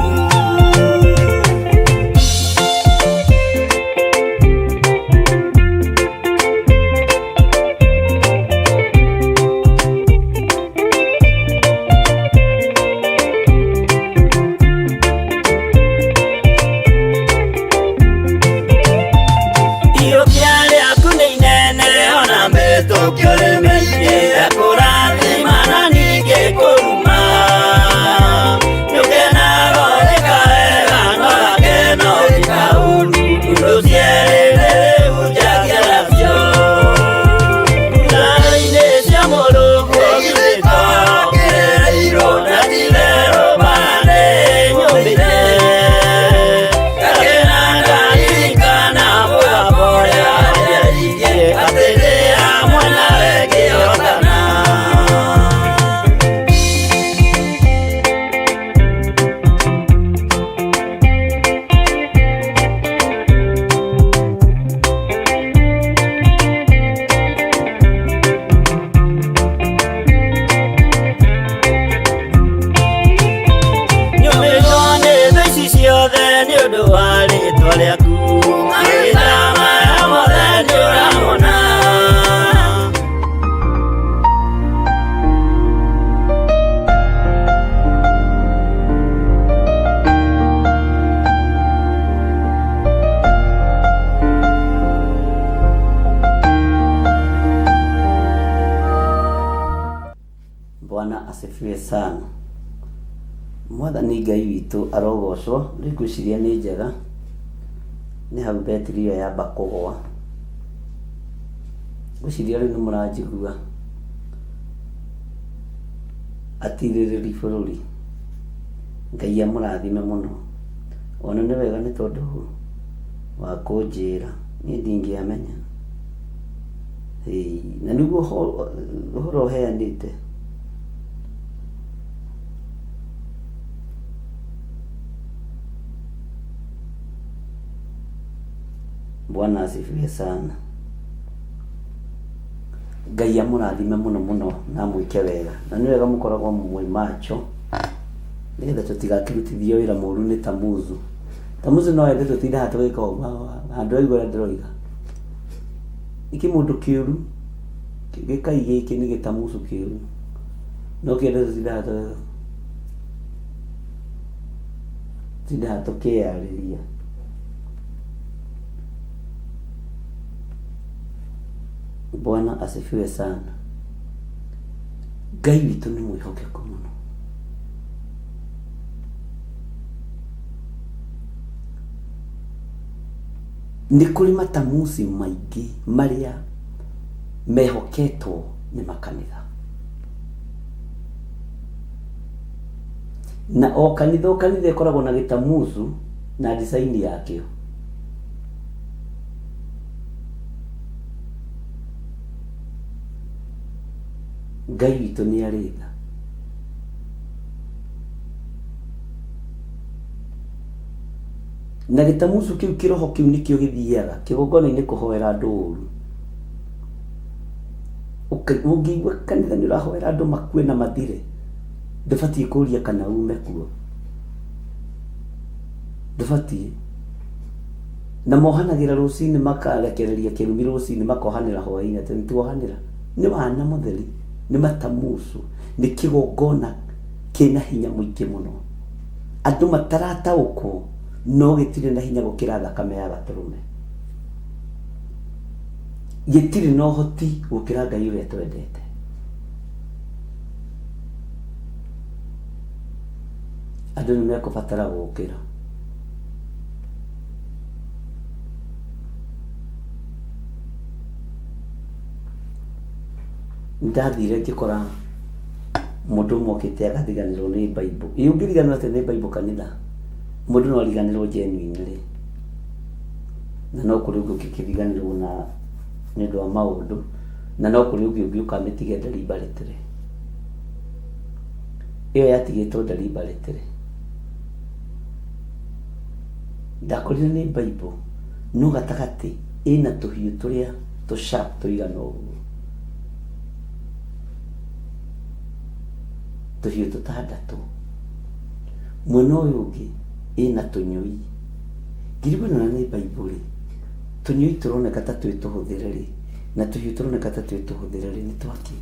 Iyũkia rĩaku nĩ inene ona mĩtũkio nĩ mĩingĩ ekũrathima na ningĩ kũruma nĩũkenaga ũrĩka wega no gakeno ũrĩka ũru ũndũ cierĩ rĩu njagia nacio Nguraro-inĩ cia Mũrungu githĩ to kĩrĩirwo na ti-itherũ mbara nĩ nyũmĩte Ngakena ndaririkana mũgambo ũrĩa wanjarĩirie atĩ ndĩ hamwe nawe ngĩhotana. Nyũmĩtwo nĩ thũ ici ciothe nĩ ũndũ wa rĩtwa rĩaku mahinda maya mothe nĩ ũramona. Bwana asifiwe sana. Mwathani Ngai witũ arogocwo. Rĩu ngwĩciria nĩ njega, nĩ hau betiri ĩyo yamba kũgũa. Ngwĩciria rĩu nĩ mũranjigua. Atirĩrĩri bũrũri, Ngai amũrathime mũno. Ona nĩ wega nĩ tondũ wa kũnjĩra, niĩ ndingĩamenya. Ĩĩ, na nĩguo ũhoro ũheanĩte. Bwana asifiwe sana. Ngai amũrathime mũno mũno na amwĩke wega. Na nĩ wega mũkoragwo mwĩ macho nĩgetha tũtigakĩrutithio wĩra mũru nĩ Tamuzu. Tamuzu no ende tũtinde haha tũgĩka ũguo handũ aigua ũrĩa ndĩroiga. Nĩ kĩmũndũ kĩũru, gĩkai gĩkĩ nĩ gĩtamuzu kĩũru. No kĩende tũtinde haha tũgĩka tũtinde haha tũkĩyarĩria. Bwana asifiwe sana. Ngai witũ nĩ mwĩhokeku mũno. Nĩ kũrĩ matamuci maingĩ marĩa mehoketwo nĩ makanitha. Na o kanitha o kanitha ĩkoragwo na gĩtamucu na design yakĩo. Ngai witũ nĩ arĩ tha. Na gĩtamucu kĩu kĩroho kĩu nĩkĩo gĩthiaga kĩgongona-inĩ kũhoera andũ ũru. Ũngĩigua kanitha nĩ ũrahoera andũ makue na mathire, ndũbatiĩ kũria kana ume kuo. Ndũbatiĩ. Na mohanagĩra rũcinĩ makarekereria kĩrumi rũcinĩ makohanĩra hwaĩ-inĩ atĩ nĩtuohanĩra. Nĩ wana mũtheri, nĩ matamucu, nĩ kĩgongona kĩna hinya mũingĩ mũno. Andũ matarataũkwo no gĩtirĩ na hinya gũkĩra thakame ya gatũrũme. Gĩtirĩ na ũhoti gũkĩra Ngai ũrĩa twendete. Andũ nĩ mekũbatara gũkĩra. Ndathire ngĩkora mũndũ ũmwe okĩte agariganĩrwo nĩ Bible. Ĩ ũngĩriganĩrwo atĩa nĩ Bible kanitha? Mũndũ no ariganĩrwo genuinely. Na no kũrĩ ũngĩ ũngĩkĩriganĩrwo na nĩ ũndũ wa maũndũ, na no kũrĩ ũngĩ ũngĩũka amĩtige deliberately. Ĩyo yatigĩtwo deliberately. Ndakorire nĩ Bible no gatagatĩ ĩna tũhiũ tũrĩa tũ sharp tũigana ũguo. Tũhiũ tũtandatũ. Mwena ũyũ ũngĩ ĩna tũnyũi. Ngĩrigwo ĩno na nĩ Bible rĩ, tũnyũi tũroneka ta twĩ tũhũthĩre rĩ, na tũhiũ tũroneka ta twĩ tũhũthĩre rĩ, nĩ twakĩ?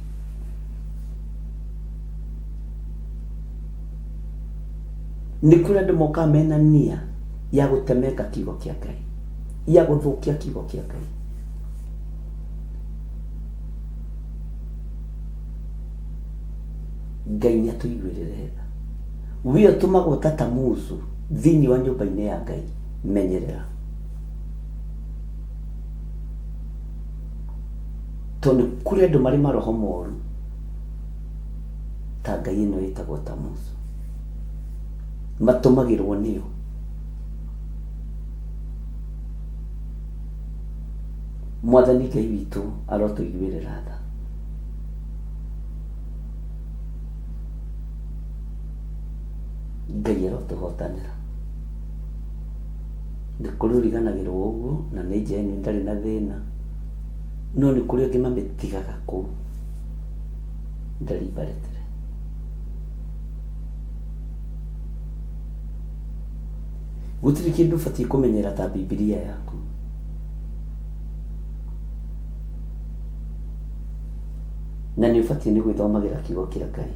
Nĩ kũrĩ andũ mokaga mena nia ya gũtemenga kiugo kĩa Ngai, ya gũthũkia kiugo kĩa Ngai. Ngai nĩ atũiguĩrĩre tha. We ũtũmagwo ta Tamuzu thĩinĩ wa nyũmba-inĩ ya Ngai, menyerera. Tondũ kũrĩ andũ marĩ maroho moru ta ngai ĩno ĩtagwo Tamuzu. Matũmagĩrwo nĩyo. Mwathani Ngai witũ arotũiguĩrĩra tha. Ngai arotũhotanĩra. Nĩ kũrĩ ũriganagĩrwo ũguo na nĩ genuine ndarĩ na thĩna, no nĩ kũrĩ angĩ mamĩtigaga kũu deliberately. Gũtirĩ kĩndũ ũbatiĩ kũmenyera ta Bibilia yaku. Na nĩ ũbatiĩ nĩ gwĩthomagĩra kiugo kĩa Ngai.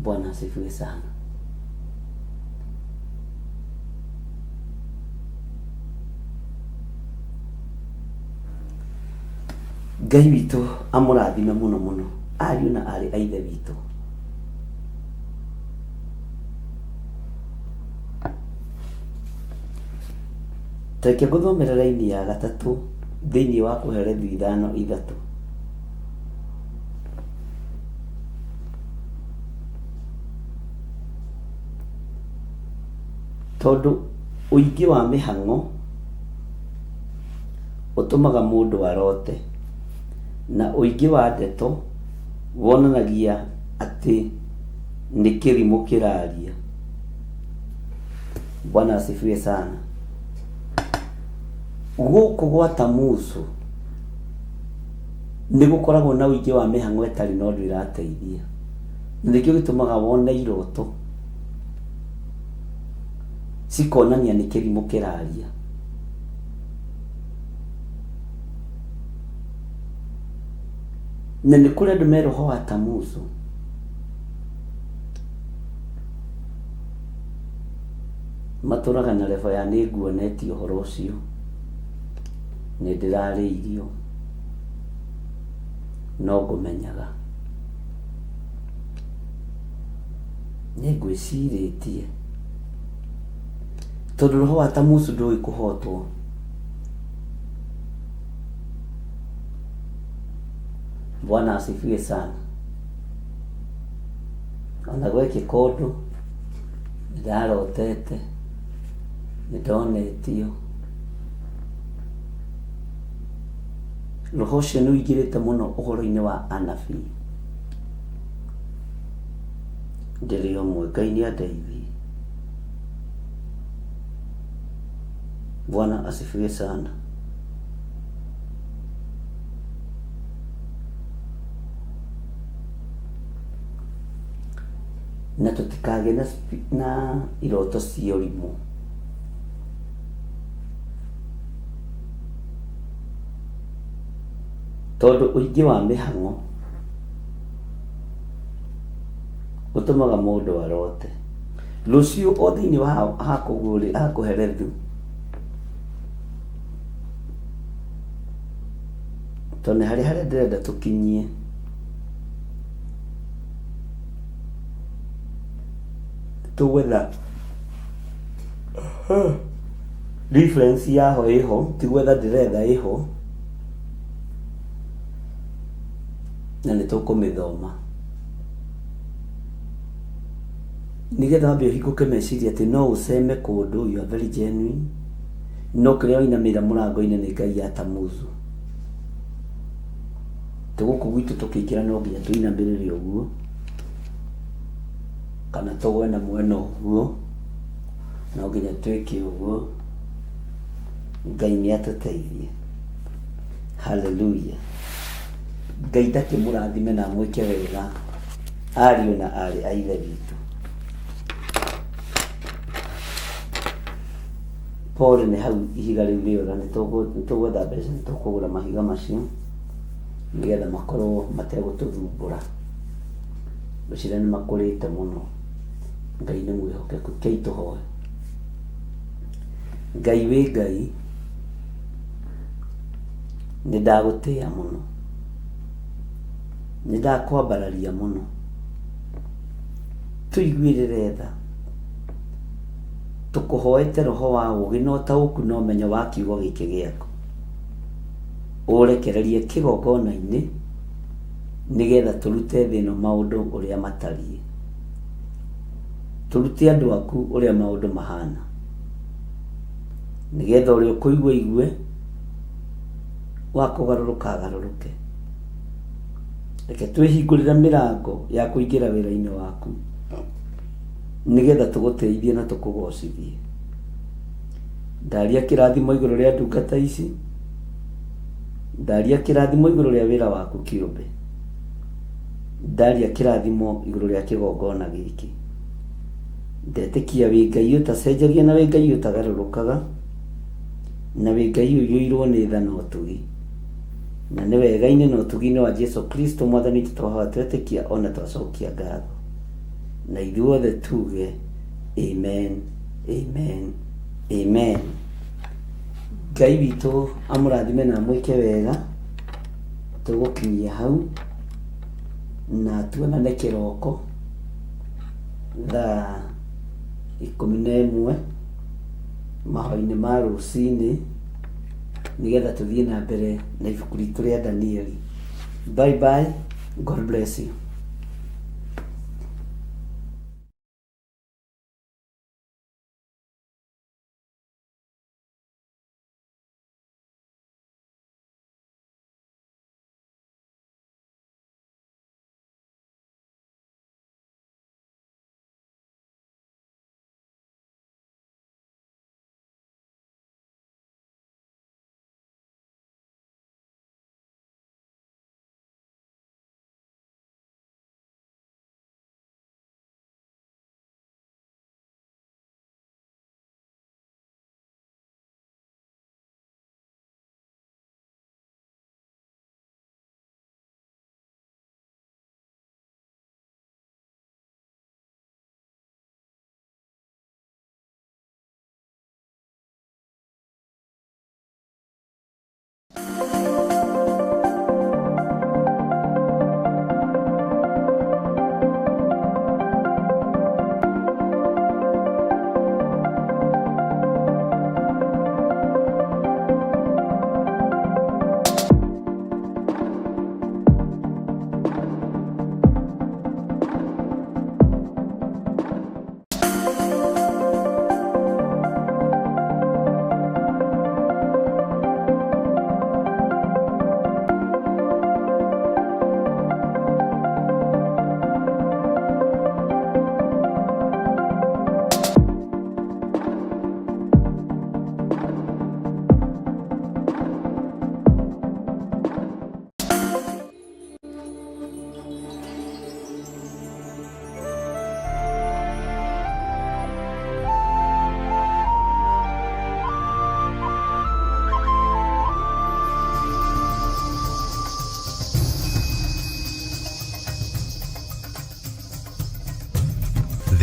Bwana asifiwe sana. Ngai witũ amũrathime mũno mũno ariũ na arĩ a ithe witũ. Reke ngũthomere raini ya gatatũ thĩinĩ wa Kohelethu 5:3. Tondũ ũingĩ wa mĩhang'o ũtũmaga mũndũ arote, na ũingĩ wa ndeto wonanagia atĩ nĩ kĩrimũ kĩraria. Bwana asifiwe sana. Gũkũ gwa Tamuzu nĩ gũkoragwo na ũingĩ wa mĩhang'o ĩtarĩ na ũndũ ĩrateithia. Na nĩkĩo gĩtũmaga wone iroto cikonania nĩ kĩrimũ kĩraria. Na nĩ kũrĩ andũ me roho wa Tamuzu. Matũraga na level ya nĩ nguonetie ũhoro ũcio, nĩ ndĩrarĩirio, no ngũmenyaga. Nĩ ngwĩcirĩtie. Tondũ roho wa Tamuzu ndũĩ kũhotwo. Bwana asifiwe sana. Ona gwekĩka ũndũ, nĩndarotete, nĩndonetio. Roho ũcio nĩ ũingĩrĩte mũno ũhoro-inĩ wa anabii. Ndĩrĩ ũmwe, Ngai nĩ andeithie. Bwana asifiwe sana. Na tũtikagĩe na, na iroto cia ũrimũ. Tondũ ũingĩ wa mĩhang'o ũtũmaga mũndũ arote. Rũciũ o thĩinĩ wa hakũherethu, tondũ nĩ harĩ harĩa ndĩrenda tũkinyie. Tũgwetha reference yaho ĩho, ti gwetha ndĩretha ĩho, na nĩ tũkũmĩthoma nĩgetha wambe ũhingũke meciria atĩ no ũceme kũndũ, you are very genuine, no kĩrĩa wainamĩrĩra mũrango-inĩ nĩ ngai ya Tamuzu. Tũgũkũ gwitũ tũkĩingĩra no nginya tũinamĩrĩre ũguo kana tũgwe na mwena ũguo, no nginya twĩke ũguo. Ngai nĩ atũteithie. Haleluya. Ngai ndakĩmũrathime na amwĩke wega ariũ na arĩ a ithe witũ. Pole nĩ hau ihiga rĩu rĩora, nĩ tũgwetha mbeca, nĩ tũkũgũra mahiga macio nĩgetha makorwo mategũtũthumbũra. Ngwĩciria nĩ makũrĩte mũno. Ngai nĩ mwĩhokeku. Rekei tũhoe. Ngai wĩ Ngai, nĩ ndagũtĩa mũno, nĩ ndakwambararia mũno, tũiguĩrĩre tha, tũkũhoete roho wa ũgĩ na ũtaũku na ũmenyo wa kiugo gĩkĩ gĩaku, ũrekererie kĩgongona-inĩ nĩgetha tũrute thĩ ĩno maũndũ ũrĩa matariĩ, tũrute andũ aku ũrĩa maũndũ mahana, nĩgetha ũrĩa ũkũigua aigue, wa kũgarũrũka agarũrũke. Reke twĩhingũrĩre mĩrango ya kũingĩra wĩra-inĩ waku, nĩgetha tũgũteithie na tũkũgocithie. Ndaria kĩrathimo igũrũ rĩa ndungata ici, ndaria kĩrathimo igũrũ rĩa wĩra waku kĩũmbe, ndaria kĩrathimo igũrũ rĩa kĩgongona gĩkĩ. Ndetĩkia wĩ Ngai ũtacenjagia na wĩ Ngai ũtagarũrũkaga, na wĩ Ngai ũiyũirwo nĩ tha na ũtugi. Na nĩ wega-inĩ na ũtugi-inĩ wa Jesu Kristo Mwathani witũ twahoya twetĩkia ona twacokia ngatho. Na ithuothe tuge amen, amen, amen. Ngai witũ amũrathime na amwĩke wega. Tũgũkinyia hau na tuonane kĩroko thaa 11 mahoya-inĩ ma rũcinĩ nĩgetha tũthiĩ na mbere na ibuku ritũ rĩa Danieli. Bye bye, God bless you.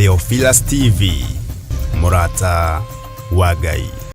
Theophilus TV, mũrata wa Ngai.